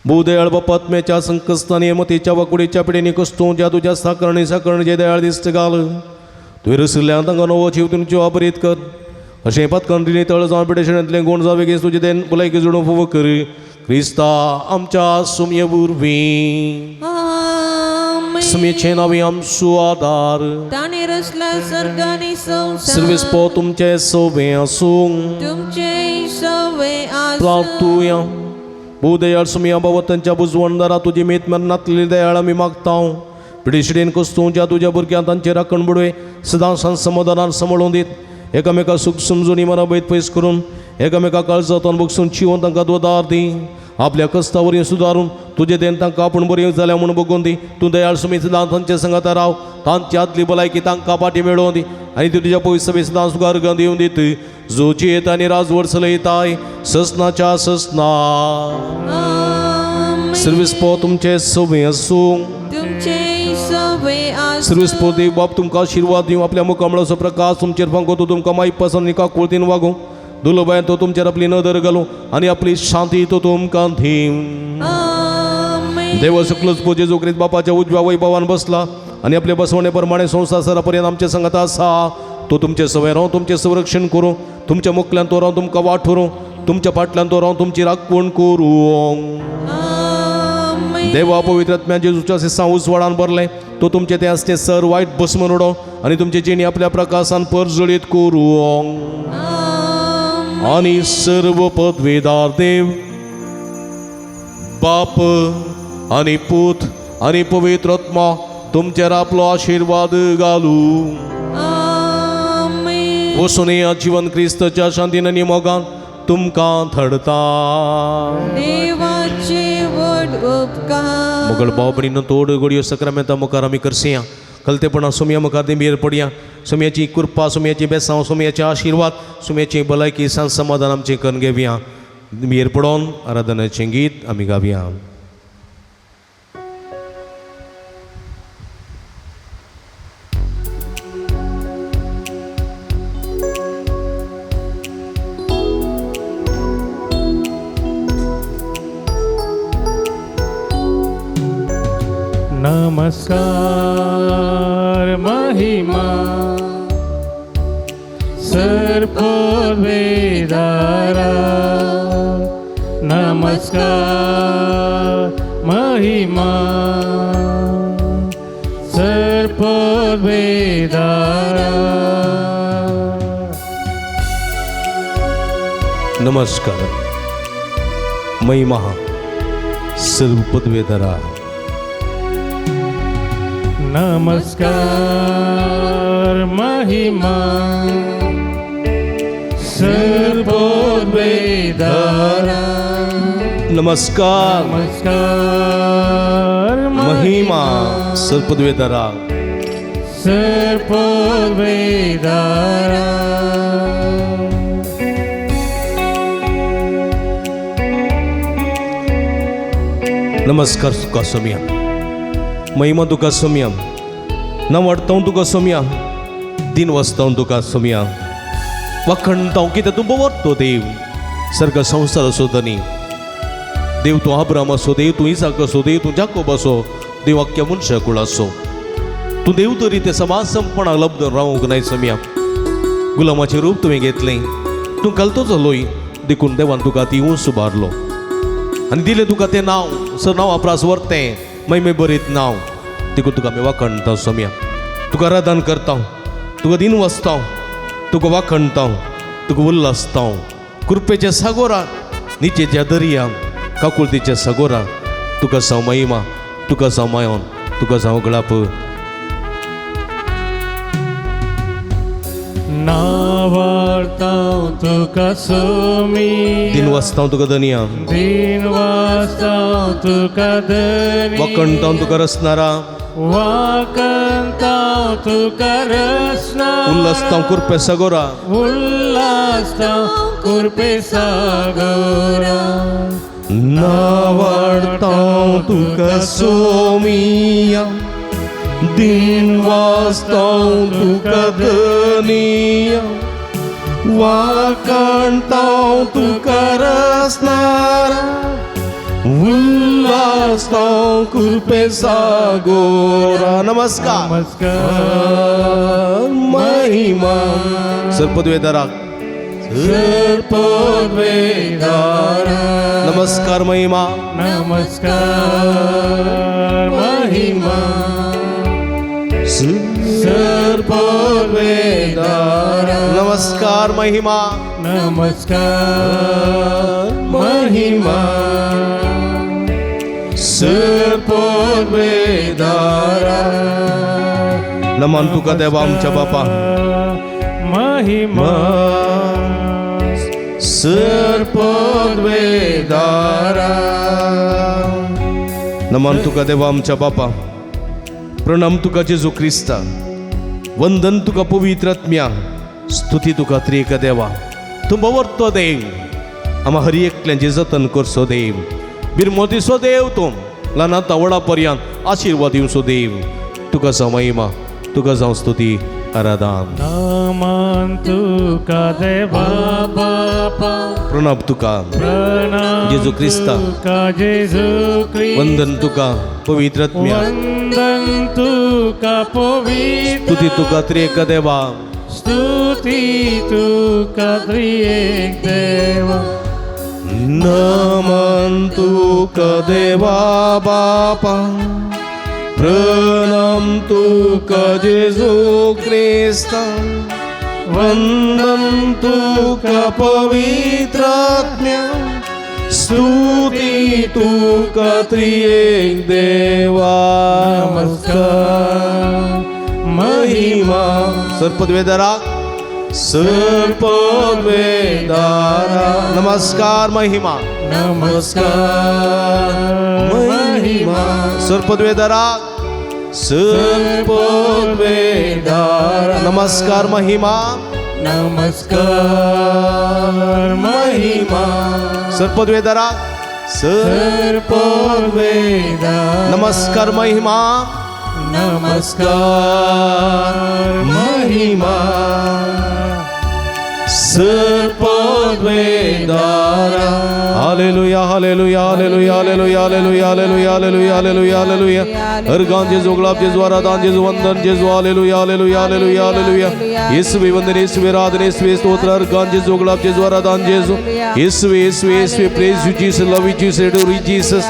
भूदयाळ बापात्म्याच्या संकस्तानी मतीच्या वाकुडीच्या पिढींनी कस्तूं ज्या तुज्या साकरणी साकरणीचे दयाळ दिस्त घाल. तुवें रसिल्ल्यान तांकां नवो जीव तुमच्यो अबरीत कर. अशें पातकांनी तळ जावन पिडेशणांतलें गुण जावे घेस तुजें देन भलायकी जोडून फोव कर क्रिस्ता आमच्या सुमये वरवीं. आमेन. सुमयेचें नांव आमचो आदार. ताणें रचला सर्ग आनी संवसार. सर्वेस्पर पो तुमचें सोबें आसूं. तुमचे सवे आसूं. प्रार्थुया. भोव दयाळ सुमया बाबा तांच्या बुजवणदारा तुजी मेत मरणांतली दयाळ आमी मागता. पिडिशिडेन कोस्तूंच्या तुज्या भुरग्यांक तांचे राखण बुडवे सदां सांज समाधानान सांबाळून दीत एकामेका सूख समजून मना बैत पयस करून एकामेका काळजांत बगसून चिवन तांकां दोदार दी. आपल्या कस्तावरी सुदारून तुजे देन तांकां आपूण बरी जाल्या म्हूण बगून दी. तूं दयाळ सुमी सदां तांचे संगाता राव, तांची आदली भलायकी तांकां फाटी मेळोवन दी आनी तूं तुज्या पयस सभे सदां सुगार दिवन दीत. जो जियेत आनी राजवड चलयताय ससनाच्या ससना. सर्वीस पो तुमचे सवे आसूं. तुमचे सवे आसूं. सर्वीस पो देव बाप तुमकां आशिर्वाद दिवं. आपल्या मुखामळाचो प्रकाश तुमचेर फांको तो तुमकां मायपासन आनी काकुळतीन वागूं. दुलोबायन तो तुमचेर आपली नदर घालूं आनी आपली शांती तो तुमकां दिवं. देव शुक्लच पो जेजू क्रिस्त बापाच्या उजव्या वैभवान बसला आनी आपले बसवणे प्रमाणे संवसार सरापर्यंत आमचे संगत आसा. तो तुमचे सवय रावून तुमचें संरक्षण करूं, तुमच्या मुखल्यान तो रावून तुमकां वाट व्हरूं, तुमच्या फाटल्यान तो रावून तुमची राखवण करूं. देवा पवित्र आत्म्या जेजूच्या सिसां उजवाडान भरलें तो तुमचे ते आसते सर वायट भस्म उडोवं आनी तुमचे जिणी आपल्या प्रकाशान परजळीत करूं. आनी सर्व पदवेदार देव बाप आनी पूत आनी पवित्र आत्मा तुमचेर आपलो आशिर्वाद घालूं. वसून या जिवन क्रिस्तच्या शांतीन आनी मोगान तुमकां थडता. देवाचे व्हड उपकार. मोगल भाव भयणीनो तोड घडयो सक्रामेंता मुखार आमी करसया कलतेपणा सोमया मुखार दिंबेर पडया. सोमयाची कृपा, सोमयाची बेसांव, सोमयाचे आशिर्वाद, सोमयाची भलायकी सांज समाधान आमचें करून घेवया. दिंबेर पडोन आराधनाचें गीत आमी गावया. नमस्कार महिमा सर्पवेदारा. नमस्कार महिमा सर्पवेदारा. नमस्कार महिमा सर्व पदवेधरा. नमस्कार महिमा सर्वोद्वेदारा. नमस्कार नमस्कार महिमा सर्वपदवेधरा. सर्वोद्वेदारा. नमस्कार तुका सोमया महिमा तुका सोमया नवडतां तुका सोमया दिन वाचतां तुका सोमया वाखणतां कितें तूं बवरतो देव सर्ग संवसार असो धनी देव तूं आब्राम असो देव तूं इसाक असो देव तूं जाकोब असो देव अख्ख्या मनशा कुळ असो तूं देव तरी ते समाज संपणाक लब्ध रावंक नाय सोमया. गुलामाचें रूप तुवें घेतलें, तूं घालतो जालोय देखून देवान तुका ती ऊंच उबारलो आनी दिलें तुका तें नांव सर नांव आपरास व्हरतें महिमे बरीत नांव देखून तुका आमी वाखणता सोमया. तुका आराधन करता, तुका दिन वाचता, तुका वाखणता, तुका उल्लासता. कृपेच्या सागोरा निचेच्या दर्या काकुळतीच्या सागोरा तुका जावं महिमा, तुका जावं मायोन, तुका जावं गळाप. नावार्तां तुका सोमी दिन वाचतां तुका दनिया दिन वाचतां तुका धनी वाखणतां तुका रसनारा वाखणतां तुका रसनारा उल्लासतां कृपे सागोरा उल्लासतां कृपे सागोरा. नावाडतां तुका सोमिया दिन वाचतां तुका धनिया वाखणतां तुका रसनारा उल्लासतां कृपे सागोरा. नमस्कार नमस्कार महिमा सर्पद्वेदारा. सर्पद्वेदारा. नमस्कार महिमा नमस्कार महिमा सर्पद्वेदारा. नमस्कार महिमा नमस्कार महिमा सरपदवेदारा नमन तुका देवा आमच्या बापा महिमा सरपदवेदारा नमन तुका देवा आमच्या बापा प्रणाम तुका जेजू क्रिस्ता वंदन तुका पवित्र आत्म्या स्तुती तुका त्रिएक देवा तूं बवरतो देव आमा हर एकल्यांचें जतन करचो देव बिरमोतीचो देव तूं ल्हानांत व्हडा पर्यंत आशिर्वाद दिवचो देव तुका जावं महिमा तुका जावं स्तुती आराधन नमन तुका देवा बापा प्रणाम तुका प्रणाम जेजू क्रिस्ता तुका जेजू क्रिस्ता वंदन तुका पवित्र आत्म्या वंदन तुका पवित्र स्तुती तुका त्रिएक देवा स्तुती तुका त्रिएक देवा नमन तुका देवा बापा प्रणाम तुका जेजू क्रिस्ता वंदन तुका पवित्र आत्म्या स्तुती तुका त्रिएक देवा नमस्कार महिमा सर्पद्वेदारा सर्पद्वेदारा नमस्कार महिमा नमस्कार महिमा सर्पद्वेदारा सर्पद्वेदारा नमस्कार महिमा नमस्कार महिमा सर्पद्वेदारा सर्पद्वेदा नमस्कार महिमा नमस्कार महिमा सर्पद्वेदारा hallelujah hallelujah hallelujah hallelujah hallelujah hallelujah hallelujah hallelujah hallelujah हर गान जेजू गुलाब जेजू आराधन जेजू वंदन जेजू हालेलुया हालेलुया हालेलुया हालेलुया येसुवे वंदन येसुवे आराधन येसुवे स्तोत्र हर गान जेजू गुलाब जेजू आराधन जेजू येसुवे येसुवे येसुवे praise you Jesus love you Jesus adore you Jesus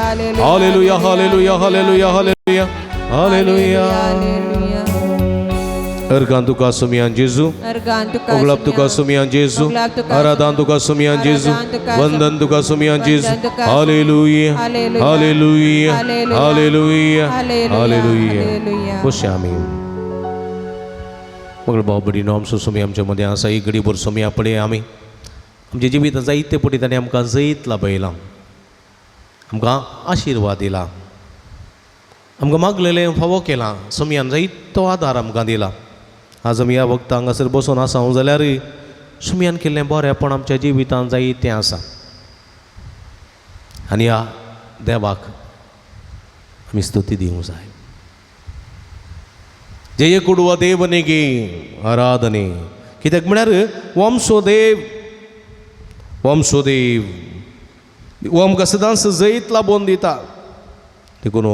hallelujah hallelujah hallelujah hallelujah hallelujah organ तुका सुमियान जेजू ओगलाब तुका सुमियान जेजू आराधन तुका सुमियान जेजू वंदन तुका सुमियान जेजू हालेलुया हालेलुया हालेलुया हालेलुया खुश आमी मगळ भाव भयणीनो आमचो सुमी आमच्या मदें आसा एक घडीभर सुमया पळय आमी आमच्या जिवितांत जायते पटी ताणें आमकां जैत लाभयलां आमकां आशिर्वाद दिला आमकां मागलेलें फावो केलां सुमयान जायतो आदार आमकां दिला आज आमी ह्या वखदां हांगासर बसून आसा हांव जाल्यार सुमयान केल्लें बरेंपण आमच्या जिवितांत जायतें आसा आनी ह्या देवाक आमी स्तुती दिवंक जाय. जय कुडवा देवनिगे आराधने कित्याक म्हळ्यार वमसो देव वमसो देव हो आमकां सदांच जैत लाबोवन दिता. देखून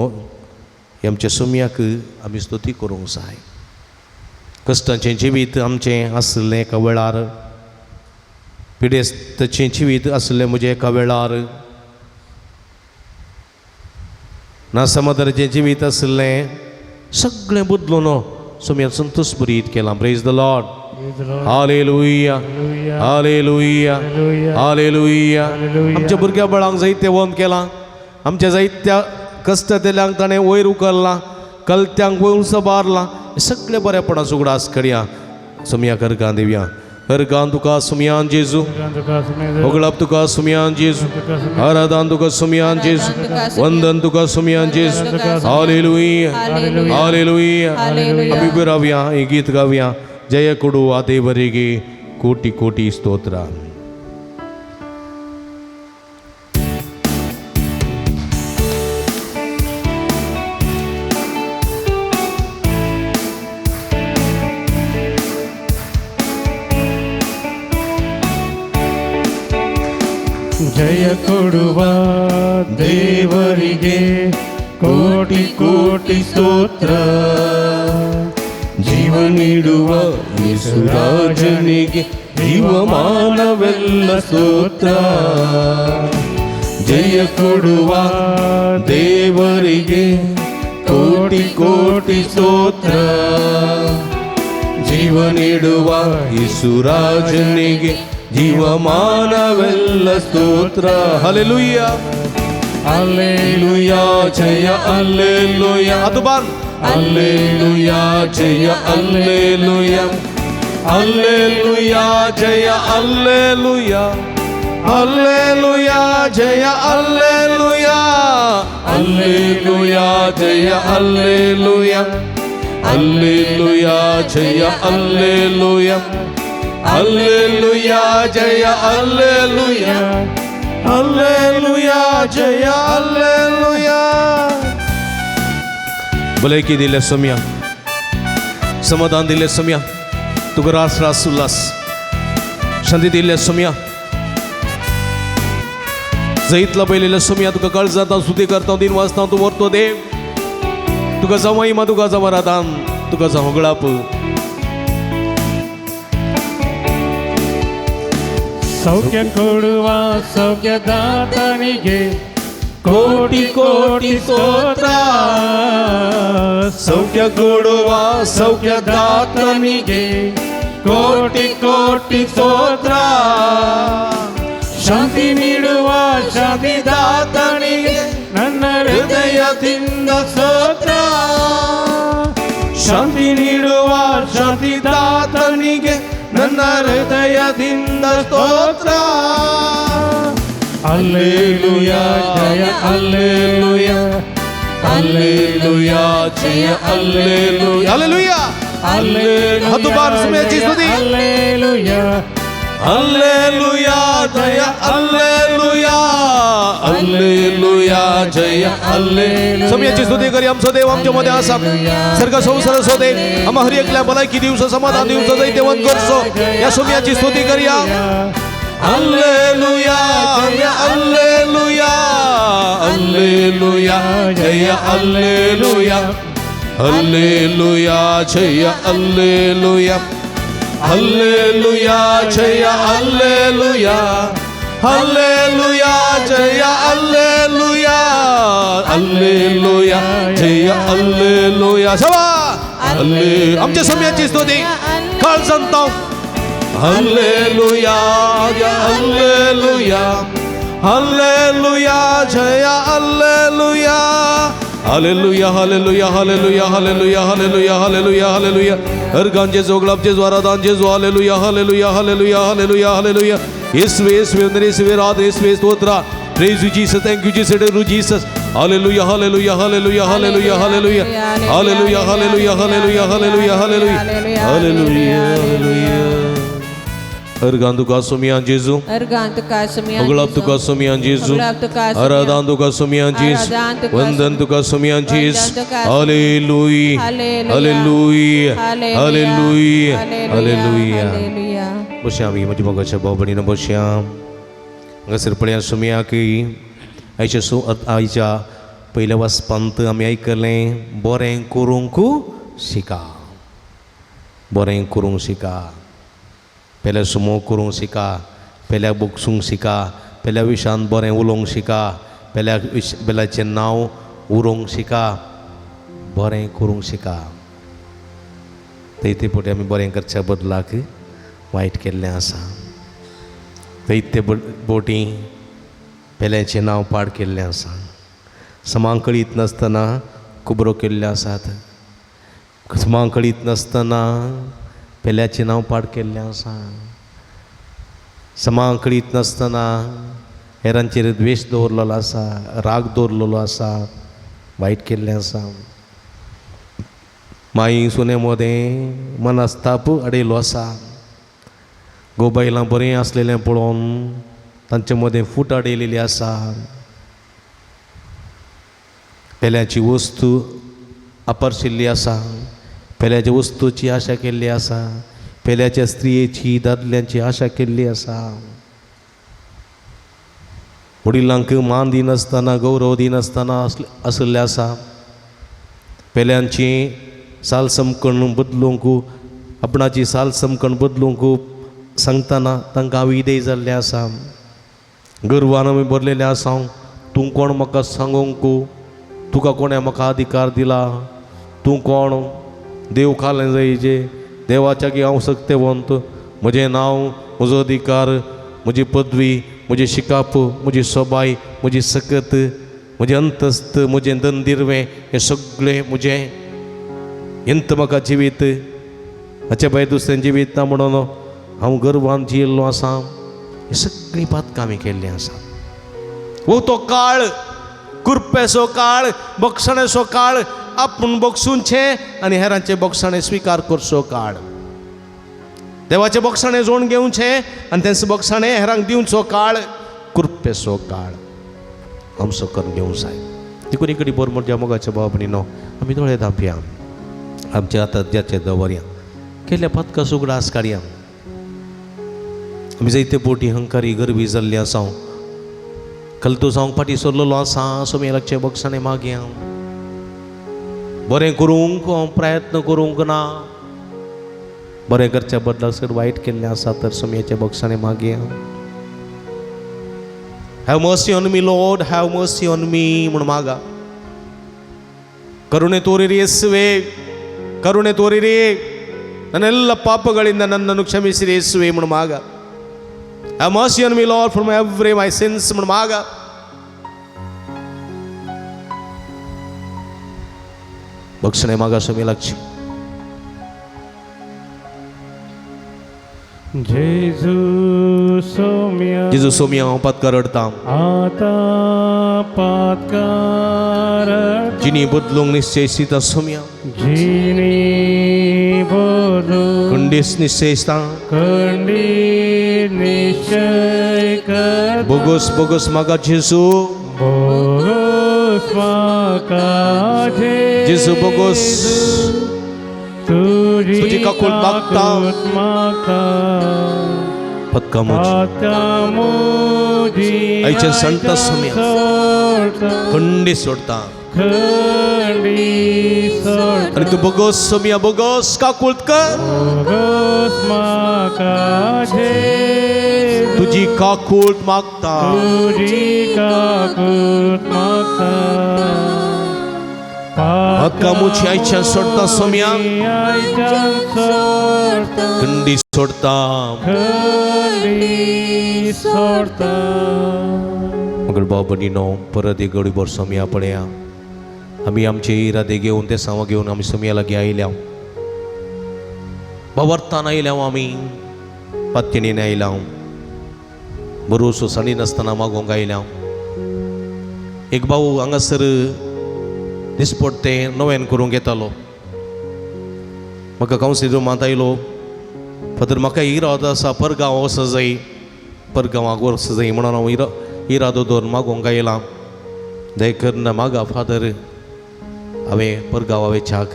आमच्या सुमयाक आमी स्तुती करूंक जाय. कश्टांचें जिवीत आमचें आसलें एका वेळार, पिडेस्ताचें जिवीत आसलें म्हजें एका वेळार, नासमादाराचें जिवीत आसलें, सगळें बदलून सुमयान संतोष बरीत केलां. Praise the Lord. Hallelujah hallelujah hallelujah. आमच्या भुरग्या बाळांक जायतें वंद केलां, आमच्या जायत्या कश्टांतल्यांक ताणें वयर उखल्लां, कलत्यांक वयर सबारलां. सगळें बरेपणाचो उगडास करया. सुमया करगां दिवया. हरगान तुका सुमयान जेजू, होगळाप तुका सुमयान जेजू, आराधन तुका सुमयान जेजू, वंदन तुका सुमयान जेजू. Hallelujah hallelujah. आमी उबे रावया, हें गीत गावया. जय कोडू आ देवरिगे कोटी कोटी स्तोत्र. ಜಯ ಕೊಡುವ ದೇವರಿಗೆ ಕೋಟಿ ಕೋಟಿ ಸ್ತೋತ್ರ. ಜೀವ ನೀಡುವ ಯೇಸುರಾಜನಿಗೆ ಜೀವಮಾನವೆಲ್ಲ ಸ್ತೋತ್ರ. ಜಯ ಕೊಡುವ ದೇವರಿಗೆ ಕೋಟಿ ಕೋಟಿ ಸ್ತೋತ್ರ. ಜೀವ ನೀಡುವ ಯೇಸುರಾಜನಿಗೆ ಜೀವಮಾನವೆಲ್ಲ ಸ್ತೋತ್ರ. Hallelujah. Alleluia Jaya alleluia. ಅದುಬಾನ್ alleluia Jaya alleluia alleluia Jaya alleluia alleluia Jaya alleluia alleluia Jaya alleluia alleluia Jaya alleluia alleluia Jaya alleluia alleluia Jaya alleluia. भलायकी दिल्या सोम्या, समाधान दिल्ले सोम्या, तुका रास रास उल्लास शांती दिल्ले सोम्या, जैत लभयलेल्या सोम्या, तुका काळजांत हांव स्तुती करता, दिन वाचता, तूं व्हरतो देव, तुका जावं महिमा, तुका जावं आराधन, तुका जावं होगळाप. ಸೌಖ್ಯ ಕೊಡುವ ಸೌಖ್ಯದಾತನಿಗೆ ಕೋಟಿ ಕೋಟಿ ಸ್ತೋತ್ರ. ಸೌಖ್ಯ ಕೊಡುವ ಸೌಖ್ಯದಾತನಿಗೆ ಕೋಟಿ ಕೋಟಿ ಸ್ತೋತ್ರ. ಶಾಂತಿ ನೀಡುವ ಶಾಂತಿದಾತನಿಗೆ ನನ್ನ ಹೃದಯದಿಂದ ಸ್ತೋತ್ರ. ಶಾಂತಿ ನೀಡುವ ಶಾಂತಿದಾತನಿಗೆ ನನ್ನ ಹೃದಯದಿಂದ ಸ್ತೋತ್ರ. ಅಲ್ಲೇಲುಯಾ ಜಯ ಅಲ್ಲೇಲುಯಾ ಅಲ್ಲೇಲುಯಾ ಜಯ ಅಲ್ಲೇಲುಯಾ ಹಲ್ಲೆಲೂಯಾ. ಅಲ್ಲೇಲುಯಾ ಹತ್ತು ಬಾರ್ ಸಮಯ ಸ್ತುತಿ. ಅಲ್ಲೇಲುಯಾ ಅಲ್ಲೇಲುಯಾ ಜಯ ಅಲ್ಲೇಲುಯಾ ಅಲ್ಲೇಲುಯಾ ಜಯ ಅಲ್ಲೇಲುಯಾ. समयाची स्तुती करी. आमचो देव आमच्या मध्ये आसा, सर्ग संसाराचो देव आम्हा हर एकल्या भलायकी दिवसो, समाधान दिवसो, जैतवंत करचो. या समयाची स्तुती करया. ಅಲ್ಲೇಲುಯಾ ಜಯ ಅಲ್ಲೇಲುಯಾ ಅಲ್ಲೇಲುಯಾ ಜಯ ಅಲ್ಲೇಲುಯಾ ಅಲ್ಲೇಲುಯಾ ಜಯ ಅಲ್ಲೇಲುಯಾ ಅಲ್ಲೇಲುಯಾ ಜಯ ಅಲ್ಲೇಲುಯಾ ಅಲ್ಲೇಲುಯಾ ಜಯ ಅಲ್ಲೇಲುಯಾ ಅಲ್ಲೇಲುಯಾ ಜಯ ಅಲ್ಲೇಲುಯಾ. सवा अल्ले आमच्या समयाची स्तुती काळ सांगता. ಅಲ್ಲೇಲುಯಾ ಅಲ್ಲೇಲುಯಾ ಅಲ್ಲೇಲುಯಾ ಜಯ alleluia hallelujah hallelujah hallelujah hallelujah hallelujah hallelujah hallelujah. Organ जेजू, गुलाब जेजू, आराधन जेजू. Hallelujah hallelujah hallelujah hallelujah hallelujah. येसुवे येसुवे वंदन, येसुवे राधे, येसुवे स्तोत्र. Praise you Jesus, thank you Jesus, adore you Jesus. Hallelujah hallelujah hallelujah hallelujah hallelujah hallelujah hallelujah hallelujah hallelujah hallelujah hallelujah hallelujah. Organ तुका सोमियान जेजू, organ तुका सोमियान होगळाप तुका सोमियान जेजू, होगळाप तुका सोमियान, आराधन तुका सोमियान जेजू, आराधन तुका वंदन तुका सोमियान जेजू. वंदन तुका hallelujah hallelujah, hallelujah hallelujah hallelujah. Hallelujah. बसया आमी म्हज्या मोगाच्या भाव भयणीनो, बसया. हांगासर पळया सोमिया की आयच्या सो आयच्या पयल्या वाचपांत आमी आयकलें, बरें करूंक शिका, बरें करूंक शिका, पेल्या सुमो करूंक शिका, पेल्या बगसूंक शिका, पेल्या विशान बरें उलोवंक शिका, पेल्या पेल्याचें नांव उरोवंक शिका, बरें करूंक शिका. थंय ते आमी बरें करच्या बदलाक वायट केल्लें आसा. थंय ते बोटी पेल्याचें नांव पाड केल्लें आसा. समांक कळीत नासतना कुबरो केल्ल्यो आसात. समांक कळीत नासतना पेल्याचें नांव पाड केल्लें आसा. समांक कळीत नासतना हेरांचेर द्वेश दवरलेलो आसा, राग दवरलेलो आसा, वायट केल्लें आसा. माई सुने मदें मनस्ताप अडयलो आसा. गोबायलां बरें आसलेलें पळोवन तांचे मदें फूट अडयलेली आसा. पेल्याची वस्तू आपर्शिल्ली आसा, पेल्याच्या वस्तूची आशा केल्ली आसा, पेल्याच्या स्त्रियेची दादल्यांची आशा केल्ली आसा. वडिलांक मान दिनासतना, गौरव दिनासतना आसलेले आसा. पेल्यांची साल समकण बदलूंक, आपणाची साल समकण बदलूंक सांगतना तांकां विदेय जाल्लें आसा. गर्वान आमी भरलेले आसा. तूं कोण म्हाका सांगूंक, तुका कोणें म्हाका अधिकार दिला, तूं कोण देव खालें जायचे, देवाच्या की हांव सक्तेवंत, म्हजें नांव, म्हजो अधिकार, म्हजी पदवी, म्हजें शिकाप, म्हजी सोबाय, म्हजी सकत म्हजें अंतस्त म्हजें दंदिरवें हें सगळें म्हजें इंत म्हाका जिवीत हाचे भायर दुसरें जिवीत ना म्हणून हांव गर्वान जियेल्लो आसा. ही सगळीं पातकां आमी केल्लीं आसा. हो तो काळ कुरपेचो काळ, बक्षण्याचो काळ, आपूण बक्षुंचें आनी हेरांचें बक्षणें स्विकार करचो काळ. देवाचें बक्षणें जोड घेवचें आनी तेंच बक्षणें हेरांक दिवचो काळ, कुरपेचो काळ आमचो करून घेवंक जाय. देखून इकडे बरो म्हज्या मोगाच्या भाव भयणीनो आमी दोळे धांपया, आमच्या आतां ज्याचे दवरया, केल्ल्या पातकां उगडास काडया. आमी जायते पोटी हंकारी गर्वी जाल्ली आसा, कलतू जावंक फाटीं सरलेलो आसा. सोमी लागचें बक्षणें मागया, बरें करूंक हांव प्रयत्न करूंक ना, बरें करच्या बदला चड वायट केल्लें आसा तर सोमयाचें बक्षणें मागया. Have mercy on me Lord, have mercy on me म्हूण मागा. ಕರುಣೆ ತೋರಿರಿ ಯೇಸುವೆ, ಕರುಣೆ ತೋರಿರಿ, ನನ್ನೆಲ್ಲ ಪಾಪಗಳಿಂದ ನನ್ನನ್ನು ಕ್ಷಮಿಸಿರಿ ಯೇಸುವೆ म्हूण ಮಾಗ. Have mercy on me Lord from every my sins म्हूण ಮಾಗ. बक्षणे मागा स्वामी लागची. जेजू सोम्या, जेजू सोम्या हांव पातकार रडटा, आतां पातकार जिनी बदलूंक निश्चय सोम्या, जिनी बदलूंक खंडीस निश्चयता, खंडीत निश्चय कर, बोगस बोगस मागा जेजू, बोगस म्हाका जेजू बोगस, तुजी तुजी काकूट मागता, मागता, पत्का मुजी आयच्या संता सोम्या खंडी सोडता आनी तूं बोगस सोम्या बोगस काकूट कर, तुजी काकूट मागता, तुजी काकूट मागता, पत्का मुजी आयच्या सोडता सोम्या, खंडी सोडता, खंडी सोडता. मगळ भाव भयणीनो परत एक घडी भर सोम्या पळया. आमी आमचे इरादे घेवन ते सांव घेवन आमी सोम्या लागीं आयल्या, बावरतान आयल्या, आमी पात्यणीन आयल्या, बरोसो सांडी नासतना मागोंक आयल्या. एक भाऊ हांगासर दिसपट्टे नव्यान करूंक येतालो, म्हाका कावन्सील रुमांत आयलो. फादर म्हाका इरादो आसा परगांव वचो जाय, परगांवाक वचो जाय म्हणून हांव इरादो दवरून मागोंक आयलां. दया करून मागा फादर, हांवें परगांवा वेच्याक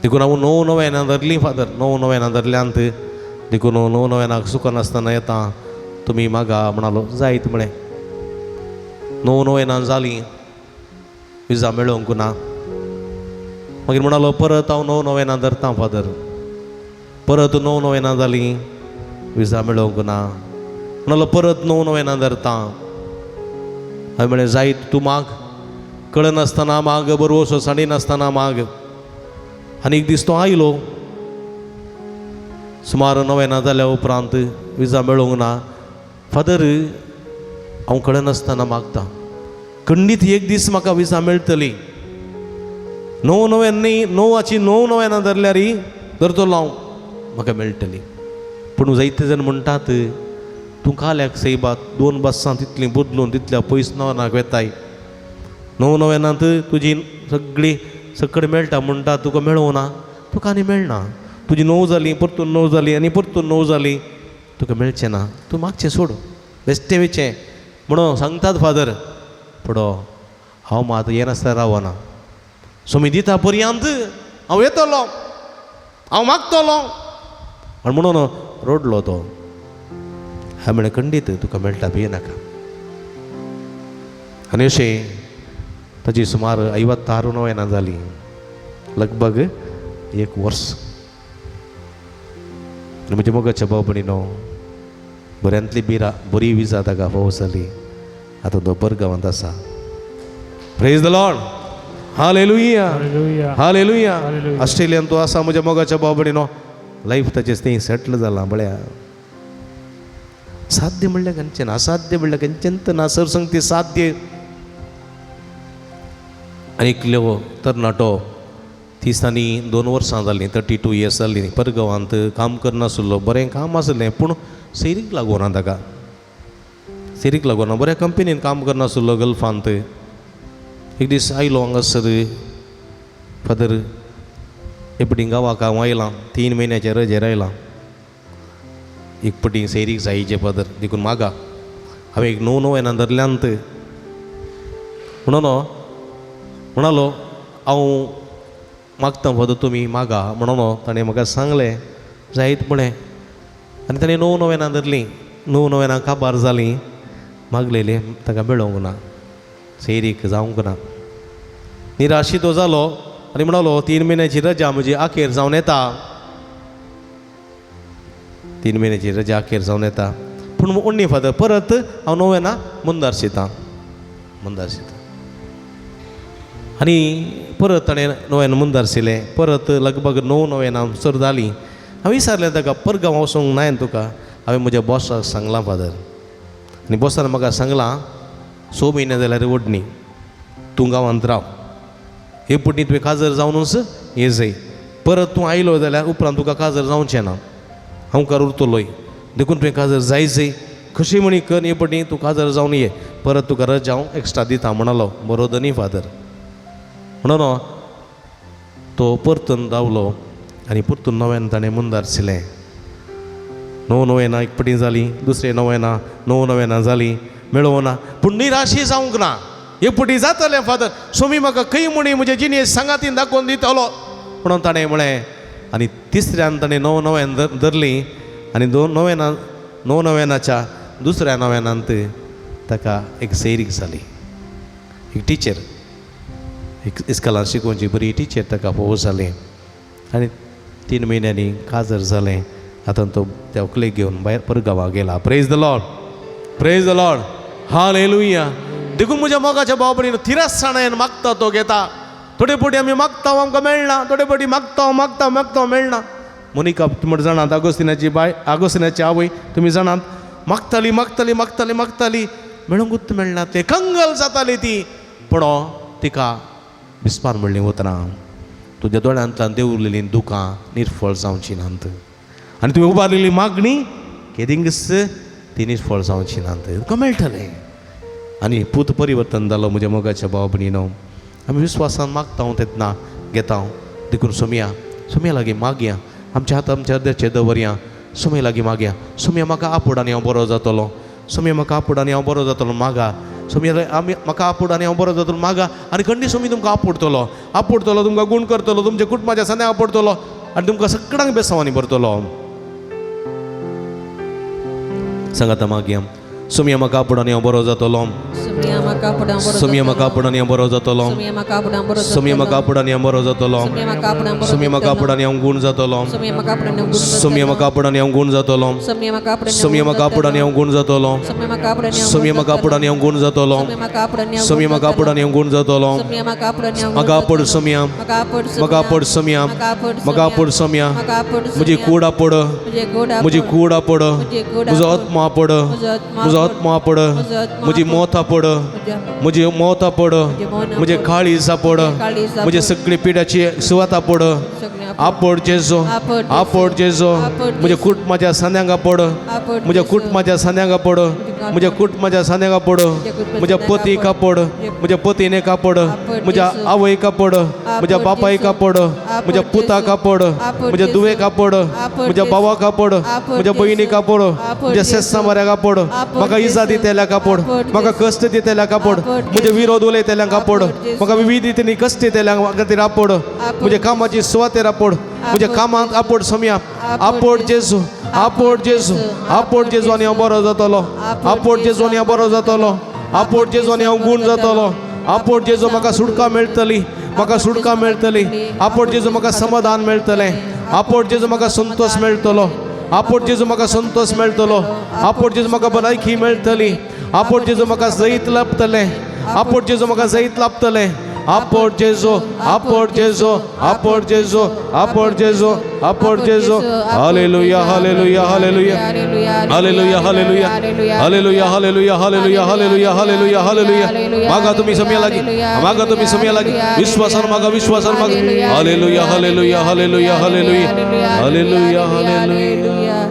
देखून हांव णव नव्यानां धरलीं फादर, णव नव्यानां धरल्यांत देखून णव नव्यानाक चुकनासतना येता, तुमी मागा म्हणालो. जायत म्हळें. णव नव्यानां जालीं, विजा मेळोवंक ना. मागीर म्हणालो परत हांव णव नव्यानां धरता फादर. परत णव नव्यानां जालीं, विजा मेळोवंक ना. म्हणालो परत णव नव्यानां धरता. हांवें म्हळें जायत तूं माग, कळनासतना माग, बरोसो सांडिनासतना माग. आनी एक दीस तो आयलो, सुमार नव्यानां जाल्या उपरांत विजा मेळोवंक ना. फादर हांव कळनासतना मागता, खंडीत एक दीस म्हाका विजा मेळटली. णव नव्यान न्ही, णवाची णव नव्यानां धरल्यार धरतलो हांव, म्हाका मेळटली. पूण जायते जाण म्हणटात तूं काल्याक सैबा दोन बसां तितलीं बदलून तितल्या पयस नव्यानाक वेताय, णव नव्यानांत तुजी सगळी सकड मेळटा म्हणटा, तुका मेळोवना, तुका आनी मेळना. तुजी णव जाली, परतून णव जाली आनी परतून णव जाली, तुका मेळचें ना, तूं मागचें सोड, बेश्टें वेचें म्हणून सांगतात फादर. पुडो हांव मात येनासतना रावना, सोमी दिता पर्यंत हांव येतलो, हांव मागतलो. आनी म्हणून रडलो तो. हांवें म्हणलें खंडीत तुका मेळटा, भियेनाका. आनी अशें ताजी सुमार 56 नव्यानां जालीं, लगभग एक वर्स. आनी म्हज्या मोगाच्या भाव भयणीनो बऱ्यांतली बिरा बरी विजा ताका फावो जाली. आतां तो परगांवांत आसा. Praise the Lord, hallelujah, hallelujah. Australian तो आसा म्हज्या मोगाच्या भाव भयणीनो. लायफ ताचें तें सेटल जालां. म्हळ्यार साध्य म्हणल्यार खंयचें ना, असाध्य म्हणल्यार खंयचेंच ना, सरसंगती साध्य. आनी एकलो तरणाटो 32 वर्सां जालीं, 32 इयर्स जालीं, परगांवांत काम करनासलो, बरें काम आसलें पूण सैरीक लागूना ताका, सैरीक लागूना, बऱ्या कंपनीन काम करनासलो गल्फांत. एक दीस आयलो हांगासर, फादर एकपटी गांवाक हांव आयलां, 3 म्हयन्याचे रजेर आयलां, एक पटी सैरीक जायचे फादर, देखून मागा हांवें एक 9 नोवेनां धरल्यांत. म्हणून म्हणालो हांव मागता फादर तुमी मागा म्हणून ताणें म्हाका सांगलें, जायत म्हळें. आनी ताणें 9 नोवेनां धरलीं, 9 नोवेनां काबार जालीं, मागलेलीं ताका मेळोंक ना, सैरीक जावंक ना. निराशी तो जालो आनी म्हणालो 3 म्हयन्याची रजा म्हजी अखेर जावन येता, 3 म्हयन्याची रजा अखेर जावन येता, पूण उण्णी फादर परत हांव नोवेनां मुंदारशितां, मुंदारशितां. आनी परत ताणें नोवेन मुंदारशिलें, परत लगभग 9 नोवेनां सर जालीं. हांवें विचारलें ताका, परगांव वचूंक नाय तुका? हांवें म्हज्या बॉसाक सांगलां फादर, आनी बॉसान म्हाका सांगलां 6 म्हयने जाल्यार ओडणी तूं गांवांत राव, हे पटी तुवें काजर जावनूच हे जाय, परत तूं आयलो जाल्यार उपरांत तुका काजर जावचें ना, हांव मुखार उरतलोय, देखून तुवें काजर जाय जाय कशी म्हणी कर, हे पटी तूं काजर जावन ये, परत तुका रजा हांव एक्स्ट्रा दिता म्हणालो. बरो धनी फादर. म्हणून तो परतून रावलो आनी परतून नव्यान ताणें मुंदारशिलें. 9 नोवेनां एक पटी जालीं, दुसरें नोवेनां 9 नोवेनां जालीं, मेळोवना, पूण निराशी जावंक ना. एक पटी जातलें फादर, सोमी म्हाका खंय म्हणी म्हजे जिणें सांगातीन दाखोवन दितलो म्हणून ताणें म्हळें. आनी तिसऱ्यान ताणें 9 नोवेन धरलीं आनी 2 नोवेनां 9 नोवेनाच्या दुसऱ्या नोवेनांत ताका एक सैरीक जाली, एक टिचर, एक इस्कॉलान शिकोवची बरी टिचर ताका फोव जालें आनी 3 म्हयन्यांनी काजर जालें. आतां तो त्या व्हंकलेक घेवन भायर परगांवाक गेला. Praise the Lord, praise the Lord, hallelujah. देखून म्हज्या मोगाच्या भाव भयणीनो, थिरसाणेन मागता तो घेता. थोडे फावटी आमी मागता आमकां मेळना, थोडे फावटी मागता मागता मागता मेळना. मोनिका तुमी जाणात, आगोस्तिनाची बाय, आगोस्तिनाची आवय, तुमी जाणात, मागताली मागताली मागताली मागताली, मेळूंकूच मेळना, ते कंगल जाताली ती. पूण तिका बिस्पान म्हणलें उतरां, तुज्या दोळ्यांतल्यान देंवलेलीं दुकां निर्फळ जावची नात आनी तुवें उबारलेली मागणी केदिंगस ती निर्फळ जावची नात, तुका मेळटलें. आनी पूत परिवर्तन जालो म्हज्या मोगाच्या भाव भयणीनो. आमी विस्वासान मागता तेन्ना घेता, देखून सोमया सोमया लागीं मागया, आमच्या हात आमच्या अर्द्याचेर दवरया, सोमया लागीं मागया, सोमया म्हाका आपोड आनी हांव बरो जातलो, सोमया म्हाका आपोड आनी हांव बरो जातलो, मागा सोमया आमी म्हाका आपोड आनी हांव बरो जातलो, मागा. आनी खंडी सोमी तुमकां आपोडटलो, आपोडटलो, तुमकां गूण करतलो, तुमच्या कुटुंबाच्या सन्या आपोडटलो आनी तुमकां सगळ्यांक बेसांवांनी भरतलो. सांगाता मागया, सोमया म्हाका आपोड आनी हांव बरो जातलो, सोमया म्हाका आपोड आनी हांव बरो जातलो, सोमया म्हाका आपोड आनी हांव बरो जातलो, सोमया म्हाका आपोड आनी हांव गूण जातलो, सोमया म्हाका आपोड आनी हांव गूण जातलो, सोमया म्हाका आपोड आनी हांव गूण जातलो, सोमया म्हाका आपोड आनी हांव गूण जातलो, सोमया म्हाका आपोड आनी हांव गूण जातलो, म्हाका आपोड सोमया, म्हाका आपोड सोमया, म्हाका आपोड सोमया, म्हजी कूड आपोड, म्हजी कूड आपोड, म्हजो आत्मो आपोड, म्हजो आत्मो आपोड, म्हजी मौत आपोड, म्हजी मौत आपोड, म्हजे काळीज आपोड, म्हजे सगळे पिड्याची सुवात आपोड, आपोड जेजो, आपोड जेजो, म्हज्या कुटुंबाच्या सांद्यांक आपोड, म्हज्या कुटुंबाच्या सांद्यांक आपोड, म्हज्या कुटुंबाच्या सांद्यांक आपोड, म्हज्या पतीक आपोड, म्हज्या पतीनेक आपोड, म्हज्या आवयक आपोड, म्हज्या बापायक आपोड, म्हज्या पुताक आपोड, म्हज्या दुवेक आपोड, म्हज्या भावाक आपोड, म्हज्या भयणीक आपोड, म्हज्या सेस्सामाऱ्याक आपोड, म्हाका इजा दितेल्याक आपोड, म्हाका कश्ट दितेल्याक आपोड, म्हजे विरोध उलयतेल्यांक आपोड, म्हाका विविध रितींनी कश्ट दितेल्यांक खातीर आपोड, म्हज्या कामाची सुवातेर आपोड, म्हज्या कामाक आपोड सोमया, आपोड जेजू, आपोड जेजू, आपोड जेजू आनी हांव बरो जातलो, आपोड जेजू आनी हांव बरो जातलो, आपोड जेजू आनी हांव गूण जातलो, आपोड जेजू म्हाका सुटका मेळटली, म्हाका सुटका मेळटली, आपोड जेजू म्हाका समाधान मेळटलें, आपोड जेजू म्हाका संतोश मेळटलो, आपोड जेजू म्हाका संतोश मेळटलो, आपोड जेजू म्हाका भलायकी मेळटली, आपोड जेजू म्हाका जैत लाभतलें, आपोड जेजू म्हाका जैत लाभतलें, आपोट जेजू आपोट जेजू आपोट जेजू आपोट जेजू आपोट जेजू hallelujah hallelujah hallelujah hallelujah hallelujah hallelujah hallelujah hallelujah hallelujah hallelujah hallelujah मागा तुम्ही समय लागी मागा तुम्ही समय लागी विश्वासान मागा विश्वासान मागा hallelujah hallelujah hallelujah hallelujah hallelujah hallelujah.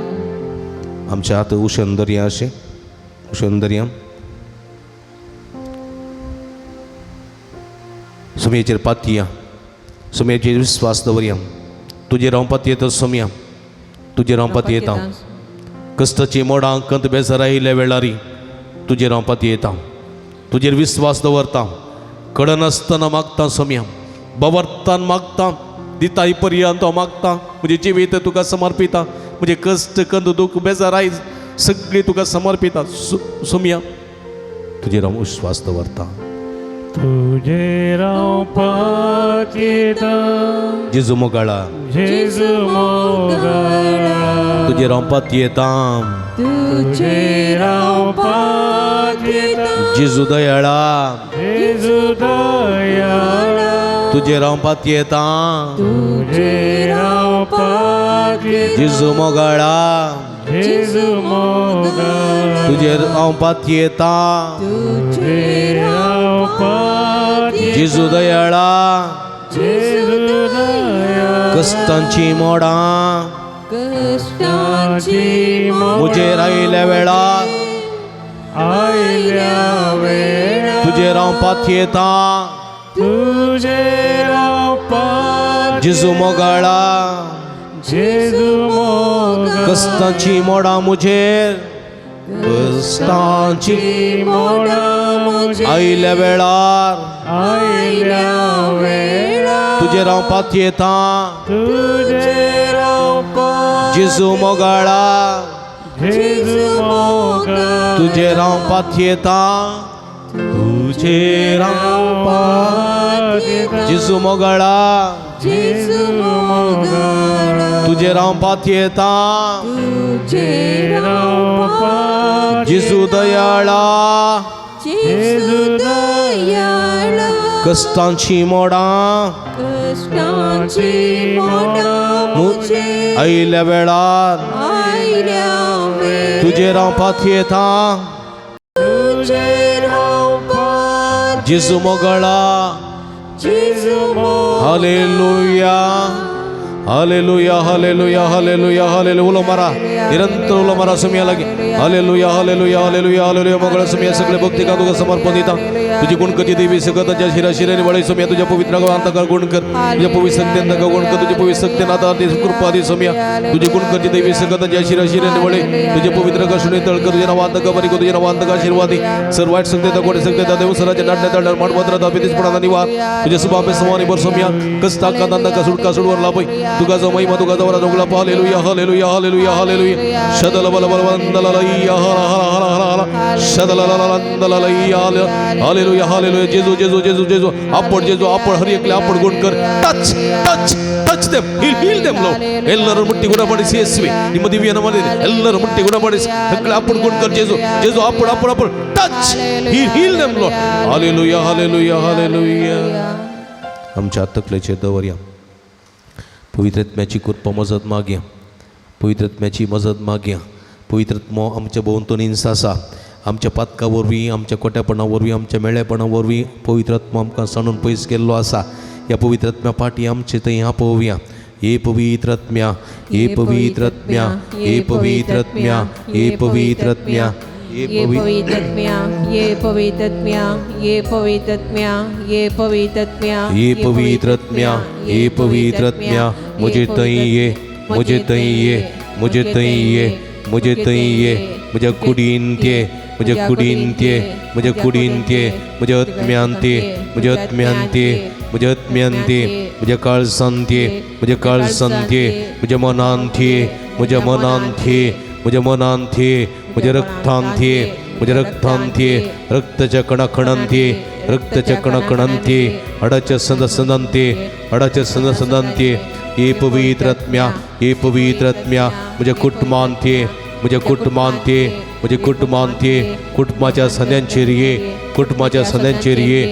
आमच्या हात उशन दर्या अशें उशन दर्या सुमयेचेर पातया सुमयेचेर विस्वास दवरया तुजेर हांव पातयेता सोमया तुजेर हांव पातयेता कश्टाची मोडां कंत बेजार आयिल्ल्या वेळारी तुजेर हांव पातयेता तुजेर विस्वास दवरता कडनासतना मागता सोमया बवरतान मागता दिता पर्यंत हांव मागता म्हजें जिवीत तुका समर्पिता म्हजें कश्ट कंद दुख बेजार आयज सगळीं तुका समर्पिता सोमया तुजेर हांव विस्वास दवरता. तुजेर हांव पातयेता जेजू मोगाळा जेजू मोगाळा तुजेर हांव पातयेता तुजेर हांव पातयेता जेजू दयाळा जेजू दयाळा तुजेर हांव पातयेता तुजेर हांव पातयेता जेजू मोगाळा जेजू मोगाळा तुजेर हांव पातयेता तुजेर हांव पातयेता जेजू दयाळा जेजू दयाळा कश्टांची मोडां कश्टांची म्हजेर आयिल्ल्या वेळार आयल्या वेळा तुजेर हांव पातयेता तुजेर हांव पातयेता जेजू मोगाळा जेजू मोगाळा कश्टांची मोडां म्हजेर कश्टांची मोडां म्हजेर आयिल्ल्या वेळार आयल्या वेळा तुजेर हांव पातयेता तुजेर हांव पातयेता जेजू मोगाळा जेजू मोगाळा तुजेर हांव पातयेता तुजेर हांव पातयेता जेजू मोगाळा जेजू मोगाळा तुजेर हांव पातयेता तुजेर हांव पातयेता जेजू दयाळा जेजू दयाळा कश्टांची मोडां कश्टांची मोडां म्हजेर आयिल्ल्या वेळार आयल्या वेळार तुजेर हांव पातयेता तुजेर हांव पातयेता जेजू मोगाळा जेजू मोगाळा hallelujah hallelujah hallelujah hallelujah hallelujah. उलो मारा निरंतर उलो मारा सुमया लागी हालेलुया हालेलुया हालेलुया हालेलुया. मोगळा सुमया सगळे भक्ती का तुका समर्पण दिता तुझी गुणकची देवी सकताच्या शिरा शिराने वळी सुमया तुझ्या पवित्र अंतकार गुण कर तुझ्या पवित्र सत्यांत गुण कर तुझ्या पवित्र सत्यनाथ दे कृपा दे सुमया तुझी गुणकची देवी सकताच्या शिरा शिराने वळी तुझे पवित्र कशुने तळकर तुझ्या नावांत बरी कर तुझ्या नावांत आशीर्वादी सर्व वाईट सत्य कोणी सत्य देव सराच्या नाटण्या तळणार मांडपत्रात अभिदिसपणाचा निवार तुझ्या सुभापे समानी बर सुमया कस्ता कांदा कसुड कासुडवर लाभय तुका जो महिमा तुका जवळ जोगला. Hallelujah hallelujah hallelujah hallelujah. शदल बल बल वंदललय्या हर हर हर हर हर शदल ललंदललय्या हालेलुया हालेलुया. जेजू जेजू जेजू जेजू आपण जेजू आपण हर एकले आपण ಗುಣ ಕರ್ touch touch touch them heal heal them Lord. ಎಲ್ಲರೂ ಮುಟ್ಟಿ ಗುಣಪಡಿಸಿ ಯೇಸುವೆ ನಿಮ್ಮ ದಿವ್ಯ ನಮನೆ ಎಲ್ಲರೂ ಮುಟ್ಟಿ ಗುಣಪಡಿಸಿ ಮಕ್ಕಳ ಅಪ್ಪಣ ಗುಣ ಕರ್ ಜೇಸು ಜೇಸು ಅಪ್ಪಣ ಅಪ್ಪಣ ಅಪ್ಪಣ touch heal heal them Lord. Hallelujah hallelujah hallelujah. आमच्या तकलेचे दवरया पवित्रत्म्याची कृपा मजत मागया पवित्रत्म्याची मजत मागया. पवित्रत्मो आमच्या भोंवतणींच आसा आमच्या पातका वरवीं आमच्या कोट्यापणा वरवीं आमच्या मेळेपणा वरवीं पवित्रत्मो आमकां सांडून पयस केल्लो आसा. ह्या पवित्रत्म्या फाटी आमचे थंय आपोवया. हे पवित्रत्म्या हे पवित्रत्म्या हे पवित्रत्म्या हे पवित्रत्म्या ये पवित्रत्म्या ये पवित्रत्म्या ये पवित्रत्म्या ये पवित्रत्म्या ये पवित्रत्म्या ये पवित्रत्म्या मुझे तई ये मुझे तई ये मुझे तई ये मुझे तई ये म्हज्या कुडीन ते म्हज्या कुडीन ते म्हज्या कुडीन ते म्हज्या आत्म्यान ते म्हज्या आत्म्यान ते म्हज्या आत्म्यान ते म्हज्या काळसान ते म्हज्या काळसान ते म्हज्या मनान ते म्हज्या मनान ते म्हज्या मनान ते म्हज्या रक्तान ते म्हज्या रक्तान ते रक्ताच्या कणाकणान ते रक्ताच्या कणाकणान ते हाडाच्या संद संदान ते हाडाच्या संद संदान ते. हे पवित्र आत्म्या हे पवित्र आत्म्या म्हज्या कुटुंबान ते म्हज्या कुटुंबान ते म्हज्या कुटुंबान ते कुटुंबाच्या संद्यांचेर ये कुटुंबाच्या संद्यांचेर ये.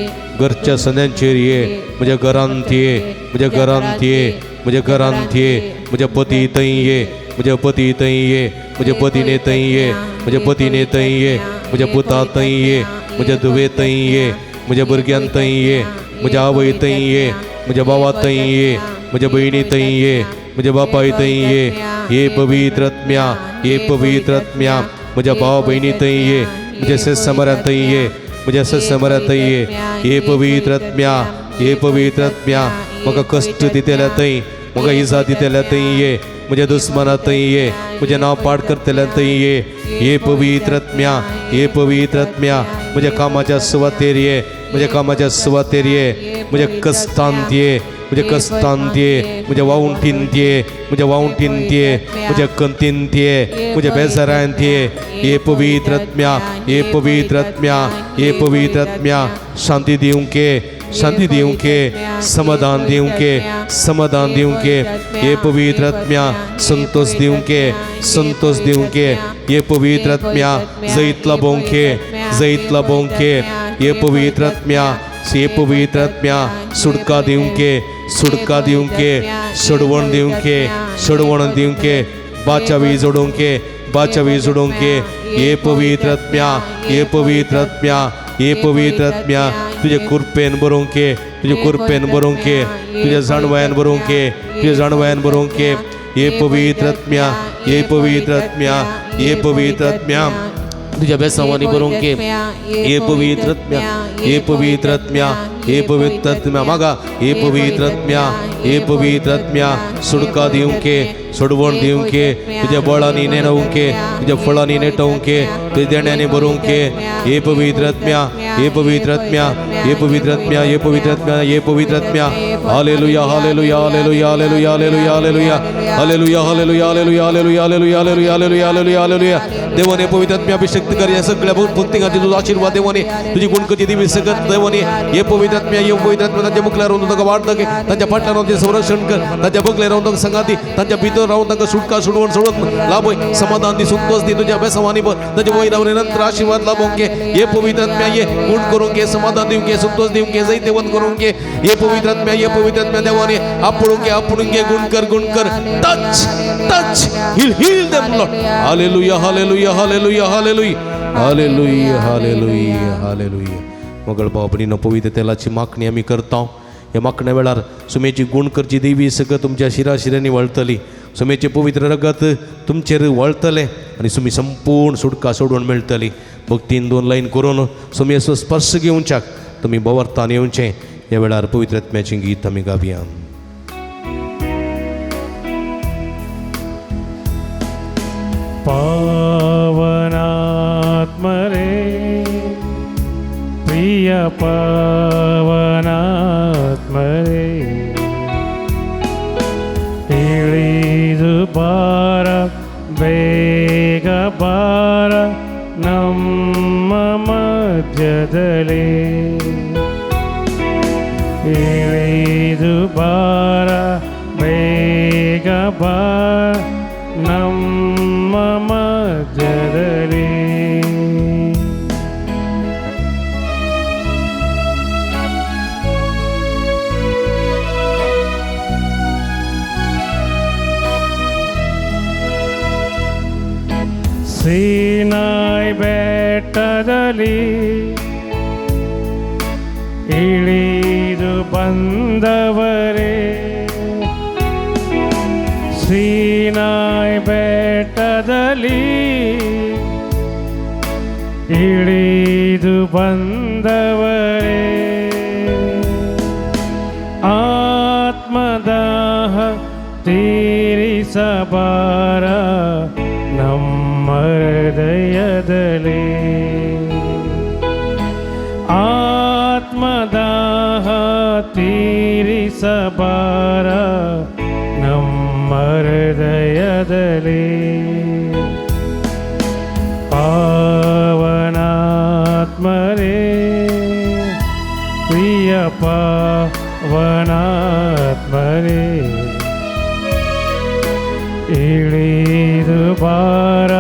घरच्या सन्यांचेर ये, म्हज्या घरांत ये, म्हज्या घरांत ये, म्हज्या घरांत ये, म्हज्या पती थंय ये, म्हज्या पती थंय ये, म्हज्या पतीने थंय ये, म्हज्या पतीने थंय ये, म्हज्या पुता थंय ये, म्हज्या धुवे थंय ये, म्हज्या भुरग्यां थंय ये, म्हज्या आवय थंय ये, म्हज्या भावा थंय ये, म्हज्या भयणी थंय ये, म्हज्या बापाय थंय ये. हे पवित्र आत्म्या, हे पवित्र आत्म्या, म्हज्या भाव भयणी थंय ये, म्हज्या सत्समरा थंय ये, म्हज्या सत्समरा थंय ये. हे पवित्र आत्म्या, हे पवित्र आत्म्या, म्हाका कश्ट दितल्या थंय, म्हाका इजा दितल्या थंय ये, म्हज्या दुस्मना थंय ये, म्हजें नांव पाड करतल्या थंय ये. हे पवित्र आत्म्या, हे पवित्र आत्म्या, म्हज्या कामाच्या सुवातेर ये, म्हज्या कामाच्या सुवातेर ये, म्हज्या कश्टांत ये, म्हज्या कश्टांत ये, म्हज्या वावंटींत ये, म्हज्या वावंटींत ये, म्हज्या कंतींत ये, म्हज्या बेजारांत ये. हे पवित्र आत्म्या, हे पवित्र आत्म्या, हे पवित्र आत्म्या, शांती दिवंके, शांती दिवंके, समाधान दिवंके, समाधान दिवंके. हे पवित्र आत्म्या, संतोष दिवंके, संतोष दिवंके. हे पवित्र आत्म्या, जैत लाभोवंके, जैत लाभोवंके. हे पवित्र आत्म्या, हे पवित्र आत्म्या, सुटका दिवंके, सुटका दिवंके, सोडवण दिवंके, सोडवण दिवंके, बाचावी जोडोवंके, बाचावी जोडोवंके. हे पवित्र आत्म्या, हे पवित्र आत्म्या, हे पवित्र आत्म्या, तुझे कृपेन बरोवंके, तुझे कृपेन बरोवंके, तुझ्या जाणवायान बरोवंके, तुझ्या जाणवायान बरोवंके. हे पवित्र आत्म्या, हे पवित्र आत्म्या, हे पवित्र आत्म्या, तुझ्या बेसावानी बरोवंके. हे पवित्र आत्म्या, हे पवित्र आत्म्या, हे पवित्र आत्म्या, मागा. हे पवित्र आत्म्या, हे पवित्र आत्म्या, सुटका दिवंके, सोडवण दिवंके, तुझ्या बळांनी नेणवंके, तुझ्या फळांनी नेटवंके, तुझ्या देण्यांनी बरोवंके. हे पवित्र आत्म्या, हे पवित्र आत्म्या, हे पवित्र आत्म्या, हे पवित्र आत्म्या, हे पवित्र आत्म्या. Hallelujah, hallelujah, hallelujah, hallelujah, hallelujah, hallelujah, hallelujah, hallelujah, hallelujah, hallelujah, hallelujah, hallelujah, hallelujah, hallelujah, hallelujah. देवाने पवित्र आत्म्या अभिषेक कर या सगळ्या भक्तिकांचे तुझा आशीर्वाद देवाने, तुझी गुणकती दिवी सगत देवाने. हे पवित्र आत्म्या, हे पवित्र आत्म्या, तांच्या मुखल्यार रावन तांकां वाट दाखय, तांच्या फाटल्यान रावन तांचें संरक्षण कर, तांच्या बगले रावन तांकां संगाती, तांच्या भितर रावन तांकां सुटका सोडवण सोडून लाभय, समाधान दी, संतोष दी. तुझ्या बेसवानी भर, तांच्या वयर रावन निरंतर आशीर्वाद लाभोवंके. हे पवित्र आत्म्या, हे गुण करूंक, समाधान दिवंके, संतोष दिवंके, जैतेवंत करूंके. हे पवित्र आत्म्या, हे पवित्र आत्म्या, देवाने आपुडूंके, आपुडूंके, गुण कर, गुण कर. Touch, touch, heal, heal them Lord. Hallelujah, hallelujah, hallelujah, hallelujah, hallelujah, hallelujah, hallelujah. मगळ भाव भयणीनो, पवित्र तेलाची मागणी आमी करता. ह्या मागण्या वेळार सुमेची गुण करची देवी सगळं तुमच्या शिरा शिरांनी वळतली, सुमेचें पवित्र रगत तुमचेर वळतलें आनी सुमी संपूर्ण सुटका सोडून मेळटली. भक्तीन दोन लायन करून सुमेचो स्पर्श घेवच्याक तुमी भोंवरतान येवचें. ह्या वेळार पवित्र आत्म्याचें गीत आमी गावया. पावनात्मरे, प्रिय पावनात्मरे, ಇಳಿದು ಬಾರ, ಬೇಗ ಬಾರ ನಮ್ಮ ಮಧ್ಯದಲ್ಲಿ. ಇಳಿದು ಬಾರ, ಬೇಗ ಬಾರ ನಮ್ಮ ಮಧ್ಯದಲ್ಲಿ. ಸೀನಾಯ್ ಬೆಟ್ಟದಲ್ಲಿ ಇಳಿದು ಬಂದವರೇ, ಸೀನಾಯ್ ಬೆಟ್ಟದಲ್ಲಿ ಇಳಿದು ಬಂದವರೇ, ಆತ್ಮದಾಹ ತೀರಿಸಬಾರ ನಮ್ಮ ಹೃದಯದಲ್ಲಿ, ಆತ್ಮದಾಹ ತೀರಿಸಬಾರ ನಮ್ಮ ಹೃದಯದಲ್ಲಿ. ಪಾವನಾತ್ಮರೇ, ಪ್ರಿಯ ಪಾವನಾತ್ಮರೇ, ಇಳಿದು ಬಾರ,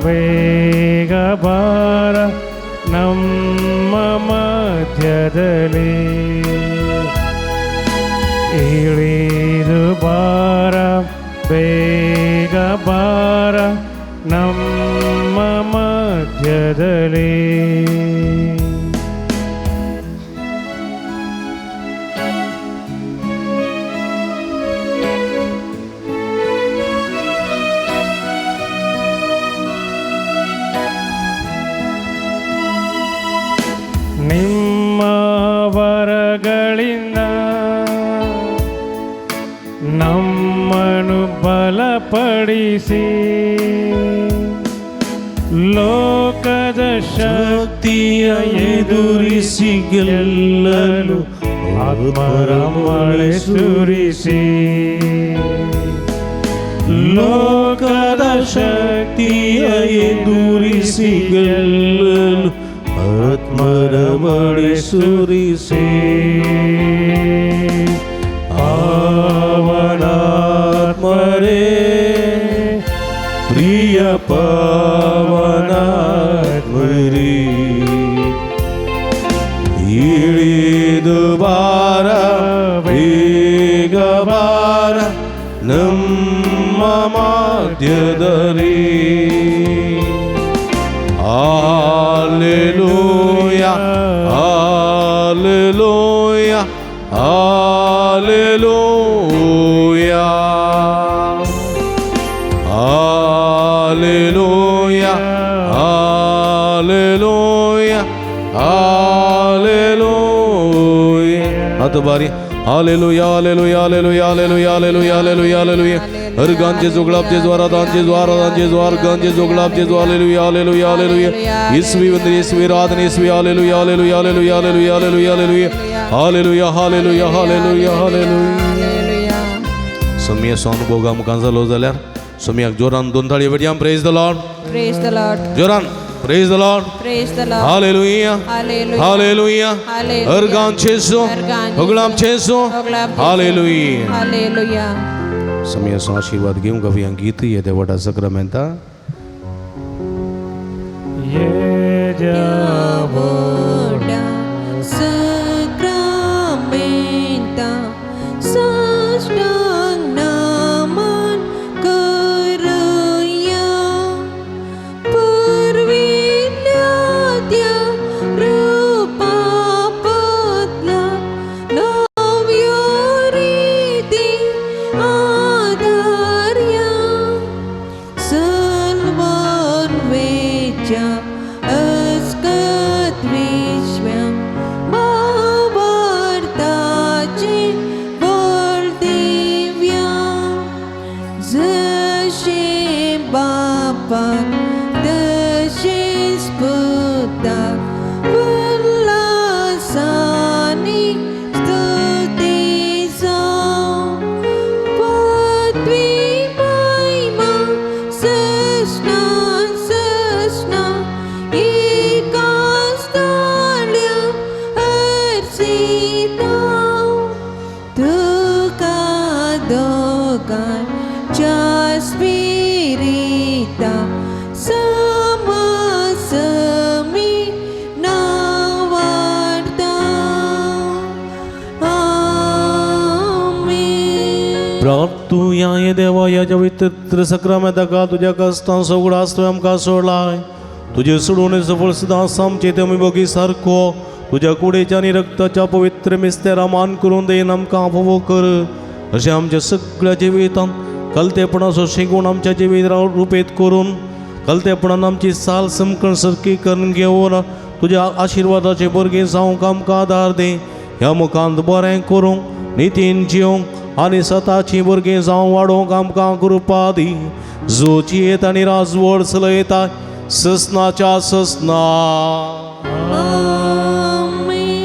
ಬೇಗ ಬಾರ ನಮ್ಮ ಮಧ್ಯದಲ್ಲಿ. ಬಾರ ನಮ್ಮ ಮಧ್ಯದಲ್ಲಿ. ನಿಮ್ಮ ವರಗಳಿಂದ ನಮ್ಮನು ಬಲಪಡಿಸಿ ಲೋಕದ ಶಕ್ತಿಯ ಎದುರಿಸಿ ಗೆಲ್ಲಲು ಆತ್ಮರ ಮಳೆ ಸುರಿಸಿ, ಲೋಕದ ಶಕ್ತಿಯ ಎದುರಿಸಿ ಗೆಲ್ಲಲು ಆತ್ಮರ ಮಳೆ ಸುರಿಸಿ. ಪಾವನಾತ್ಮರೇ ಪ್ರಿಯ ಪಾವನಾತ್ಮರೇ, ಇಳಿದು ಬಾರ ಬೇಗ ಬಾರ ನಮ್ಮ ಮಧ್ಯದಲ್ಲಿ. Hallelujah, hallelujah, hallelujah, hallelujah, hallelujah, hallelujah. ಹತ್ತು ಬಾರಿ hallelujah, hallelujah, hallelujah, hallelujah, hallelujah, hallelujah, hallelujah. हर जेजू, गुलाब जेजू, आराधन जेजू, आराधन जेजू, हर जेजू, गुलाब जेजू, हालेलुया, हालेलुया, हालेलुया. ಯೇಸುವೆ ವಂದನೆ, ಯೇಸುವೆ ಆರಾಧನೆ, ಯೇಸುವೆ hallelujah, hallelujah, hallelujah, hallelujah, hallelujah, hallelujah, hallelujah, hallelujah, hallelujah, hallelujah. समिया स्वानुभोग आमकां जालो जाल्यार समियाक जोरान दोन ताळयो पेटया. Praise the Lord, praise the Lord, जोरान praise the Lord, praise the Lord. Hallelujah, hallelujah, hallelujah. Hallelujah. हर जेजू, होगलाम जेजू, हालेलुया, हालेलुया. समियाचो आशीर्वाद घेवंक गावया गीत ये देवटा सक्रामेंता. व्हडा सक्रामेंता साष्टांग नमन करया, पुर्विल्ल्या त्या रुपा बदला नव्यो रिती आदारया, सलवान वेच्या अस्कत विश्व्या भावार्थाचे बळ दिव्या, जशें बापाक तशेंच पुताक उल्हासानी स्तुती जावं, पदवी महिमा सृष्णा सृष्णा एकाच ताळ्या अर्जिता, तुका दोगांच्या स्पिरिता समसमी नावार्ता. आमेन. प्राप्तुया हे देवा ह्या पवित्र सक्रामेंताका तुज्या कस्तां सगळो आसतो आमकां सोडलाय, तुजे सोडवणेचो फळ सदां आमचे ते आमी बगी सारको तुज्या कुडीच्या आनी रक्ताच्या पवित्र मिस्तेरा मान करून देन आमकां फावो कर. अशें आमच्या सगळ्या जिवितांत कलतेपणाचो शिगूण आमच्या जिवीत रुपेत करून कलतेपणान आमची साल समकण सारकी करून घेवन तुज्या आशिर्वादाचे भुरगीं जावंक आमकां आदार दी. ह्या मुखांत बरें करूंक, नितीन जिवंक आनी सताची भुरगीं जावं वाडोवंक आमकां कृपा दी. जोची येत आनी राजवड चलयता ससनाच्या ससना. आमेन.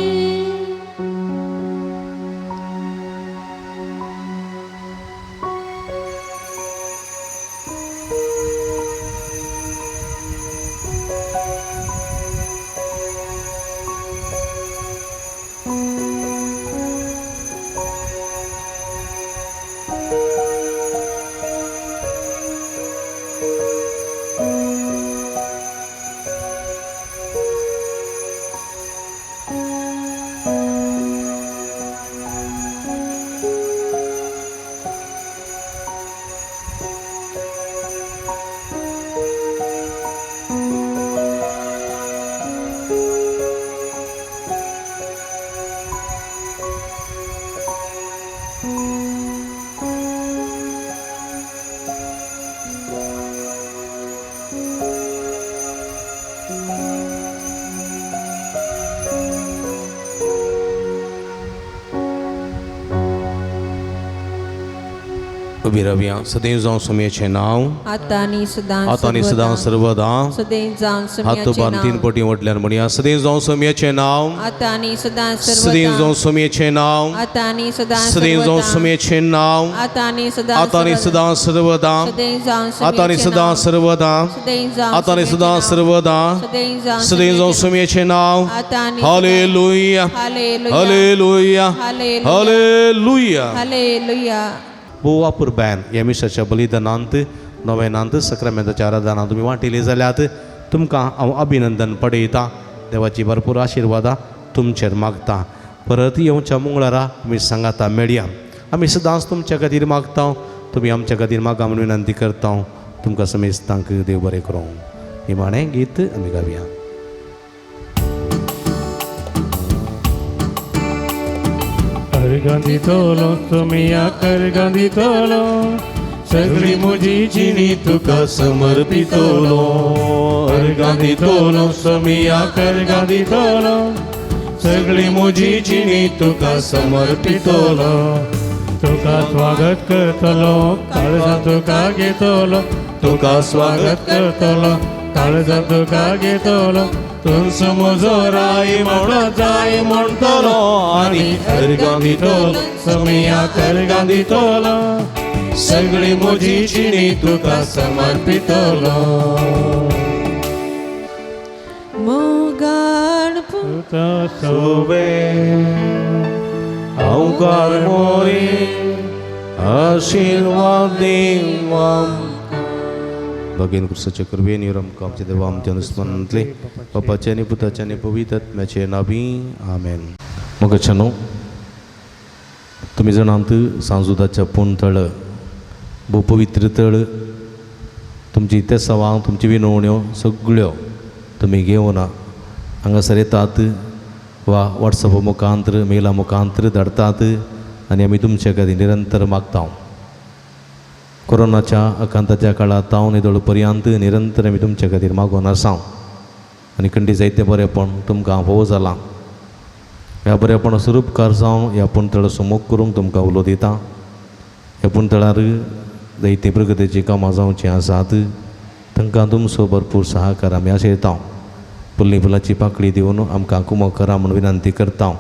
उबी रावया. सदैव जावं सुमयेचें नांव आतां आनी सदां आतां आनी सदां सर्वदां. सदैव जावं हात सुमयाचें बांद तीन नांव पटी वटल्यान म्हणया सदैव जावं सुमयेचें नांव आतां आनी सदां सदैव सर्वदां जावं सुमयेचें नांव आतां आनी सदां सदैव जावं सर्वदां सुमयेचें नांव आतां आनी सदां आतां आनी सदां सर्वदां सदैव जावं आतां आनी सुमयाचें सदां नांव सर्वदां सदैव जावं आतां आनी सुमयाचें सदां नांव सर्वदां सदैव जावं सदैव जावं सुमयाचें सुमयेचें नांव. आतां आनी hallelujah hallelujah hallelujah hallelujah hallelujah. Hallelujah. भोव बॅन ह्या मिसाच्या बलिदानांत नवेनांत सक्रामेंताच्या आराधनांत तुमी वांटिली जाल्यात तुमकां हांव अभिनंदन पडयतां. देवाची भरपूर आशिर्वादां तुमचेर मागता. परत येवच्या मंगळारा आमी सांगाता मेळया. आमी सदांच तुमच्या खातीर मागता, तुमी आमच्या खातीर मागा म्हूण विनंती करता. तुमकां समेस्तांक देव बरें करूं. निमाणें गीत आमी गावया. करगां दितलो तुमिया करगां दितलो सगळी म्हजी जिणी तुका समर्पितलो. अर्गां दितलो समिया करगां दितलो सगळी म्हजी जिणी तुका समर्पितलो. तुका स्वागत करतलो काळजां तुका घेतलो तुका स्वागत करतलो काळजां तुका घेतलो. तुमचो म्हजो राय म्हणो जाय म्हणटलो आनी करगां दितलो समिया करगां दितलो सगळी म्हजी जिणी तुका समर्पितलो. मोगाळ तुका सोवे अवकार मोरे आशीर्वाद देवा. भगीन क्रिस्ताच्या कृपेन आमकां आमच्या देवा आमच्या अनुस्मरणांतले बापाच्या आनी पुताच्या आनी पवित्र आत्म्याचे नावी आमेन. मोगाच्यानो तुमी जाणात सांजुदाच्या पूण तळ भोव पवित्र तळ. तुमची तेसावां तुमची विनवण्यो सगळ्यो तुमी घेवन हांगासर येतात वा वॉट्सॅपा मुखांत्र मेला मुखांत्र धाडटात आनी आमी तुमचे खातीर निरंतर मागता. कोरोनाच्या आकांताच्या काळांत हांव निदळ पर्यंत निरंतर आमी तुमचे खातीर मागून आसा आनी खंडी जायतें बरेंपण तुमकां फावो जालां. ह्या बरेपणाचो उपकार जावन ह्या पुणतळाचो मोग करूंक तुमकां उलो दिता. ह्या पुणतळार जायतीं प्रगतीचीं कामां जावचीं आसात तांकां तुमचो भरपूर सहकार आमी आशयता. फुल्ली फुलाची पाकळी दिवन आमकां कुमक करा म्हूण विनंती करता.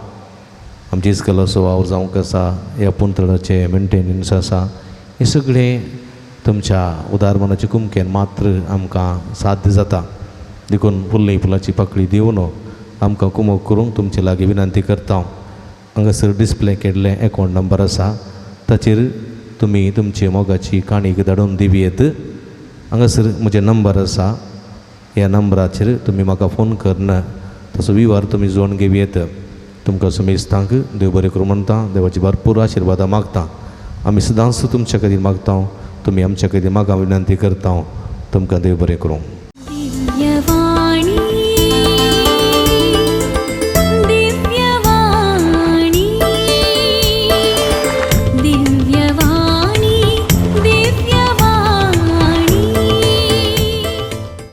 आमची इस्कलाचो वावर जावंक आसा, ह्या पुणतळाचें मेंटेनन्स आसा, हें सगळें तुमच्या उदार मनाचे कुमकेन मात्र आमकां साध्य जाता. देखून फुल्ली फुलाची पाकळी दिवन आमकां कुमक करूंक तुमचे लागीं विनंती करता. हांगासर डिस्प्ले केल्लें एकावंट नंबर आसा ताचेर तुमी तुमची मोगाची काणीक धाडून दिवं येत. हांगासर म्हजें नंबर आसा, ह्या नंबराचेर तुमी म्हाका फोन करून तसो विवार तुमी जोडून घेवं येत. तुमकां समेस्तांक देव बरें करूं म्हणटा. देवाची भरपूर आशिर्वादां मागता. आमी सदांच तुमच्या खातीर मागता, तुमी आमच्या खातीर मागा विनंती करता. तुमकां देव बरें करूं. दिव्यवाणी.